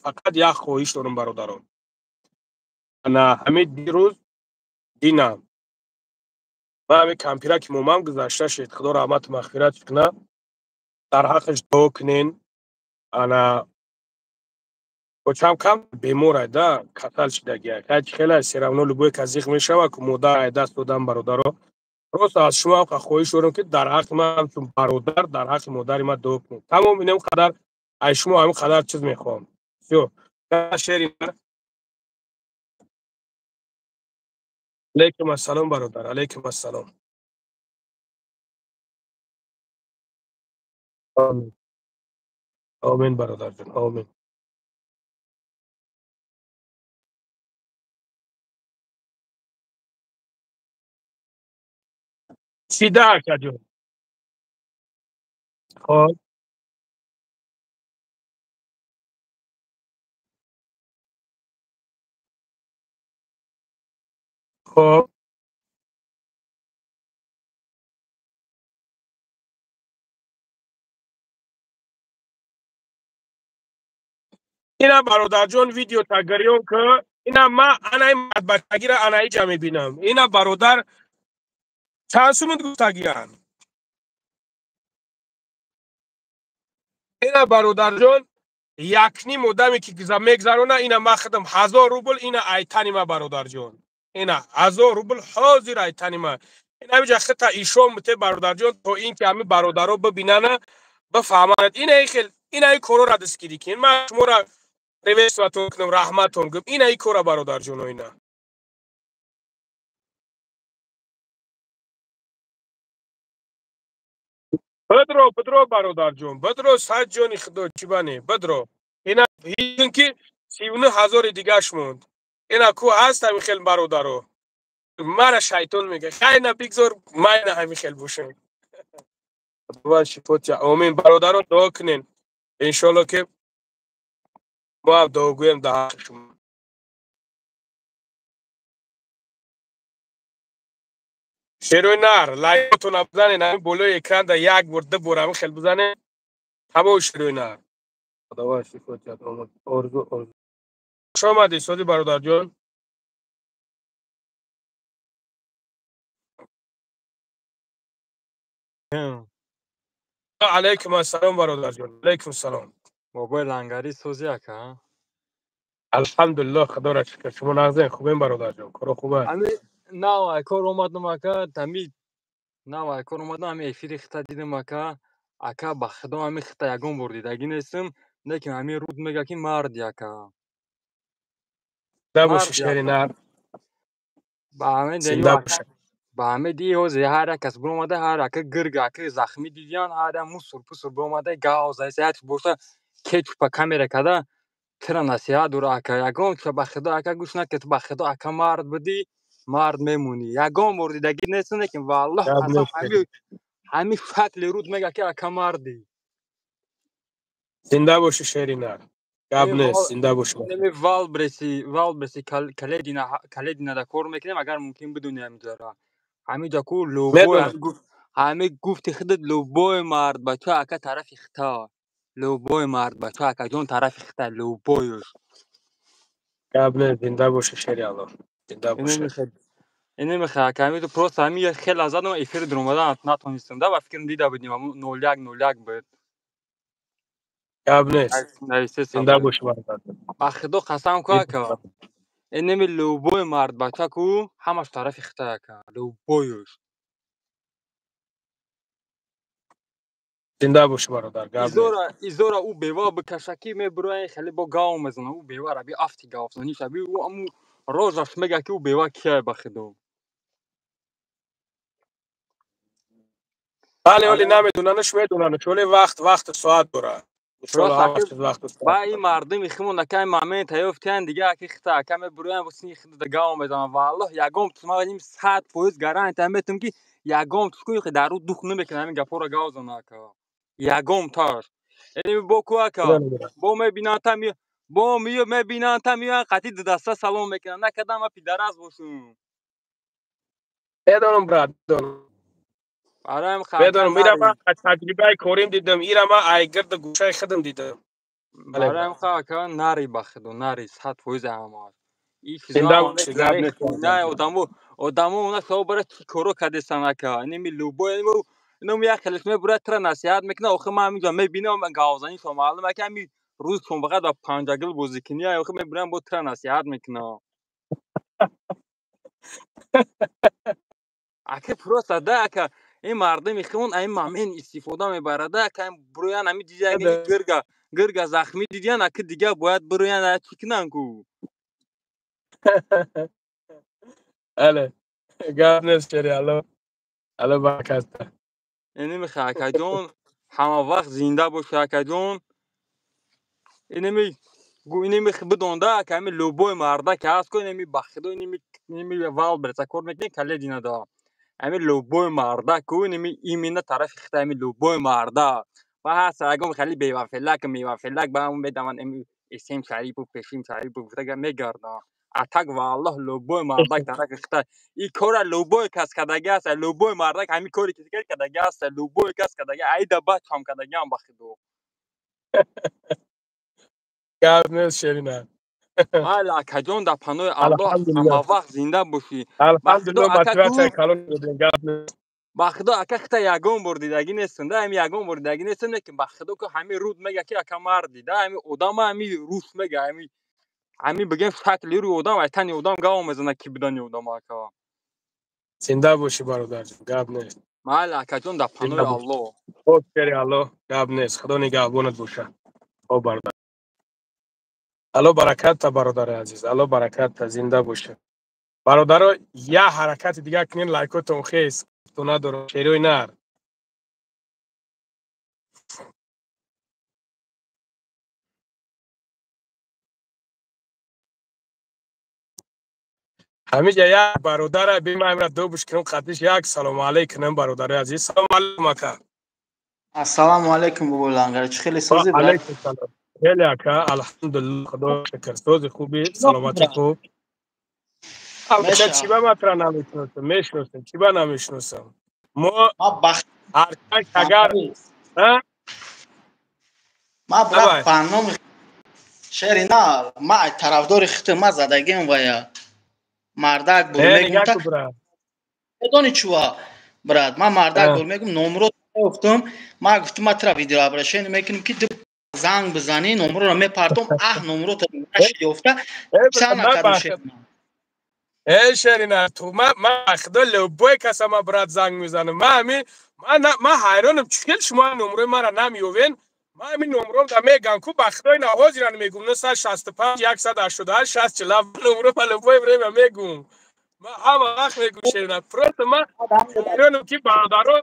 Фақат як хоҳиш дорам бародарон. Ана ҳамин дирӯз динам. Ман ҳамин кампира ки момам гузашта шид, худо раҳмату мағфират кунад, дар ҳаққаш дуо кунен. Ана бочам кам бемор ай да, касал шидагия. Кай хеле все равно любой кас зиқ мешава, ку модар ай даст додам бародаро. Просто аз шумо ҳам хоҳиш дорам ки дар ҳаққи ман ҳамчун бародар, дар ҳаққи модари ман дуо кунед. Тамом, инам қадар ай шумо ҳамин қадар чиз мехоҳам. Всё. Шери алейкум ассалом бародар, алейкум ассалом. Омин. Омин бародарҷон, омин. Чида акаҷон? Хоб. Хоб. Ина бародарҷон видео тагариён ки ина ма анаи мардбачагира анаи ҷа мебинам. Ина бародар чанд сумут гуфтагиян? Ина бародарҷон якним одаме ки мегзарона, ина ма худам 1000 рубл, ина айтани ма бародарҷон. Ина 1000 рубл ҳозир айтани ма. Ина ҳамиҷа хита ишон бите бародарҷон, то ин ки ҳами бародаро бибинана, бифаҳманд. Ина хел, ина ин корора дастгирӣ кунед. Ман шуморо приветствоватон кунам, раҳматон гум. Ина ин кора бародарҷоно ина. Бадро, бадро бародарҷон, бадро сад ҷони худо чӣ бане, бадро. Ина ҳин ки 39 000 дигаш монд. Ина ку ҳаст ҳамин хел бародаро. Мара шайтон мега. Хайна бигзор майна ҳамин хел бошем. Худованд шифо диҳад. Омин. Бародаро дуо кунен. Иншоалло ки мо ҳам дуогӯем дар ҳаққи шумо. Шерои нар, лайкотона бизанен, ҳамин болои экран да як бор, ду бор ҳамин хел бизанен. Тамом шерои нар. Худованд шифо диҳад. Орзу, орзу. Хуш омадӣ, соди бародарҷон. Алейкум ассалом бародарҷон. Алейкум салом. Бобои лангари сози ака? Алҳамдулиллоҳ, худоро шукр. Шумо нағзен, хубем бародарҷон. Коро хуб аст. Ами нав ай кор омадам ака, ами нав ай кор омадам, ами эфири хита дидам ака. Ака ба худо ами хита ягон бор дидагӣ нестам, лекин ами руд мега ки марди ака. Зинда боши шери нар. Ба ҳамин Зинда боши. Ба ҳамин ди ҳозир ҳар як кас биромада, ҳар яка гирг ака захмӣ дидиян, ҳар як мусур пусур биромада, гав зайса як боша кетчупа камера када тира насиҳат дора ака. Ягон ча ба худо ака гӯш накард, ба худо ака мард будӣ, мард мемонӣ. Ягон бор дидагӣ нестам, лекин валлоҳ қасам ҳамин шакли руд мега ки ака мардӣ. Зинда боши шери нар. Гап нест, зинда боши. Валбреси Каледина да кор мекунем, агар мумкин бидуни ҳамин ҷара. Ҳамин ҷа ку любой ҳамин гуфти худат любой мард бача ака тарафи хита. Любой мард бача ака ҷон тарафи хита, любойш. Гап нест, зинда боши шери Аллоҳ. Зинда боши. Ине мехоҳ ака, ҳамин просто ҳамин хеле задам эфир дуромадан натонистам да, ба фикрам дида будем, ҳамун 01 01 буд. Гап нест. Зинда боши бародар. Ба худо қасам ку ака. Инеми любой мард бача ку ҳамаш тарафи хита ака, любойш. Зинда бош бародар, гап. Изора ӯ бева бикаша ки мебуроян хеле бо гав мезана, ӯ бева раби афти гавзаниш аби ӯ аму рожаш мега ки ӯ бева кияй ба худо. Бале, оли намедунанаш, медунанаш, оли вақт соат дора. Ба ин мардуми химон акай момент ёфтиян дига аки хита ака мебуроян сини хита гав мезанан. Валлоҳ ягон тусма ним 100% гарантия метум ки ягон тускуи дар ӯ дух намекунад ҳамин гапҳоро гав зана ака. Ягон таш. Яъне бо ку ака бо мебинанд та бо мебинанд та меоянд қатъи дудаста салом мекунанд. Накардам ма пидараз бошум. Медонам брат, медонам. Медонам, ира ман аз таҷрибаи корим дидам, ира ман ай гирди гӯшаи худам дидам. Бароям ха ака нари ба худо, нари 100% ҳамааш. И чизо одамо она сабаб бара чӣ коро кардесан ака. Инами любой инам як хелеш мебурад тра насиҳат мекунад. Охир ман ҳаминҷо мебинам гавзанишон маълум ака ҳами рӯзшон фақат ба панҷагил бозӣ кунӣ, охир мебурам бо тра насиҳат мекунад. Ака просто да ака ин мардуми химон ин момент истифода мебарад ака буроян ҳами дидиян гирга гирга захмӣ дидиян ака дига бояд буроян чӣ кунанд ку. Бале, гап нест шери, алло алло баракатта. Инами ха акаҷон ҳама вақт зинда боши акаҷон. Инами инами бидонда ака ҳами любой марда ки ҳаст ку инами ба худо инами валберца кор мекунем каледина да. Ҳами любой марда ку инами именно тарафи хита ҳами любой марда. Ва ҳаст ягон хеле бевафелак мевафелак ба ҳамон медаванд ами эсем шарипу пешим шарипу гуфта мегарданд. А так валлоҳ любой мардак тарафи хита и кора любой кас кадаги аст, любой мардак ҳами кори ки кадаги аст, любой кас кадаги айда бачам кадагиам ба худо. Гап нест шерина. Майли акаҷон дар паноҳи Аллоҳ ҳама вақт зинда бошӣ. Алҳамдулиллоҳ, мотиватсияи калон додем, гап нест. Ба худо ака хита ягон бор дидагӣ нестам, да ҳами ягон бор дидагӣ нестам, лекин ба худо ки ҳами руд мега ки ака марди, да ҳами одама ҳами рус мега, ҳами ҳами бигем шакли рӯи одам ай тани одам гав мезана ки будани одам ака. Зинда бошӣ бародарҷон, гап нест. Майли акаҷон дар паноҳи Аллоҳ. Хоб шери Аллоҳ, гап нест. Худо нигаҳбонат боша. Хоб бародар. Алло баракатта бародари азиз, алло баракатта, зинда боша. Бародаро, як ҳаракати дигар кунед, лайкотон хез, то надорам, шерои нар. Ҳамиҷа як бародара бима амра добуш кунам қатиш як салому алейкум бародари азиз. Салому алейкум ака. Ассалому алейкум бобои Лангари, чӣ хеле созӣ брат? Алейкум салом. Хеле ака, алҳамдулиллоҳ, худо шукр. Сози хуби, саломатӣ хуб. Ака чӣ ба ман тура намешиносам? Мешиносам, чӣ ба намешиносам? Мо ҳарчанд агар ма брат ба номи шери на, ма тарафдори хитм, ма задагим вая мардак бур мегум. Медони чува брат, ма мардак бур мегум, номро гуфтам, ма гуфтам ма тура видеообращение мекунем ки занг бизанӣ, номроро мепартом, аҳ номрото нашид ёфта писар накардам шерина. Э шерина, ту ма худо любой каса ма брат занг мезанам. Ма ҳами ма ҳайронам чӣ хел шумо номрои мара намеёвен. Ма ҳами номром да мегам ку ба худои наҳозиран мегум 965 188 60 номро ба любое время мегум. Ма ҳама вақт мегум шерина. Просто ма ҳайронам ки бародаро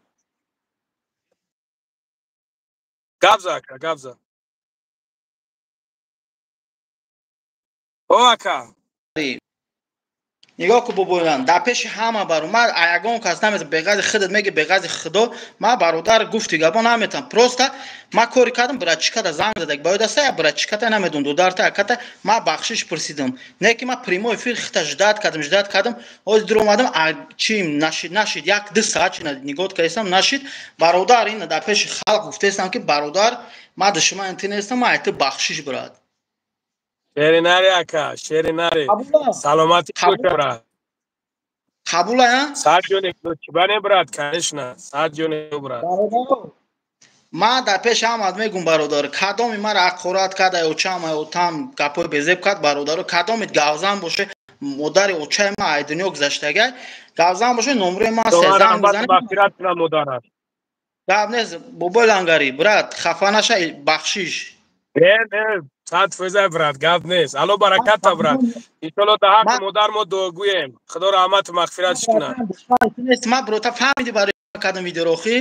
гап за ака, гап за. О ака. Нигоҳ ку бобоён, дар пеши ҳама баро ман ягон кас намезам, беғази худат меги, беғази худо ман бародар гуфти гапо наметам. Просто ман кори кардам, братчиката занг задаг, ба ёдаста я братчиката намедон, додарта аката ман бахшиш пурсидам. Не ки ман прямой эфир хита ждат кардам, ждат кардам, ҳозир дур омадам, чи нашид, нашид, як ду саат чи нигоҳ кардам, нашид. Бародар ин дар пеши халқ гуфтаистам ки бародар ман душман ту нестам, ман айти бахшиш брат. Шеринари ака, шеринари. Саломатӣ боша брат. Қабула, а? Сад ҷони чибане брат, конечно, сад ҷони брат. Ман дар пеши ҳамат мегум бародар, кадоми мара ҳақорат кард, ай очам, ай отам гапҳои безеб кард бародаро, кадомит гавзан боше, модари очаи ман ай дунё гузаштагай, гавзан боше, номрои ман се занг бизанед. Мағфират кунад модарат. Гап нест, бобои Лангари, брат, хафа наша, бахшиш. Не, не, 100% брат, гап нест. Алло бараката, брат. Иншолло да ҳаққи модар мо дуогӯем. Худо раҳмату мағфиратш кунад. Нест, ман брота фаҳмиди барои кардам видеоро охи?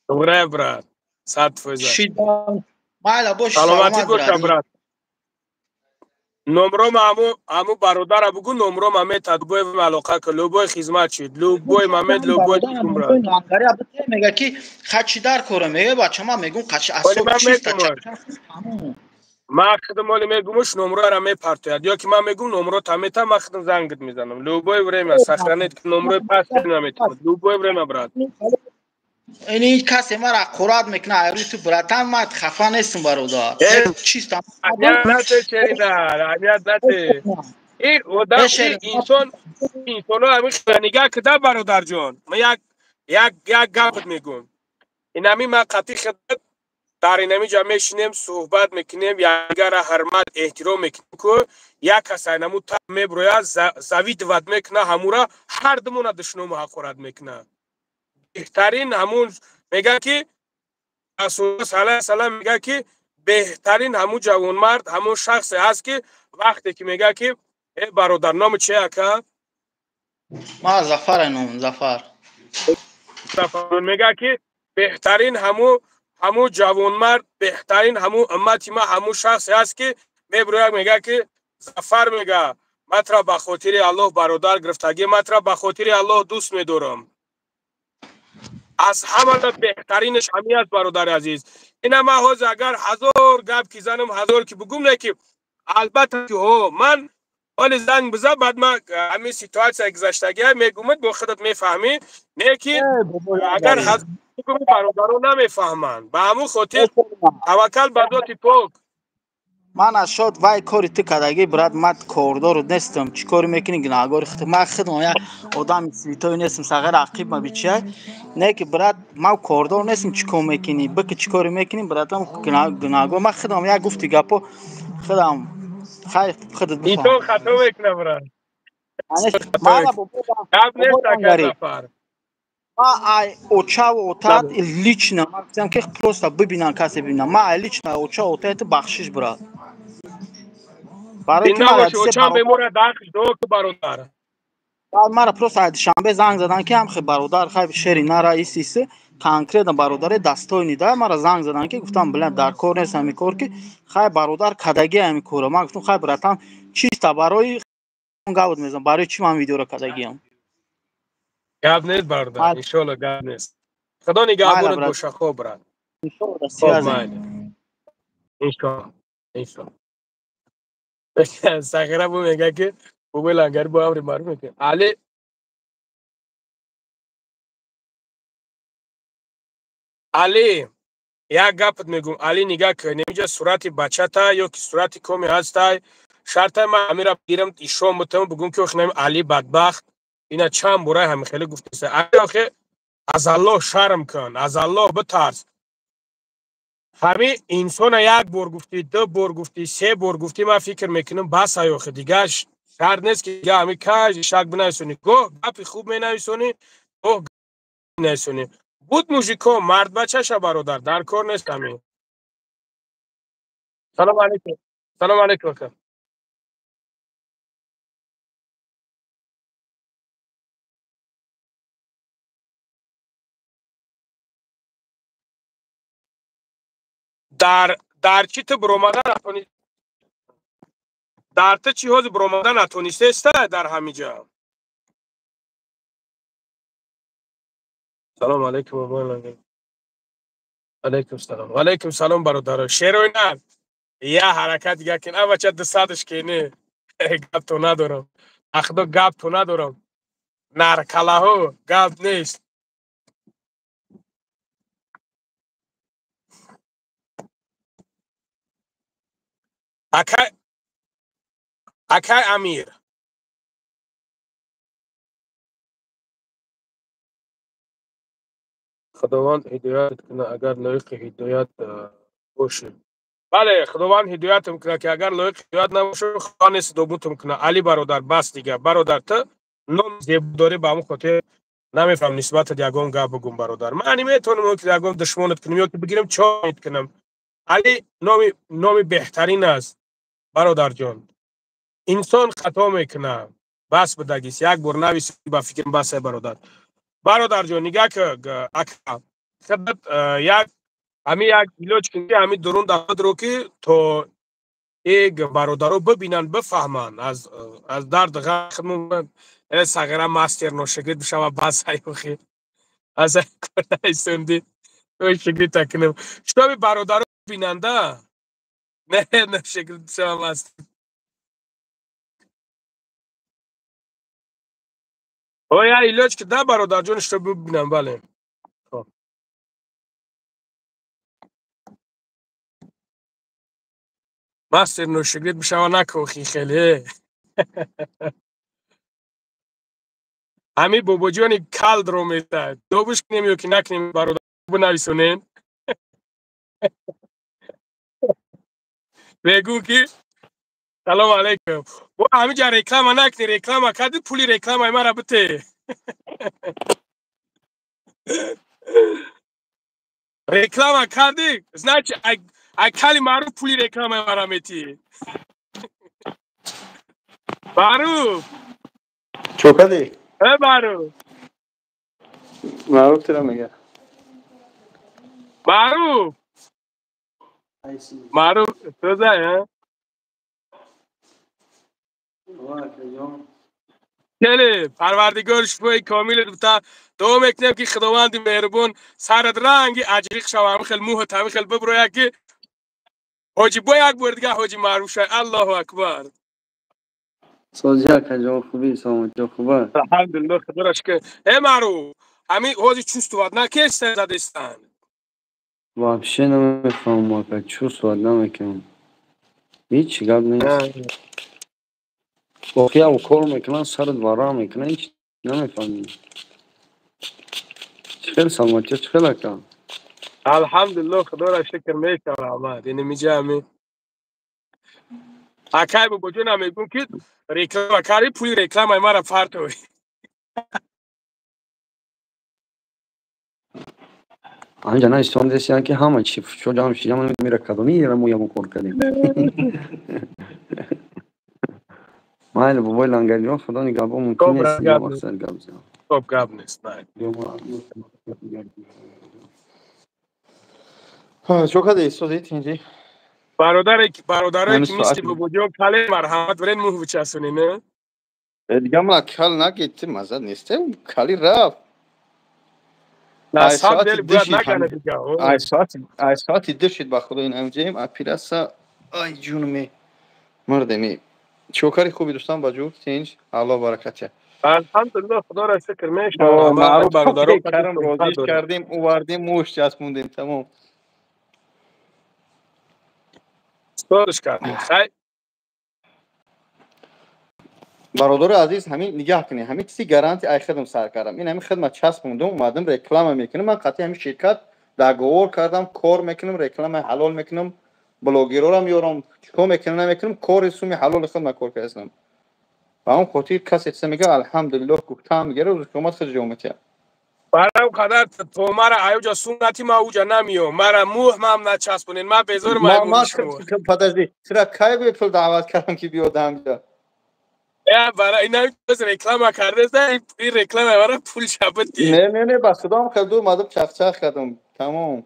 Туғре, брат, 100%. Майла бош, саломатӣ боша, брат. Номром аму бародара бугу, номром аме любой алоқа ку, любой хизмат шид, любой момент, любой чикум, брат. Лангари абте мега ки хачи дар кора мега, бача, ман мегум қачи асоб чиста. Ман худам оли мегумуш, номроро мепартояд, ё ки ман мегум номро тамета, ман худам зангит мезанам. Любое время сохранить номрои паст наметавонад. Любое время, брат. Ини касе мара ҳақорат мекунад, айрӯи ту, братан, ман хафа нестам, бародар. Чист. Аҳамият нате, шерина, аҳамият нате. Ин одам, инсон, инсоно ҳамин нигаҳ кида, бародарҷон. Ман як гапат мегӯм. Инами ман қатъи хидмат дар инами ҷа мешинем, суҳбат мекунем, якдигарра ҳурмат, эҳтиром мекунем, ку як кас айнаму та меброяд, завидовать мекуна, ҳамура ҳар думона душному ҳақорат мекуна. Беҳтарин ҳамун мега ки Расулуллоҳ саллаллоҳу алайҳи васаллам мега ки беҳтарин ҳамун ҷавонмард ҳамун шахсе ҳаст ки вақте ки мега ки э бародар, номи чи ака? Ма Зафар ном, Зафар. Зафар мега ки беҳтарин ҳамун ҷавонмард, беҳтарин ҳамун уммати ма ҳамун шахсе ҳаст ки меброяд, мега ки Зафар, мега, матра ба хотири Аллоҳ бародар гирифтагӣ, матра ба хотири Аллоҳ дӯст медорам. Аз ҳамада беҳтаринаш ҳамин аст, бародари азиз. Ина ман ҳозир агар ҳазор гап ки занам, ҳазор ки бугум, не ки албатта ки ҳо ман ҳоли занг биза, баъд ман ҳамин ситуатсия гузаштагия мегумад, бо худат мефаҳмӣ, не ки агар бугум, бародаро намефаҳманд. Ба ҳамун хотир таваккал ба зоти пок. Ман аз шод вай кори ту кардагӣ, брат, ман кордору нестам. Чӣ кори мекунӣ, гунаҳгори худ. Ман худам як одами святой нестам, сағир ақиб ма бичай. Не ки, брат, ман кордор нестам, чӣ кор мекунӣ, бики чӣ кори мекунӣ, братам, гунаҳгор. Ман худам як гуфти гапо худам хайр худат бифаҳм. Инсон хато мекунад, брат. Гап нест, ака Зафар. Ма ай очаву отат лично, ман гуфтам ки просто бибинам, касе бибинам. Ма ай лично оча отат бахшиш, брат. Барои ки мара очам бемора дахш дуо ку, бародар. Баъд мара просто ай Душанбе занг задан ки ҳам хе бародар, хай шери нара ис ис конкретно бародаре достойный да, мара занг задан ки гуфтам, бля, дар кор нест ҳамин кор, ки хай бародар кадаги ҳамин кора. Ман гуфтам хай, братан, чиста барои гавд мезанам, барои чӣ ман видеоро кадагиам. Гап нест, бародар, иншолло, гап нест. Худо нигаҳбонат боша, хоб, брат. Иншолло, майли. Иншолло, иншолло. Сағира бу мега ки бобои Лангари бо амри маъруф мекунад. Али Али, як гапат мегум, Али, нигаҳ кун, инҷа сурати бачата ё ки сурати коми ҳастай, шартай ман амира бигирам, ишон бутам, бугум ки охи Али бадбахт ина чанд бора ҳамин хеле гуфтеса. Али, охи аз Аллоҳ шарм кун, аз Аллоҳ битарс. Ҳамин инсона як бор гуфтӣ, ду бор гуфтӣ, се бор гуфтӣ, ман фикр мекунам бас ай, охи дигар шарт нест ки дига ҳамин каж шак бинависонӣ. Гоҳ гапи хуб менависонӣ, гоҳ менависонӣ. Буд мужико, мардбачаша, бародар, дар кор нест ҳамин. Салом алейкум. Салом алейкум, ака. Дар чӣ ту биромада натони, дар ту чӣ ҳозир биромада натонистеста дар ҳамин ҷа? Салом алейкум. Алейкум салом. Алейкум салом, бародаро. Шерои нар. Я ҳаракат дига кин. А бача дусадаш ки не. Гап то надорам. Ахдо гап то надорам. Наркалаҳо гап нест. Акай Амир. Худованд ҳидоятат кунад, агар лоиқи ҳидоят бошӣ. Бале, Худованд ҳидоятам кунад, ки агар лоиқи ҳидоят набошам, Худо нест добутам кунад. Али бародар, бас дига. Бародар, ту ном зебо дорӣ, ба ҳамон хотир Намефаҳмам нисбатат ягон гап бигӯм, бародар. Ман наметавонам ки ягон душмонат кунам ё ки бигирам чоит кунам. Али номи беҳтарин аст, бародарҷон. Инсон хато мекунад. Бас будагис. Як бор нависи ба фикрам бас, бародар. Бародарҷон, нигаҳ ки ака. Худат як ҳами як илоҷ кун ки ҳами дурун давадро ки то эг бародаро бибинанд, бифаҳманд аз дард ғам сағира мастер ношигрид бишава бас аюхи. Аз айсунди. Шигрид такунем. Шутоби бародаро бинанда? Не, ношигрид бишава мастер. Оя илоҷ ки да бародарҷон шутоби бибинанд, бале. Мастер ношигрид бишава накохи хеле. Ҳами бобоҷони калдро метад. Добуш кунем ё ки накунем, бародар бинависонен. Мегӯ ки салом алейкум. Бо ҳамиҷа реклама накунӣ, реклама кардӣ, пули рекламаи мара бите. Реклама кардӣ, значит ай кали маъруф пули рекламаи мара метӣ. Маъруф. Чо кардӣ? Э маъруф. Маъруф чиро мега? Маъруф. Маъруф тоза, ҳа? Хеле парвардигор шифои комилат бита. Дуо мекунем ки худованди меҳрубон сарат ранги аҷриқ шава, ҳамин хел мӯҳат ҳамин хел биброяд ки ҳоҷи бо як бор дига ҳоҷи маъруф шавад. Аллоҳу акбар. Сози акаҷон, хуби саломатиё хуба? Алҳамдулиллоҳ, худоро шукр. Э маъруф, ҳамин ҳози чувствовать накеста задестан? Вообще намефаҳмам ака, чувствовать намекунам. Ҳеҷ гап нест. Воқеа укол мекунанд, сарат варам мекунанд, ҳеҷ намефаҳмӣ. Чӣ хел саломатиё, чӣ хел ака? Алҳамдулиллоҳ, худоро шукр мешавад аҳмад. Ин миҷа ҳами акай бобоҷонам мегӯм ки реклама кардӣ, пули рекламаи мара партои. Ҳаминҷа наистон десиян ки ҳама чи чо ҷамъ шидам, мера кадоми ера мо ягон кор кардем. Майли бобои лангариҷон, худо нигаҳбон, мумкин нест мақсад гап занам. Хоб, гап нест. Чо кардӣ сози тинҷӣ? Бародаре ки мисли бобоҷон кале марҳамат бирен мӯҳ бичасонӣ, не? Дига ман кал нагид, маза нест, кали рафт. Ай соати ду шид, ба худо ин ҳамҷаем, апираса, ай ҷунме мардеми. Чокари хуби дӯстан ба ҷур тинҷ, Аллоҳ баракат я. Алҳамдулиллоҳ, худоро шукр мешавад. Маъруф бародаро карам розиш кардем, овардем, мӯш часпондем, тамом. Сториш кардем. Хай. Бародари азиз, ҳамин нигаҳ кунед, ҳамин чизи гаранти ай хидм сар кардам. Ин ҳамин хидмат часпондум, омадам реклама мекунам, ман қатъи ҳамин ширкат договор кардам, кор мекунам, реклама ҳалол мекунам, блогерорам ёрам, чикор мекунам, намекунам, кори суми ҳалоли хидмат кор кардам. Ба он хотир касе чизе мега, алҳамдулиллоҳ, гуфтам мегара, рӯзи қиёмат хеле ҷо метиҳад. Барам қадар то мара аюҷа суннати ма уҷа намиём, мара мӯҳ мам начаспонед, ма безор маймун шумо. Подожди, чира кай бе пул даъват кардам ки биё дамҷа? Бара ина реклама кардест, ин реклама бара пул шабати. Не, не, не, ба худом хел дур мадам чахчах кардам, тамом.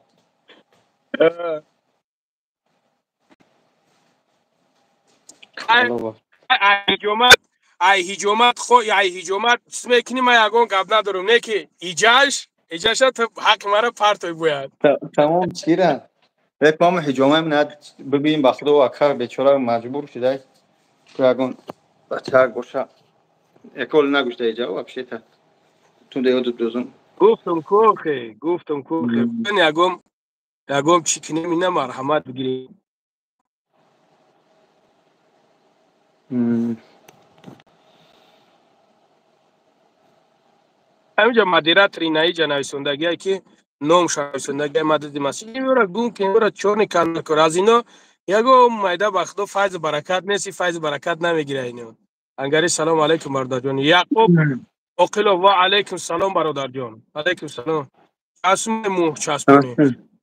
Ай ҳиҷомат хо, ай ҳиҷомат чиз мекунӣ, ман ягон гап надорам, не ки иҷаша ту ҳаққи мара партой бояд. Тамом, чира? Реклама ҳиҷома над бибин, ба худо акар бечора маҷбур шудай. Ягон бача боша. Экол нагушта иҷа вообще-то. Тунда ёдут дозум. Гуфтам кохе, гуфтам кохе. Ягон чӣ кунем, ина марҳамат бигирем. Ҳаминҷа модератори наиҷа нависондагие ки номша нависондагие мадади масҷид ёра гум ки ёра чорни канал кор аз ино ягон майда ба худо файзу баракат нест, файзу баракат намегира ино. Ангари салом алейкум бародарҷон. Яқуб Оқилов, ва алайкум салом, бародарҷон. Алайкум салом. Часуми мӯҳ часпонӣ.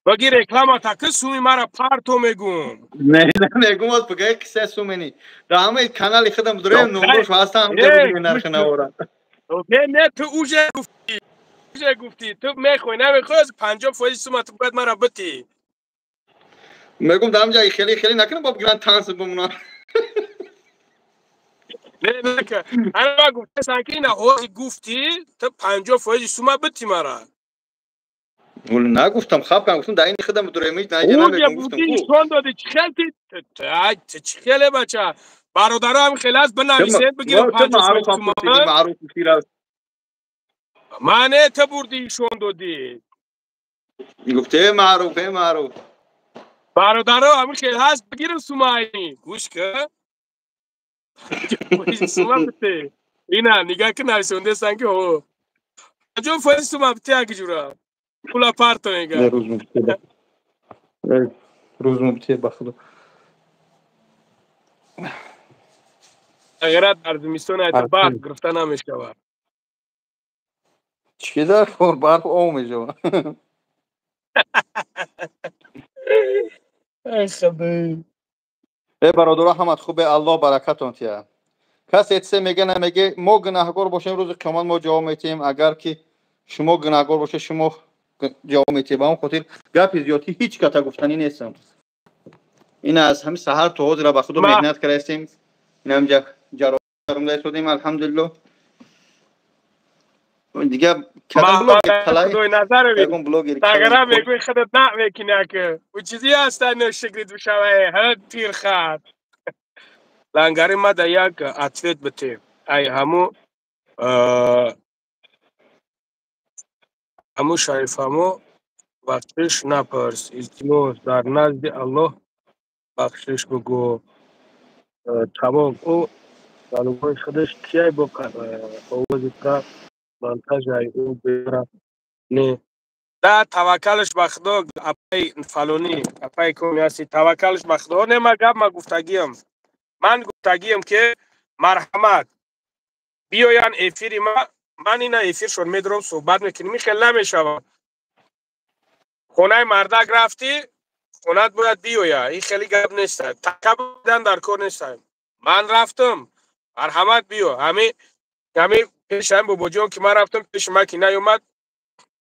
Баги реклама таки суми мара парто мегум. Не, мегум аз баги киса сумени. Да ҳамаи канали худам дурем номрош ҳастам, ҳам нархи навора. Не, не, ту уже гуфтӣ. Уже гуфтӣ. Ту мехоҳӣ, намехоҳӣ, 50% сума ту бояд мара битӣ. Мегум дар ҳамҷа хеле хеле накунам, бо бигиран танс бимонам. Не, не, ка. Ана гуфтасан ки ина ҳози гуфтӣ, ту 50% сума битӣ мара. Вале нагуфтам, хаб кардам, гуфтам дар ин худам дурем ҳеҷ наҷа намегум, гуфтам. Уже нишон додӣ, чӣ хел ти? Ай, чӣ хеле бача. Бародаро ҳам хеле аст, бинависед, бигирам 50% сума. Маъруф гуфтӣ. Мане ту бурдӣ нишон додӣ. Гуфте маъруф, маъруф. Бародаро ҳамин хел ҳаст, бигирам сумаи. Гӯш ка. Сума бите. Ина нигоҳ ки нависондестан ки ҳо. 50% сума бите аки ҷура. Пула парто мега. Рӯз мубте. Рӯз мубте ба худо. Ғайрат дар зимистон айта барф гирифта намешавад. Чӣ дар кор барф об мешавад. Ай худо. Э бародаро, ҳамат хубе, Аллоҳ баракатон тия. Касе чизе мега намеге, мо гунаҳгор бошем, рӯзи қиёмат мо ҷавоб метиҳем. Агар ки шумо гунаҳгор бошед, шумо ҷавоб метиҳед. Ба он хотир гапи зиёдӣ ҳеҷ ката гуфтанӣ нестам. Ин аз ҳамин саҳар то ҳозира ба худо меҳнат кардаистем. Инам ҷаромда истодем, алҳамдулиллоҳ. Дигар кадом блогер талай? Ягон блогер тағира мегӯи худат намекунӣ ака. Ӯ чизе ҳаста ношукрит бишавае, ҳа тирхат. Лангари ма да як ответ бите. Ай ҳаму ҳаму шарифамо бахшиш напарс. Илтимос дар назди Аллоҳ бахшиш бугӯ. Тамом. Ӯ залугои худаш кияй бо овози тра монтажай ӯ бера не. Да таваккалш ба Худо, апай фалонӣ, апай коми ҳасти, таваккалш ба Худо. Не, ма гап ма гуфтагиам. Ман гуфтагиам ки марҳамат биёян эфири ма, ман ина эфиршон медорам, суҳбат мекунем. Ин хел намешавад. Хонаи мардак рафтӣ, хонат бояд биёя. Ин хеле гап нест. Такабдан дар кор нест. Ман рафтам, марҳамат биё. Ҳами пешам бобоҷон ки ман рафтам, пеши ма ки наёмад,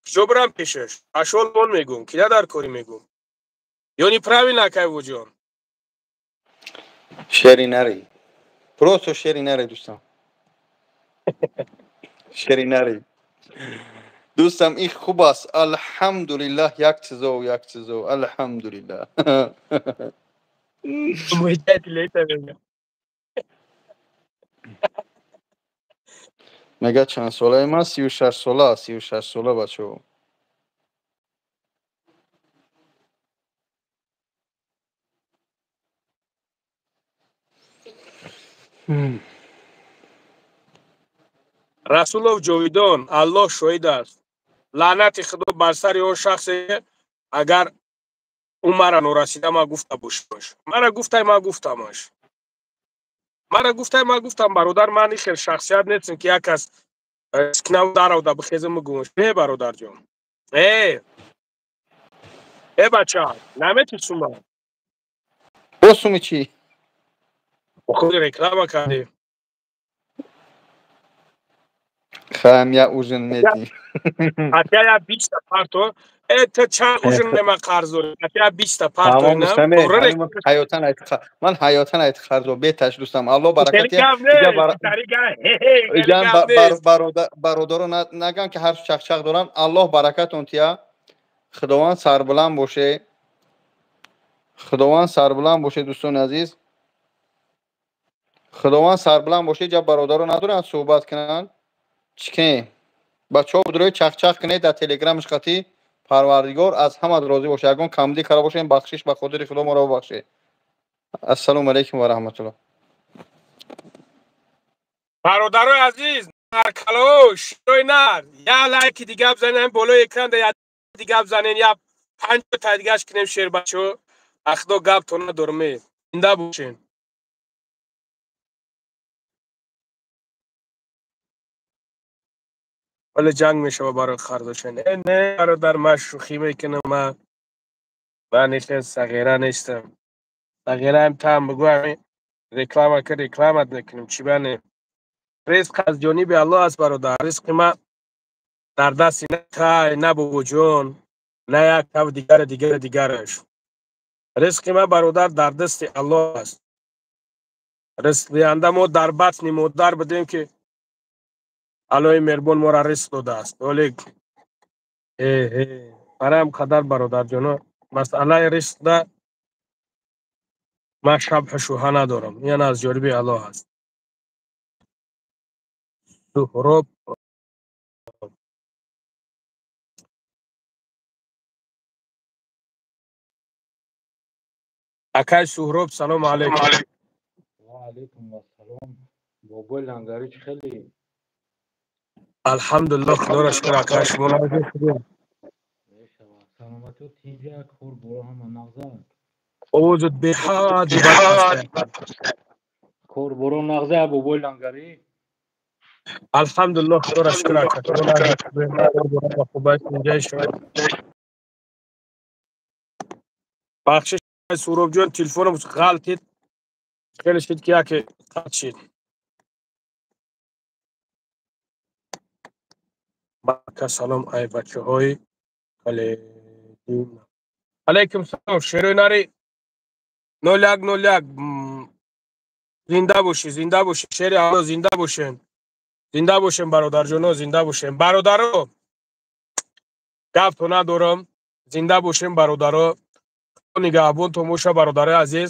куҷо бирам пешаш? Ашол он мегӯм, кида дар корӣ мегӯм. Ё неправильно, акай бобоҷон? Шери нари. Просто шери нари, дӯстам. Шери нари. Дӯстам, ин хуб аст. Алҳамдулиллаҳ, як чизо, як чизо. Алҳамдулиллаҳ. Мега чанд солаи ман? 36 сола, 36 сола бачаҳо. Расулов Ҷовидон, Аллоҳ шоҳид аст. Лаънати Худо бар сари он шахсе, агар ӯ мара норасида ма гуфта бошаш. Мара гуфтай, ма гуфтамаш. Мара гуфтай, ма гуфтам, бародар, ман ин хел шахсият нестам ки як кас скнав даравда бихезам бигӯмаш. Не, бародарҷон. Э бача, намети сума. Бо суми чӣ? Худ реклама кардӣ. Хаем я ужин мети. Ҳатя я 20 парто. Э, ту чанд ужин мема қарз дорӣ? Ҳатя я 20 парто ина. Ҳаётан айт ман ҳаётан айт қарз беташ дӯстам. Аллоҳ баракат бародаро наган ки ҳарф чақчақ дорам. Аллоҳ баракатон тия. Худованд сарбуланд боше. Худованд сарбуланд боше дӯстони азиз. Худованд сарбуланд боше. Ҷа бародаро надоранд суҳбат кунанд. Чӣ кунем? Бачаҳо будрои чақчақ кунед дар телеграмаш қатӣ. Парвардигор аз ҳамат розӣ бошад. Ягон камдӣ карда бошем, бахшиш ба хотири Худо моро бубахшед. Ассалому алайкум ва раҳматуллоҳ. Бародарои азиз, наркало, широи нар, я лайки дига бизанем болои экран, я дига бизанем, я 5 та дигаш кунем шербачо. Ахдо гап то надорме. Зинда бошен. Вале ҷанг мешава барои қарзошен. Э, не, бародар, ман шӯхӣ мекунам, ман ихел сағира нестам. Сағираам таам бигӯ, ҳамин реклама ки рекламат мекунем, чӣ бане? Ризқ аз ҷониби Аллоҳ аст, бародар. Ризқи ма дар дасти на тай, на бобоҷон, на як тав дигар дигар дигараш. Ризқи ма, бародар, дар дасти Аллоҳ аст. Ризқдиҳанда мо дар батни модар будем, ки Аллоҳи меҳрубон моро ризқ додааст. Вале барои ҳам қадар, бародарҷоно, масъалаи ризқда ман шабҳу шубҳа надорам. Ин аз ҷониби Аллоҳ аст. Суҳроб, акай Суҳроб, салому алайкум. Ва алайкум ассалом. Бобои Лангарӣ, чӣ хеле? Алҳамдулиллоҳ, худоро шукр, акай, шумо? Мешавад. Саломатиё тинҷак, хор боро ҳама нағзак. Овозат беҳад бад. Кор боро нағза, бобои Лангарӣ? Алҳамдулиллоҳ, худоро шукр, ака. Хуб аст, инҷаи шумо? Бахшиш, Суҳробҷон, телефонам ғалтид. Хеле шид, ки яке қатъ шид. Бака, салом, ай бачаҳои каледин. Алайкум салом, шерои нари 0101, зинда бошӣ, зинда бошӣ, шери Алло, зинда бошен. Зинда бошем, бародарҷоно, зинда бошем. Бародаро, гафто надорам. Зинда бошем, бародаро. Нигаҳбонтон боша, бародарои азиз.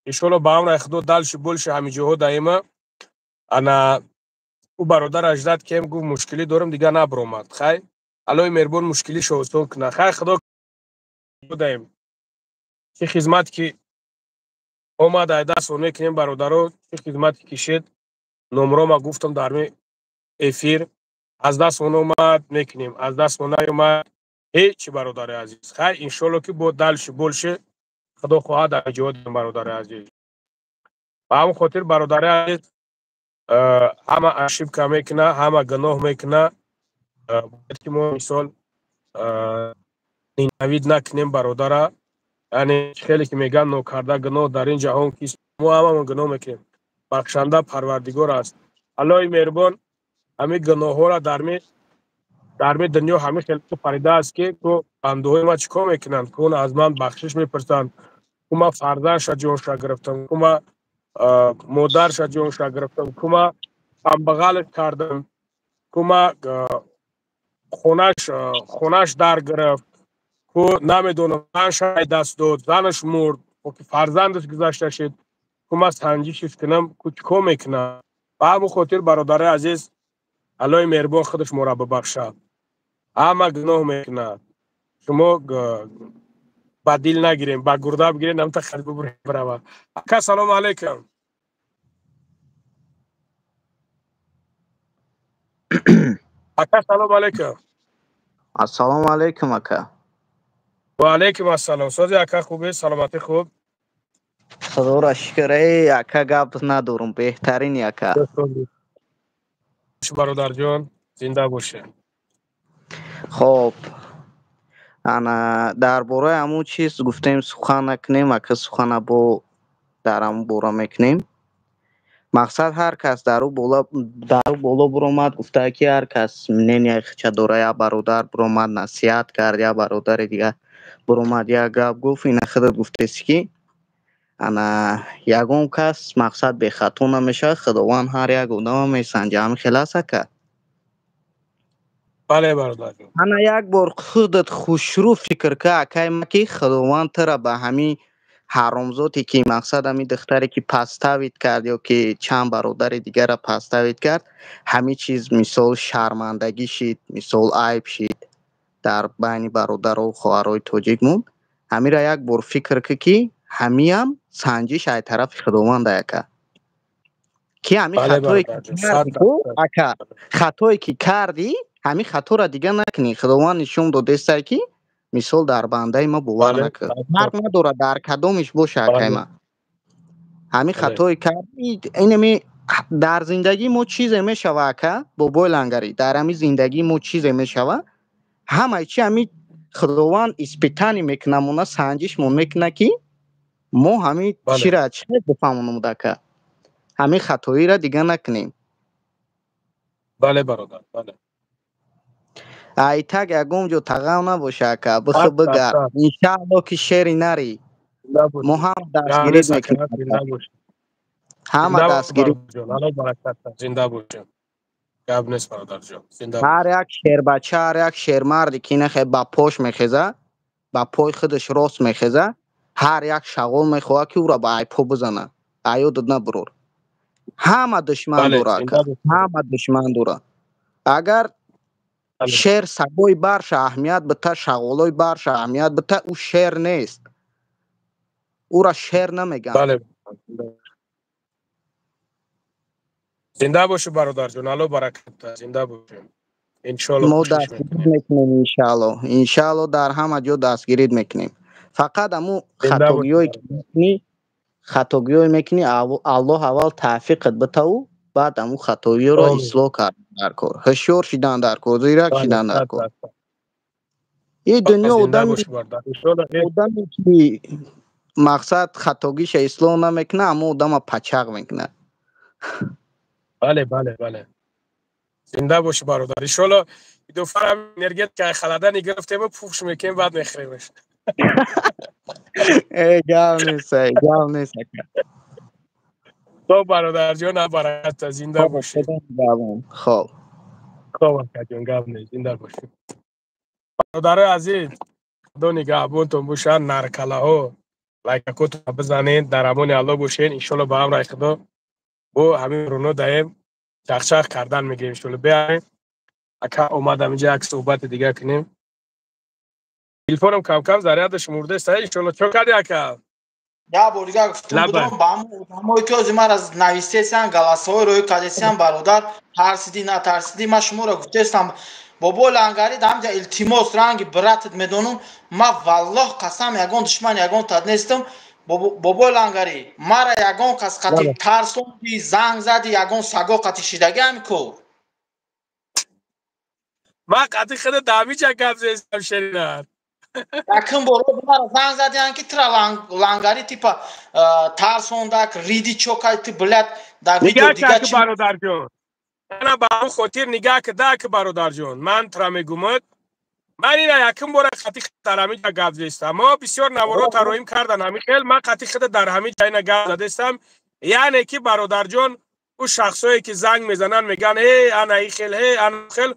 Иншолло, ба амри Худо, дальше больше ҳамиҷоҳо даима. Ана ӯ бародар аждад кем гуфт, мушкилӣ дорам, дигар набаромад. Хай, Аллоҳи меҳрубон мушкилишо осон кунад. Хай, Худо даем. Чӣ хизмат ки омад, ай даст он мекунем, бародаро, чӣ хизмате кишед, номрома гуфтам дар эфир, аз даст он омад мекунем, аз даст он наёмад ҳеҷ, бародари азиз. Хай, иншолло, ки бо дальше больше, Худо хоҳад, ҷавод, бародари азиз. Ба ҳамон хотир, бародари азиз, ҳама ошибка мекуна, ҳама гуноҳ мекуна. Бояд ки мо мисол ненавид накунем бародара. Яъне хеле ки мегӯянд, нокарда гуноҳ дар ин ҷаҳон кист? Мо ҳамамон гуноҳ мекунем. Бахшанда Парвардигор аст. Аллоҳи меҳрубон ҳамин гуноҳҳоро дарми дунё ҳамин хел паридааст, ки ку бандаҳои ман чӣ кор мекунанд, ку аз ман бахшиш мепурсанд, ку ман фарзандша ҷонша гирифтам, ку ман модарша ҷонша гирифтам, ку ман камбағалаш кардам, ку ман хонаш дар гирифт, ку намедонам, занша даст дод, занаш мурд, фарзандаш гузашта шид, ку ман санҷишиш кунам, ку чӣ кор мекунам. Ба ҳамон хотир, бародари азиз, Аллоҳи меҳрубон худаш моро бибахшад. Ҳама гуноҳ мекунад. Шумо ба дил нагирем, ба гурда бигирем, намта харид бибурем, бирава. Ака, салому алайкум. Ака, салому алайкум. Ассалому алайкум, ака. Ва алайкум ассалом. Сози, ака, хубе, саломатӣ хуб? Худоро шукр, эй ака, гап надорум, беҳтарини, ака. Бародарҷон, зинда боше. Хоб, ана дар бораи ҳамун чиз гуфтем, сухан накунем, ака, сухана бо дар ҳамун бора мекунем. Мақсад, ҳар кас дар ӯ боло буромад, гуфта ки ҳар кас мнения хича дора. Як бародар буромад, насиҳат кард, як бародари дигар буромад, як гап гуфт. Ина худат гуфтеси, ки ана ягон кас, мақсад, бехато намешавад, Худованд ҳар як одама месанҷа. Ҳамин хел аст, ака? Бале, бародар. Ана як бор худат хушрӯ фикр ка, акай ма, ки Худованд тура ба ҳамин ҳаромзоте, ки мақсад, ҳамин духтаре ки подставить кард ё ки чанд бародари дигарро подставить кард, ҳамин чиз, мисол, шармандагӣ шид, мисол, айб шид, дар байни бародару хоҳарои тоҷик монд. Ҳаминро як бор фикр кӣ, ки ҳамиам санҷиш ай тарафи Худованд, ака, ки ҳамин хатое ака, хатое ки кардӣ, ҳамин хаторо дигар накунӣ. Худованд нишон додестай, ки мисол, дар бандаи ма бовар накун, фарқ надорад, дар кадомиш боша, акай ма, ҳамин хатое кардӣ, инами Дар зиндагии мо чизе мешава, ака Бобои Лангарӣ, дар ҳамин зиндагии мо чизе мешава, ҳамаи чи ҳамин Худованд испытание мекунамона, санҷишмон мекуна, ки мо ҳамин чира чӣ бифаҳмонам, ака, ҳамин хатоиро дига накунем. Бале, бародар, бале. Айтак ягон ҷо тағав набоша, ака, бихӯ, бигард, иншаалло, ки шери нари. Мо ҳама дастгирӣ мекунем, ҳама дастгирӣ. Зинда бошем, гап нест, бародарҷон. Ҳар як шербача, ҳар як шермарде ки нахе ба пош мехеза, ба пои худаш рост мехеза, ҳар як шағол мехоҳад, ки ӯро ба айбҳо бизана. Аёдат набурор, ҳама душман дора, ака, ҳама душман дора. Агар шер сагои барша аҳамият бита, шағолои барша аҳамият бита, ӯ шер нест, ӯра шер намегӯянд. Зинда бошӣ, бародарҷон, Алло баракат, зинда бошем, иншоалло. Мо дастгирӣ мекунем, иншаалло, иншаалло, дар ҳама ҷо дастгирӣ мекунем. Фақат аму хатогиҳое ки мекунӣ, хатогиҳое мекунӣ, Аллоҳ аввал тавфиқат битаву, баъд аму хатоиҳоро ислоҳ кардан дар кор, ҳушёр шидан дар кор, зирак шидан дар кор. И дунё одаме ки мақсад хатогиша ислоҳ намекунад, аммо одама пачақ мекунад. Бале, зинда бошӣ, бародар. Иншоалло, идофарам энергетика халадани гирифтему, пуфш мекунем, баъд мехӯремаш. Э, гап нест, гап нест, ака. Хоб, бародарҷон, баракат, зинда бошӣ. Хоб. Хоб, акаҷон, гап нест, зинда бошӣ. Бародарои азиз, Худо нигаҳбонтон бошад. Наркалаҳо, лайкакотон бизанед, дар амони Алло бошед. Иншоалло, ба амраи Худо бо ҳамин руно даем, чахчах кардан мегирем, иншоалло. Биаем, ака, омадам инҷа, як суҳбати дига кунем. Телефонам камкам зарядаш мурдест, иншоалло. Чо кардӣ, ака? Я бор дига гуфтум, будам ба ҳамон одамое ки ҳозир мара навистесиан, голосовой рӯй кардесиан. Бародар, тарсидӣ, натарсидӣ, ман шуморо гуфтестам. Бобои Лангарӣ, ҳамҷа илтимос, ранги братат медонам, ма валлоҳ қасам, ягон душман ягон тад нестам. Бобои Лангарӣ, мара ягон кас қати тарсонди, занг зади, ягон саго қати шидаги ҳами кор. Ман қати худа дамиҷа гап зестам, шеринат. Якум бор мара занг задиан, ки тира Лангари типа тарсондак, риди, чокай ти, блядь, дар видео дига чи. Бародарҷон, ана ба он хотир нигаҳ кида, ки бародарҷон, ман тира мегумад, ман ина якум бора қати дар ҳамин ҷа гап зестам. Мо бисёр наворо тароим кардан ҳамин хел, ман қати худа дар ҳамин ҷа ина гап задестам. Яъне ки, бародарҷон, ӯ шахсое ки занг мезананд, мегӯянд: «Э, ана и хел, э, ана хел»,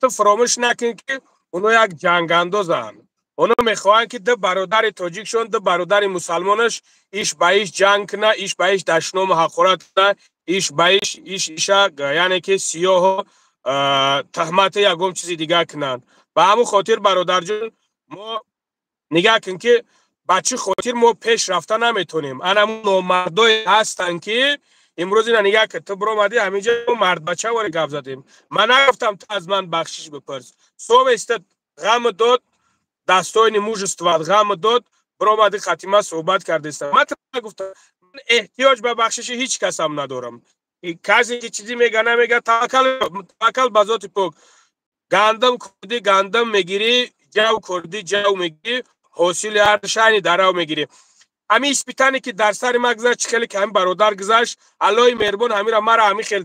ту фаромӯш накун, ки оно як ҷангандозанд. Оно мехоҳанд, ки ду бародари тоҷикшон, ду бародари мусалмонаш иш ба иш ҷанг куна, иш ба иш дашному ҳақорат куна, иш ба иш иш иша, яъне ки сиёҳу таҳмати ягон чизи дигар кунанд. Ба ҳамун хотир, бародарҷон, мо нигаҳ кун, ки ба чӣ хотир мо пеш рафта наметонем. Ана номардое ҳастанд, ки имрӯз ина нигаҳ кун, ту биромадӣ ҳаминҷа, мардбача воре гап задем. Ман нагуфтам, ту аз ман бахшиш бипурс. Совесть ат ғам дод, достойный мужество ат ғам дод, биромадӣ, хатима суҳбат кардеста. Ман нагуфтам, эҳтиёҷ ба бахшиши ҳеҷ касам надорам. Касе ки чизе мега, намега, таваккал ба зоти пок. Гандум курдӣ, гандум мегирӣ, ҷав курдӣ, ҷав мегирӣ, ҳосили ҳар шайни дарав мегирӣ. Ҳамин испытание ки дар сари ма гузашт, чӣ хеле ки ҳамин бародар гузашт, Аллоҳи меҳрубон ҳамира мара ҳамин хел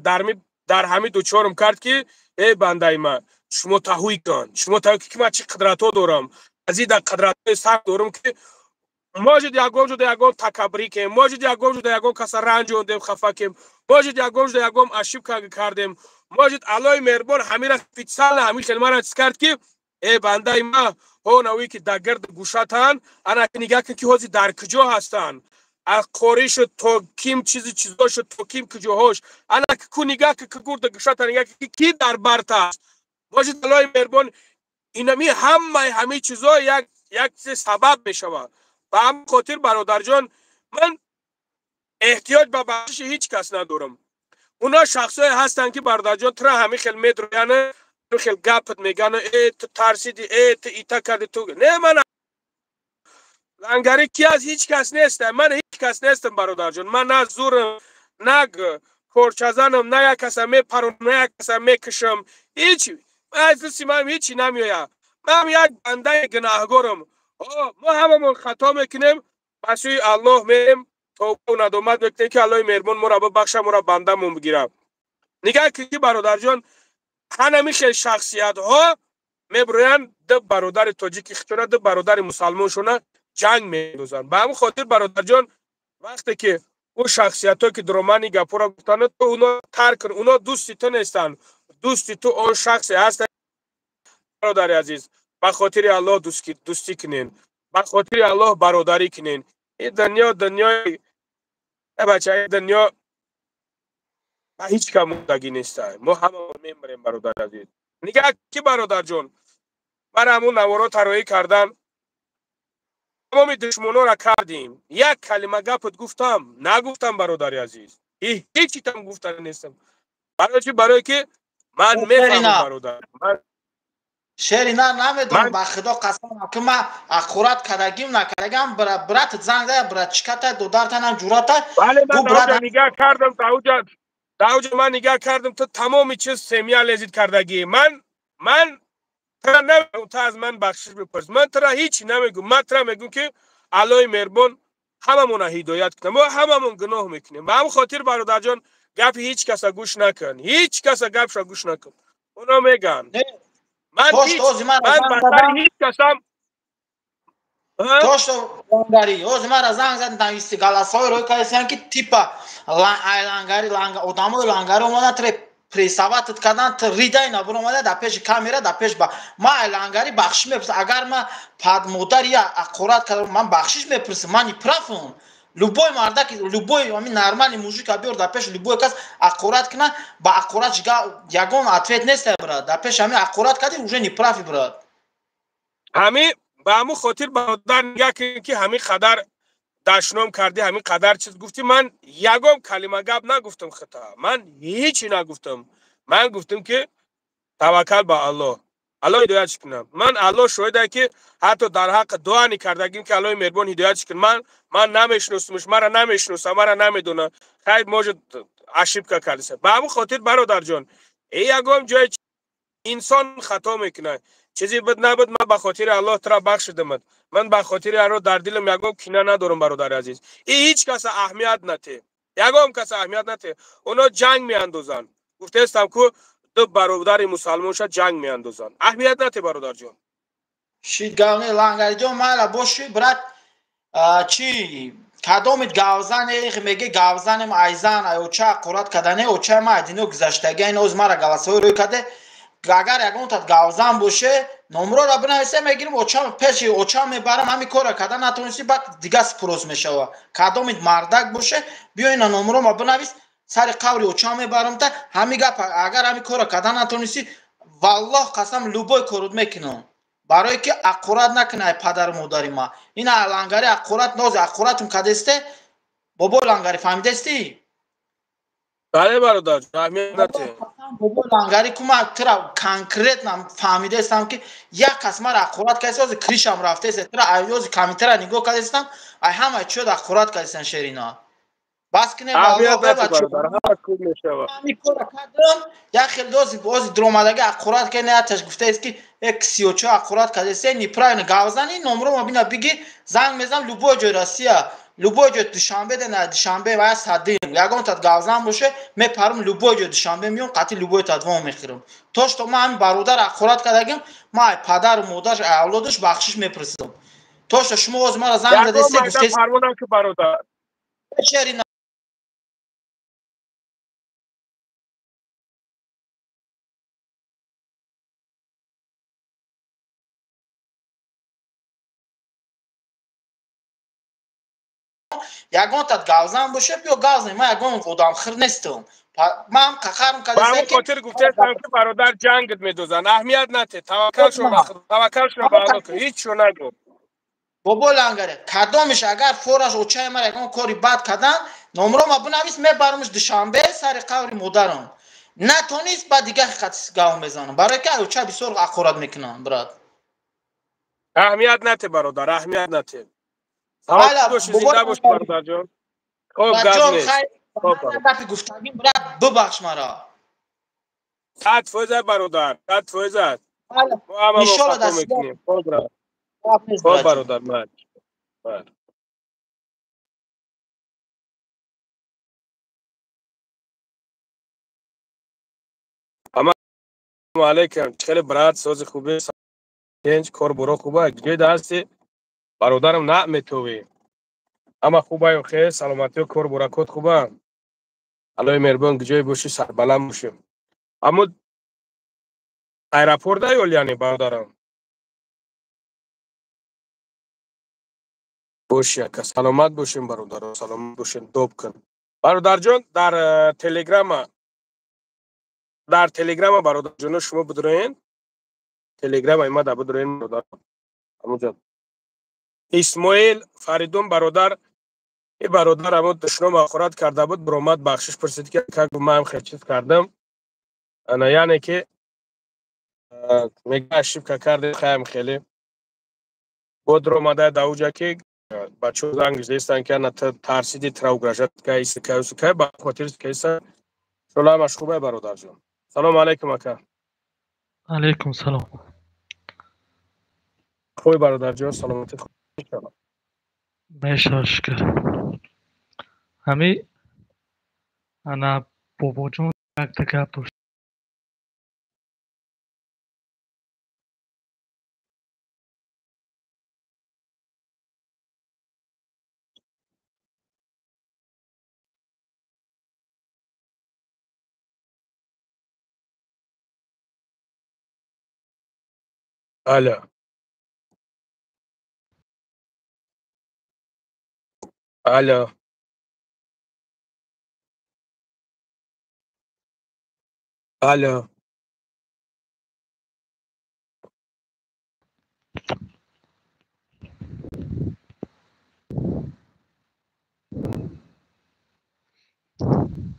дар ҳамин дучорум кард, ки эй бандаи ма, шумо таҳуй кун, шумо таҳуй ки ман чӣ қудратҳо дорам, аз ин дар қудратҳои сахт дорам, ки может, ягон ҷода ягон такаббурӣ кем, может, ягон ҷода ягон каса ранҷондем, хафа кем, может, ягон ҷода ягон ошибка кардем. Может, Аллоҳи меҳрубон ҳамира специально ҳамин хел мара чиз кард, ки э бандаи ма, ҳо, ки дар гирди гӯшатан, ана нигаҳ кун, ки ҳозир дар куҷо ҳастанд. Аз қорӣ шуд то ким, чизи чизо шуд то ким, куҷоҳош, ана ку нигаҳ ки гурда гӯшата, нигаҳ ки ки дар барта аст. Может, Аллоҳи меҳрубон инами ҳамаи ҳамин чизо як чизе сабаб мешавад. Ба ҳамин хотир, бародарҷон, ман эҳтиёҷ ба бахшиши ҳеҷ кас надорам. Оно шахсое ҳастанд, ки, бародарҷон, тура ҳамин хел медроянд, хел гапат мегӯянд: «Э, ту тарсиди, э, ту ита карди, ту не». Ман Лангари ки аст? Ҳеҷ кас нест. Ман ҳеҷ кас нестам, бародарҷон. Ман на зурам, на Корчазанам, на як каса мепарам, на як каса мекушам. Ҳеҷ аз дасти ман ҳеҷи намеояд. Ман як бандаи гунаҳгорам. Мо ҳамамон хато мекунем, ба сӯи Аллоҳ мерем, тавба надомат мекунем, ки Аллоҳи меҳрубон моро бибахша, моро бандамон бигирад. Нигаҳ кун, ки бародарҷон, ҳанами хел шахсиятҳо мебироянд, ду бародари тоҷики худшона, ду бародари мусалмоншона ҷанг меандозанд. Ба ҳамин хотир, бародарҷон, вақте ки ӯ шахсиятҳо ки дуромани гапҳоро гуфтанд, ту уно тарк кун, уно дӯсти ту нестанд. Дӯсти ту он шахсе ҳаст, бародари азиз, ба хотири Аллоҳ дӯстӣ кунен, ба хотири Аллоҳ бародарӣ кунен. Ин дунё дунёи бача, ин дунё ба ҳеҷ кам мондагӣ неста. Мо ҳама мемирем, бародари азиз. Нигаҳ ки, бародарҷон, ман ҳамун наворо тароӣ кардан, тамоми душмонора кардем. Як калима гапат гуфтам? Нагуфтам, бародари азиз, ҳечитам гуфта нестам. Барои чи? Барое ки ман мефаҳмам, бародар. Шери на намедонам, ба худо қасам, ки ман ақурат кардагим накардагам, брат занг зада, брат чиката додартанам ҷурата. Бале, ман нигаҳ кардам, даоҷа ман нигаҳ кардам, ту тамоми чиз семья лезит кардагӣ. Ман тра намегӯм, ту аз ман бахшиш бипурс. Ман тра ҳеҷ намегӯм. Ман тра мегӯм, ки Аллоҳи меҳрубон ҳамамона ҳидоят кунад. Мо ҳамамон гуноҳ мекунем. Ба ҳамин хотир, бародарҷон, гапи ҳеҷ каса гӯш накун, ҳеҷ каса гапша гӯш накун. Оно мегӯянд. Ман ба сари ҳеҷ касам Тошто лангари, ҳозир мара занг зад, нависти голосҳои рӯй кардастиян, ки типа ай лангари, ланга одамои лангари омадан, тре прессовать кардан, ридай набур омада дар пеши камера, дар пеш ба ма. Ай лангари бахшиш мепурсам, агар ма модари я аққурат кардам, ман бахшиш мепурсам, ман неправ ам. Любой мардак, любой ами нормальный мужик биёр, дар пеши любой кас аққурат кина, ба аққурат ягон ответ нест, брат. Дар пеши ами аққурат кардӣ, уже неправ и, брат. Ҳами ба ҳамун хотир, бародар, нигаҳ кун, ки ҳамин қадар дашном кардӣ, ҳамин қадар чиз гуфтӣ, ман ягон калима гап нагуфтам хита, ман ҳечи нагуфтам. Ман гуфтам, ки таваккал ба Аллоҳ, Аллоҳ ҳидоятш кунам. Ман Аллоҳ шоҳида, ки ҳатто дар ҳаққи дуа никардагим, ки Аллоҳи меҳрубон ҳидоятш кун. Ман намешиносумш, мара намешиноса, мара намедона. Хайр, может, ошибка кардиса. Ба ҳамун хотир, бародарҷон, э ягон ҷои инсон хато мекунад. Чизе буд набуд, ман ба хотири Аллоҳ тура бахшидамад. Ман ба хотири Аллоҳ дар дилам ягон кина надорам, бародари азиз. И ҳеҷ каса аҳамият нате, ягон каса аҳамият нате. Оно ҷанг меандозанд. Гуфтаестам, ку ду бародари мусалмонша ҷанг меандозанд. Аҳамият нате, бародарҷон. Шид гавне, лангариҷон, майла боши, брат. Чи кадомит гавзане меге, гавзанем айзан ай оча аққурат кардане, очаи ма айдино гузаштаги, ин оз мара голосҳои рӯй карде. Агар ягонтат гавзан боше, номрора бинависе, мегирим, очам пеши очам мебарам. Ҳамин корро карда натонисти, баъд дига спрос мешава. Кадомит мардак боше, биё, ина номрома бинавис, сари қабри очам мебарам та. Ҳамин гап, агар ҳамин корро карда натонисти, валлоҳ қасам, любой корот мекунам, барое ки аққурат накунӣ ай падару модари ма. Ина лангари аққурат нози аққуратум кардесте, бобои лангари, фаҳмидестӣ? Бале, бародар, аҳамият нате. Бобои лангари, ку ман тура конкретно фаҳмидаестам, ки як кас мара аққурат кардест, ҳозир кришам рафтаест, тура ҳозир комментара нигоҳ кардестам, ай ҳамаи чиёд аққурат кардестан. Шерина, бас кинем. Аҳамият нате, бародар, ҳама хуб мешавад. Ҳамин кора кардам, як хел дози бози дуромадаги аққурат кардем, яташ гуфтаест, ки э ксиочо аққурат кардест, неправильно гавзани. Номрома бина, бигир, занг мезанам, любой ҷои Россия, любой ҷои Душанбе, на Душанбе ва садим, ягонтат гавзан боше, мепарам, любой ҷои Душанбе миём, қатъи любой тадвом мехӯрам. То что ман ҳамин бародар аққурат кардагим, ман ай падару модараш, ай авлодаш бахшиш мепурсидам. То что шумо ҳозир мара занг задесте, гуфтест. Парво наки, бародар. Шерина. Ягонтат гавзан боше, биё гавзан, ман ягон одамхир нестам. Ман қақарм. Ба ҳамон хотир гуфтаестам, ки бародар, ҷангат медозанд, аҳамият нате, таваккал шо ба Худо, таваккал шо ба Аллоҳ кун, ҳеҷ шо нагӯ. Бобо лангаре, кадомиш агар фораш очаи мара ягон кори бад кардан, номрома бинавис, мебарамш Душанбе, сари қабри модарам. Натонист, ба дигар хат гав мезанам, барое ки оча бисёр аққурат мекунам, брат. Аҳамият нате, бародар, аҳамият нате. Саломат бошӣ, зинда бошӣ, бародарҷон. Хоб, гап нест. Гапи гуфтагим, брат, бубахш мара. 100% бародар, 100%. Иншолло даст. Хоб бародар, ман. Ассалому алайкум. Хеле брат, сози хубе, тенҷ, кор боро хуба. Ҷой ҳасти? Бародарам на метовӣ. Ама хубаю хе, саломатиё, кор буракот хуба. Аллоҳи меҳрубон ҷой бошӣ, сарбаланд бошӣ. Аммо аэропорт да ёл яъне бародарам? Боши ака, саломат бошем бародаро, саломат бошем, доб кун. Бародарҷон, дар телеграма бародарҷоно шумо бидроен. Телеграма има да бидроен бародар. Амуҷо. Исмоил Фаридун бародар, и бародар амо душном ахорат карда буд, баромад бахшиш пурсид ки как ман хел чиз кардам. Ана яъне ки мега ошибка кардем, хаям хеле. Бодр омада да уҷа ки бачаҳо занг зестан ки ана тарсиди тра угрожать кай, сикай, сикай, ба хотир кайса. Салом аш хубай бародарҷон. Салом алейкум ака. Алейкум салом. Хуй бародарҷон, саломатӣ хуб. Меша шукр. Ҳами ана бобоҷон якта гап дошт. Алло. Алло. Алло.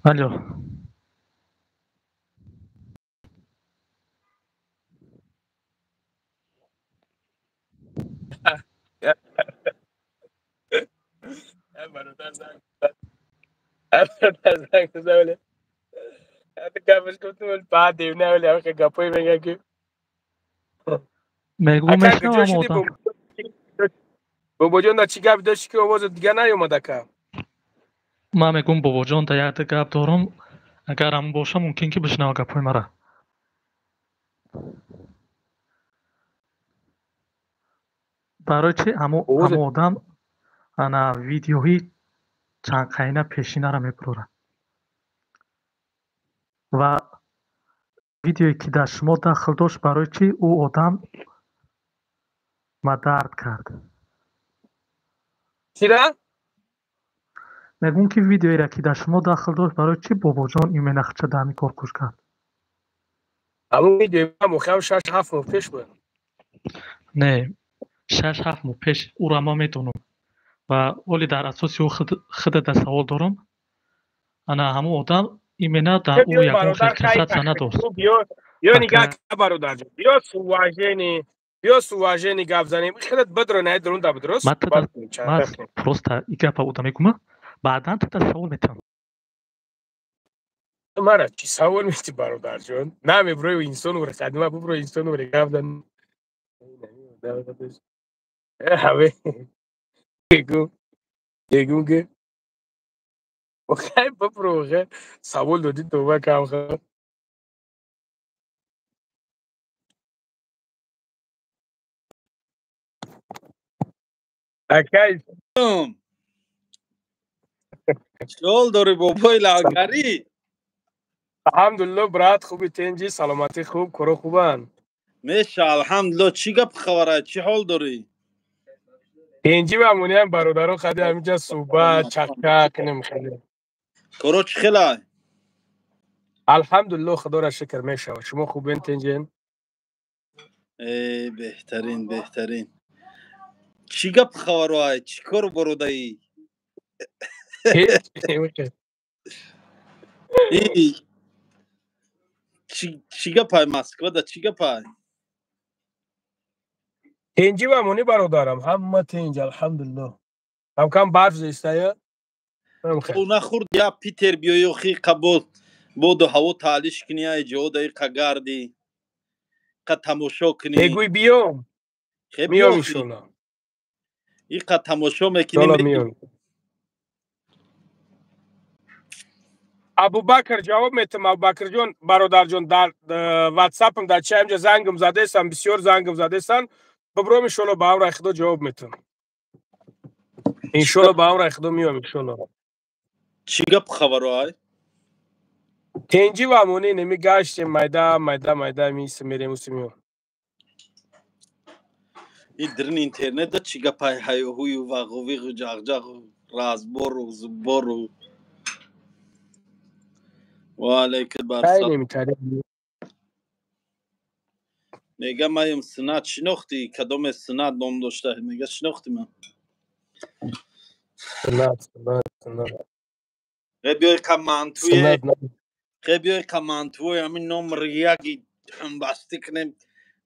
Алло. Бобоҷон, да чӣ гап дошти ки овозат дига наёмад ака? Ман мегӯм бобоҷон, да якта гап дорам, агар ҳамон боша мумкин ки бишнава гапҳои мара. Барои чи ҳамо одам ана видеоҳои чандқайна пешинара мебурорад ва видеое ки дар шумо дахл дошт, барои чи ӯ одам ма дард кард? Чира? Мегӯм ки видеоеро ки дар шумо дахл дошт, барои чи бобоҷон именахча дар ҳамин кор куш кард? Ҳамон видеои мохам 6-7 моҳ пеш буд. Не, 6-7 моҳ пеш ӯро ман медонам ва оли дар асоси ӯ худада савол дорам. Ана ҳамон одам именно дар ӯ ягон хел касатса надошт. Ё нигаҳ бародарҷон, биё с уважение, биё с уважение гап занем. Худат бидро най дурун да бидрост. Ман просто и гапа уда мегӯм, баъдан туда савол метавам. Мара чӣ савол мети бародарҷон? На меброи инсон ура хадма бубро инсон ура гап зан. Ҳаве мегум ки охай бубро охе савол додӣ тоба кам ха. Акай чӣ дорӣ бобои лангарӣ? Алҳамдулилло брат, хуби тенҷи, саломатӣ хуб, коро хубанд. Меша алҳамдулилло. Чӣ гап хабара, чӣ ҳол дорӣ? Тенҷи ва амониям бародаро хади ҳаминҷа суҳбат чақчақ кунем хеле. Коро чӣ хелай? Алҳамдулилло, худоро шукр мешавад. Шумо хубен тенҷен? Э, беҳтарин, беҳтарин. Чӣ гап хабаро, чӣ кор бородаӣ? Чӣ гапай Москвада, чӣ гапай? Тенҷи ва амонӣ бародарам, ҳама тенҷ, алҳамдулилло. Камкам барф зистая? Ту нахӯрд я Питер биёй охи қабол боду ҳаво таълиш кунӣ, ай ҷода иқа гарди, иқа тамошо кунӣ. Мегӯй биём. Миём иншолло. Иқа тамошо мекунӣ. Миём. Абубакр ҷавоб метам. Абубакрҷон, бародарҷон, дар ватсапам дар чи ҳамҷа зангам задесан, бисёр зангам задесан. Бибром иншолло, ба амраи худо ҷавоб метам. Иншолло ба амраи худо миём иншолло. Чӣ гап хабаро ай? Тенҷи ва амонӣ неми гаштем, майда майда майда миса мерем уси миём. И дрин интернет да чӣ гап ай, ҳаюҳую вағувиғу ҷағҷағу разбору зубору. Ва алайкум барсалом. Мега маем синат шинохтӣ, кадоме синат ном дошта, мега шинохтӣ ман. Синат, синат, синат. Хе биёй ка мантуе, хе биёй ка мантуе, ҳамин номер яки ҳамбастӣ кунем,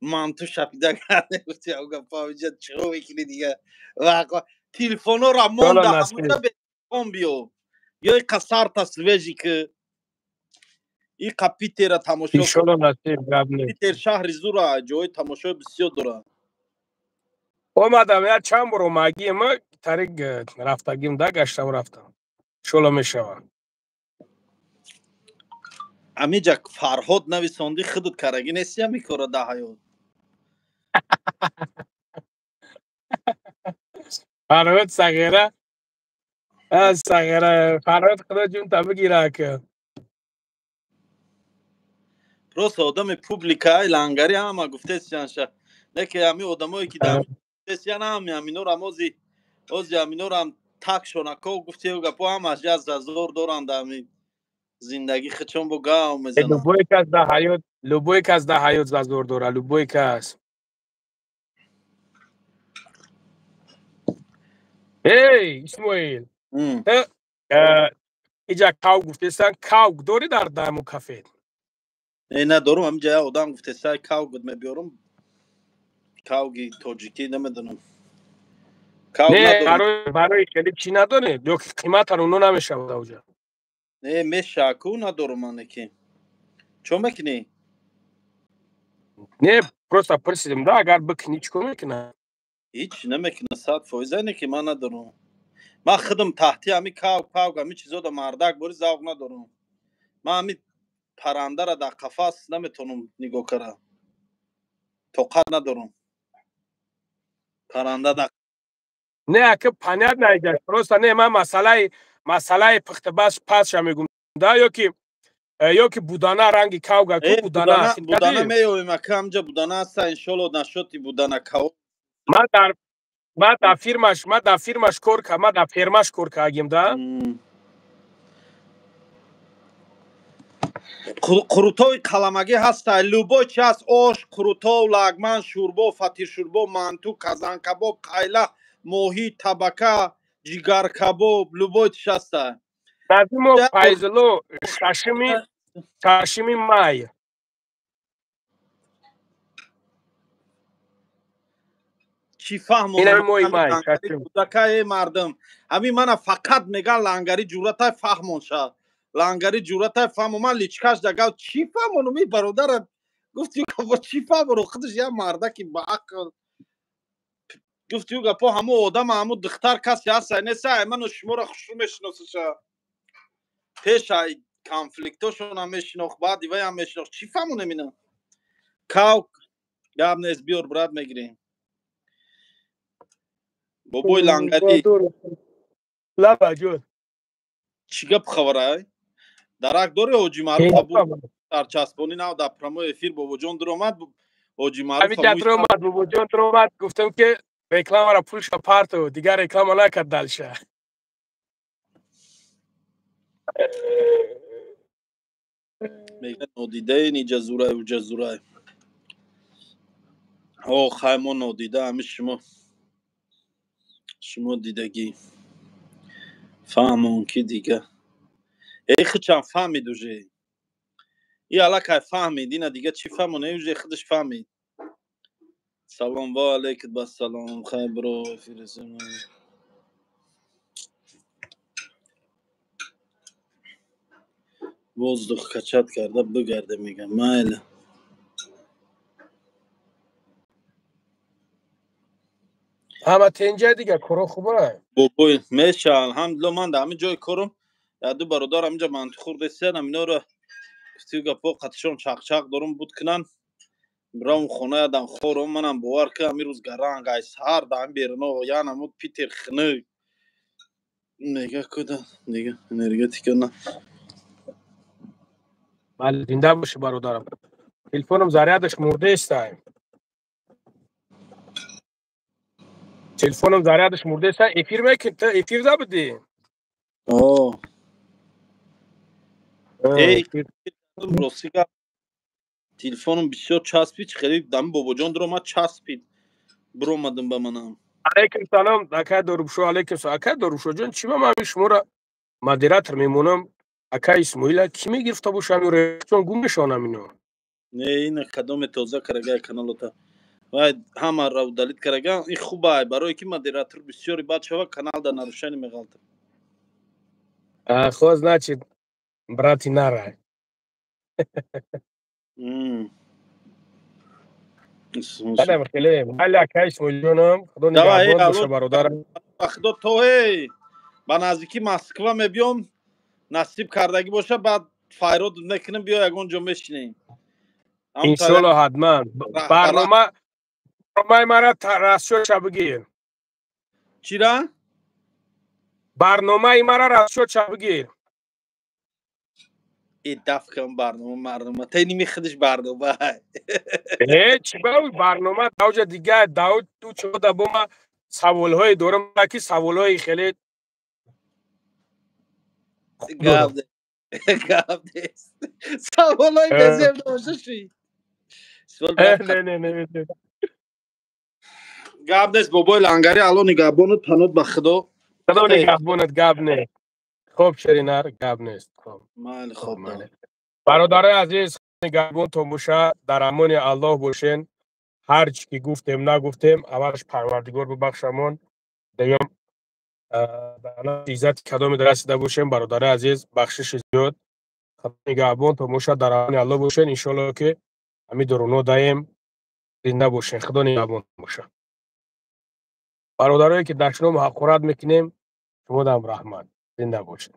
манту шапида кардем, гуфти ага павиҷа чиро мекунӣ дига? Вақа телефонора монда, ҳамуҷа бе телефон биё. Биёй ка сарта свежий ки иқа Питера тамошо. Иншолло насиб, гап нест. Питер шаҳри зура, ҷои тамошои бисёр дорад. Омадам, я чанд бор омагием, тарик рафтагим да, гаштам рафтам. Иншолло мешавад. Амиҷа Фарҳод нависондӣ, худат карагӣ нести ҳами кора да ҳаёт. Фарҳод сағира, сағира, Фарҳод худо ҷунта бигира ки. Просто одами публика ай лангари ҳама гуфтесиянша. Не ки ҳами одамое ки дар гуфтесиян ҳами ҳаминорам ози ози ҳаминорам так шонако гуфтею гапо ҳамаш як зазор доранд ҳами зиндагӣ хичон бо гав мезананд. Любой кас дар ҳаёт, любой кас дар ҳаёт зазор дорад, любой кас. Эй, Исмоил, иҷа кавк гуфтесан, кавк дорӣ дар даму кафе? Не, надорум, ҳамиҷа як одам гуфтеса кавк буд мебиёрум. Кавги тоҷикӣ намедонам. Не, барои хеле чӣ надонед, ё ки қиматан оно намешавад ауҷа? Не, меша, ку надорум ман ки. Чо мекунӣ? Не, просто пурсидем да, агар бикунӣ чӣ кор мекунад? Ҳеҷ намекунад, 100% не ки ман надорум. Ман худам таҳти ҳами кавк, павк, ҳами чизода мардак бори завқ надорум. Ман ҳами паррандара дар қафас наметавонам нигоҳ кара. Тоқат надорум. Парранда дар Не, ака понятно иҷа. Просто не, ман масъалаи пухтабас пасша мегум да, ё ки будана ранги кавга ку будана. Будана меёвем ака, ҳамҷа будана ҳаста, иншолло нашоти будана кав. Ман дар фирмаш кор ка, ман дар фермаш кор кардем да. Қурутои қаламагӣ ҳаста, любой чи ҳаст, ош, қурутов, лагман, шӯрбо, фатиршӯрбо, манту, казанкабоб, қайла, моҳӣ, табака, ҷигаркабоб, любой чиш ҳаста. Назимо Файзулло, 6-ми май. Чӣ фаҳмонкудакае мардум, ҳамин мана фақат меган лангари ҷуръатай фаҳмон ша, лангари ҷуръатай фаҳмон. Ман личкаш дагав чӣ фаҳмонум и бародара гуфти гапо чӣ фаҳмону худаш як мардаки ба ақл гуфти гапо ҳамун одам ҳамун духтар касе ҳаста неста, ай ману шуморо хушрӯ мешиносаша, пеш ай конфликтошонам мешинохт, баъди вайам мешинохт, чӣ фаҳмонем ина? Кавк гап нест, биёр брат, мегирем. Бобои лангари лаба ҷон, чӣ гап хабарай? Дарак дори ҳоҷи Маъруф сарчаспонӣ нав дар прямой эфир бобоҷон дуромад, ҳоҷи Маъруф дуромад, бобоҷон дуромад, гуфтам ки рекламаро пулша парту, дигар реклама накард дальше. Мега нодидаи ниҷа зурай уҷа зурай. О хай, мо нодида, ҳами шумо дидагӣ фаҳмон ки дига. Эй, хичам фаҳмид уже. И аллакай фаҳмид, ина дига чӣ фаҳмон, уже худаш фаҳмид. Салом ва алайкум бассалом, хай бро, эфир. Воздух качать карда бигарде, мегам, майли. Ҳама тенҷа, дига коро хуба? Бобой, меша, алҳамдулилла. Ман дар ҳамин ҷои корум яду бародар ҳаминҷа манту хӯрдесиян, ҳаминоро гуфтию гапо қатишон чақчақ дорум буд кунан, бирам хона ядам хорум. Манам, бовар ки, ҳамин рӯз гаранг ай саҳар да ҳамин беруно ян ҳамуд Питер хинук мега куда дига энергетика на. Бале, зинда бошӣ, бародарам. Телефоном зарядаш мурдеста, телефоном зарядаш мурдеста. Эфир мекун, ту эфир забудӣ? О, эй, рости гап, телефоном бисёр часпид. Хеле дами бобоҷон дуромад, часпид, биромадам ба манам. Алейкум салом, акай Дорубшо, алейкум салом, акай Дорубшоҷон. Чӣ ба ман шуморо модератор мемонам? Акай Исмоила кӣ мегирифта бошам, чон гум мешонам ино. Не, ина кадоме тоза карагай каналота вай ҳамаро удалить карага. Ин хубай, барое ки модератор бисёри бад шава, канал дар нарушение меғалта. Хо, значит, брати нара. Бале, хеле бале, акай Исмоилҷонам, худо нигаҳбон боша, бародарам. Худо то эй ба наздики Москва мебиём, насиб кардагӣ боша, баъд файрод мекунем, биё, ягон ҷо мешинем. Иншолло, ҳатман. Барнома, барномаи мара расчётша бигир. Чира? Барномаи мара расчётша бигир. Э, даф кам, барнома барнома та ними худаш барнома. Э, чӣ ба барнома давҷа дига дауд ту чода бо ма саволҳое дорам, ки саволҳои хеле Гап гап нест, саволҳои безеб доша ши. Не, не, не. Гап нест, бобои Лангари, Алло нигаҳбонат, панот ба Худо. Худо нигаҳбонат, гап нест. Хоб, шеринар, гап нест. Хоб. Майли, хоб. Бародарои азиз, нигаҳбонтон боша, дар амони Аллоҳ бошен. Ҳар чӣ ки гуфтем, нагуфтем, аввалаш Парвардигор бибахшамон, дуюм иззати кадоме расида бошем, бародарои азиз, бахшиши зиёд. Нигаҳбонтон боша, дар амони Аллоҳ бошен. Иншоалло, ки ҳамин дуруно даем. Зинда бошен, Худо нигаҳбонтон боша. Бародарое ки дашному ҳақорат мекунем, шумодам раҳмат, зинда бошед.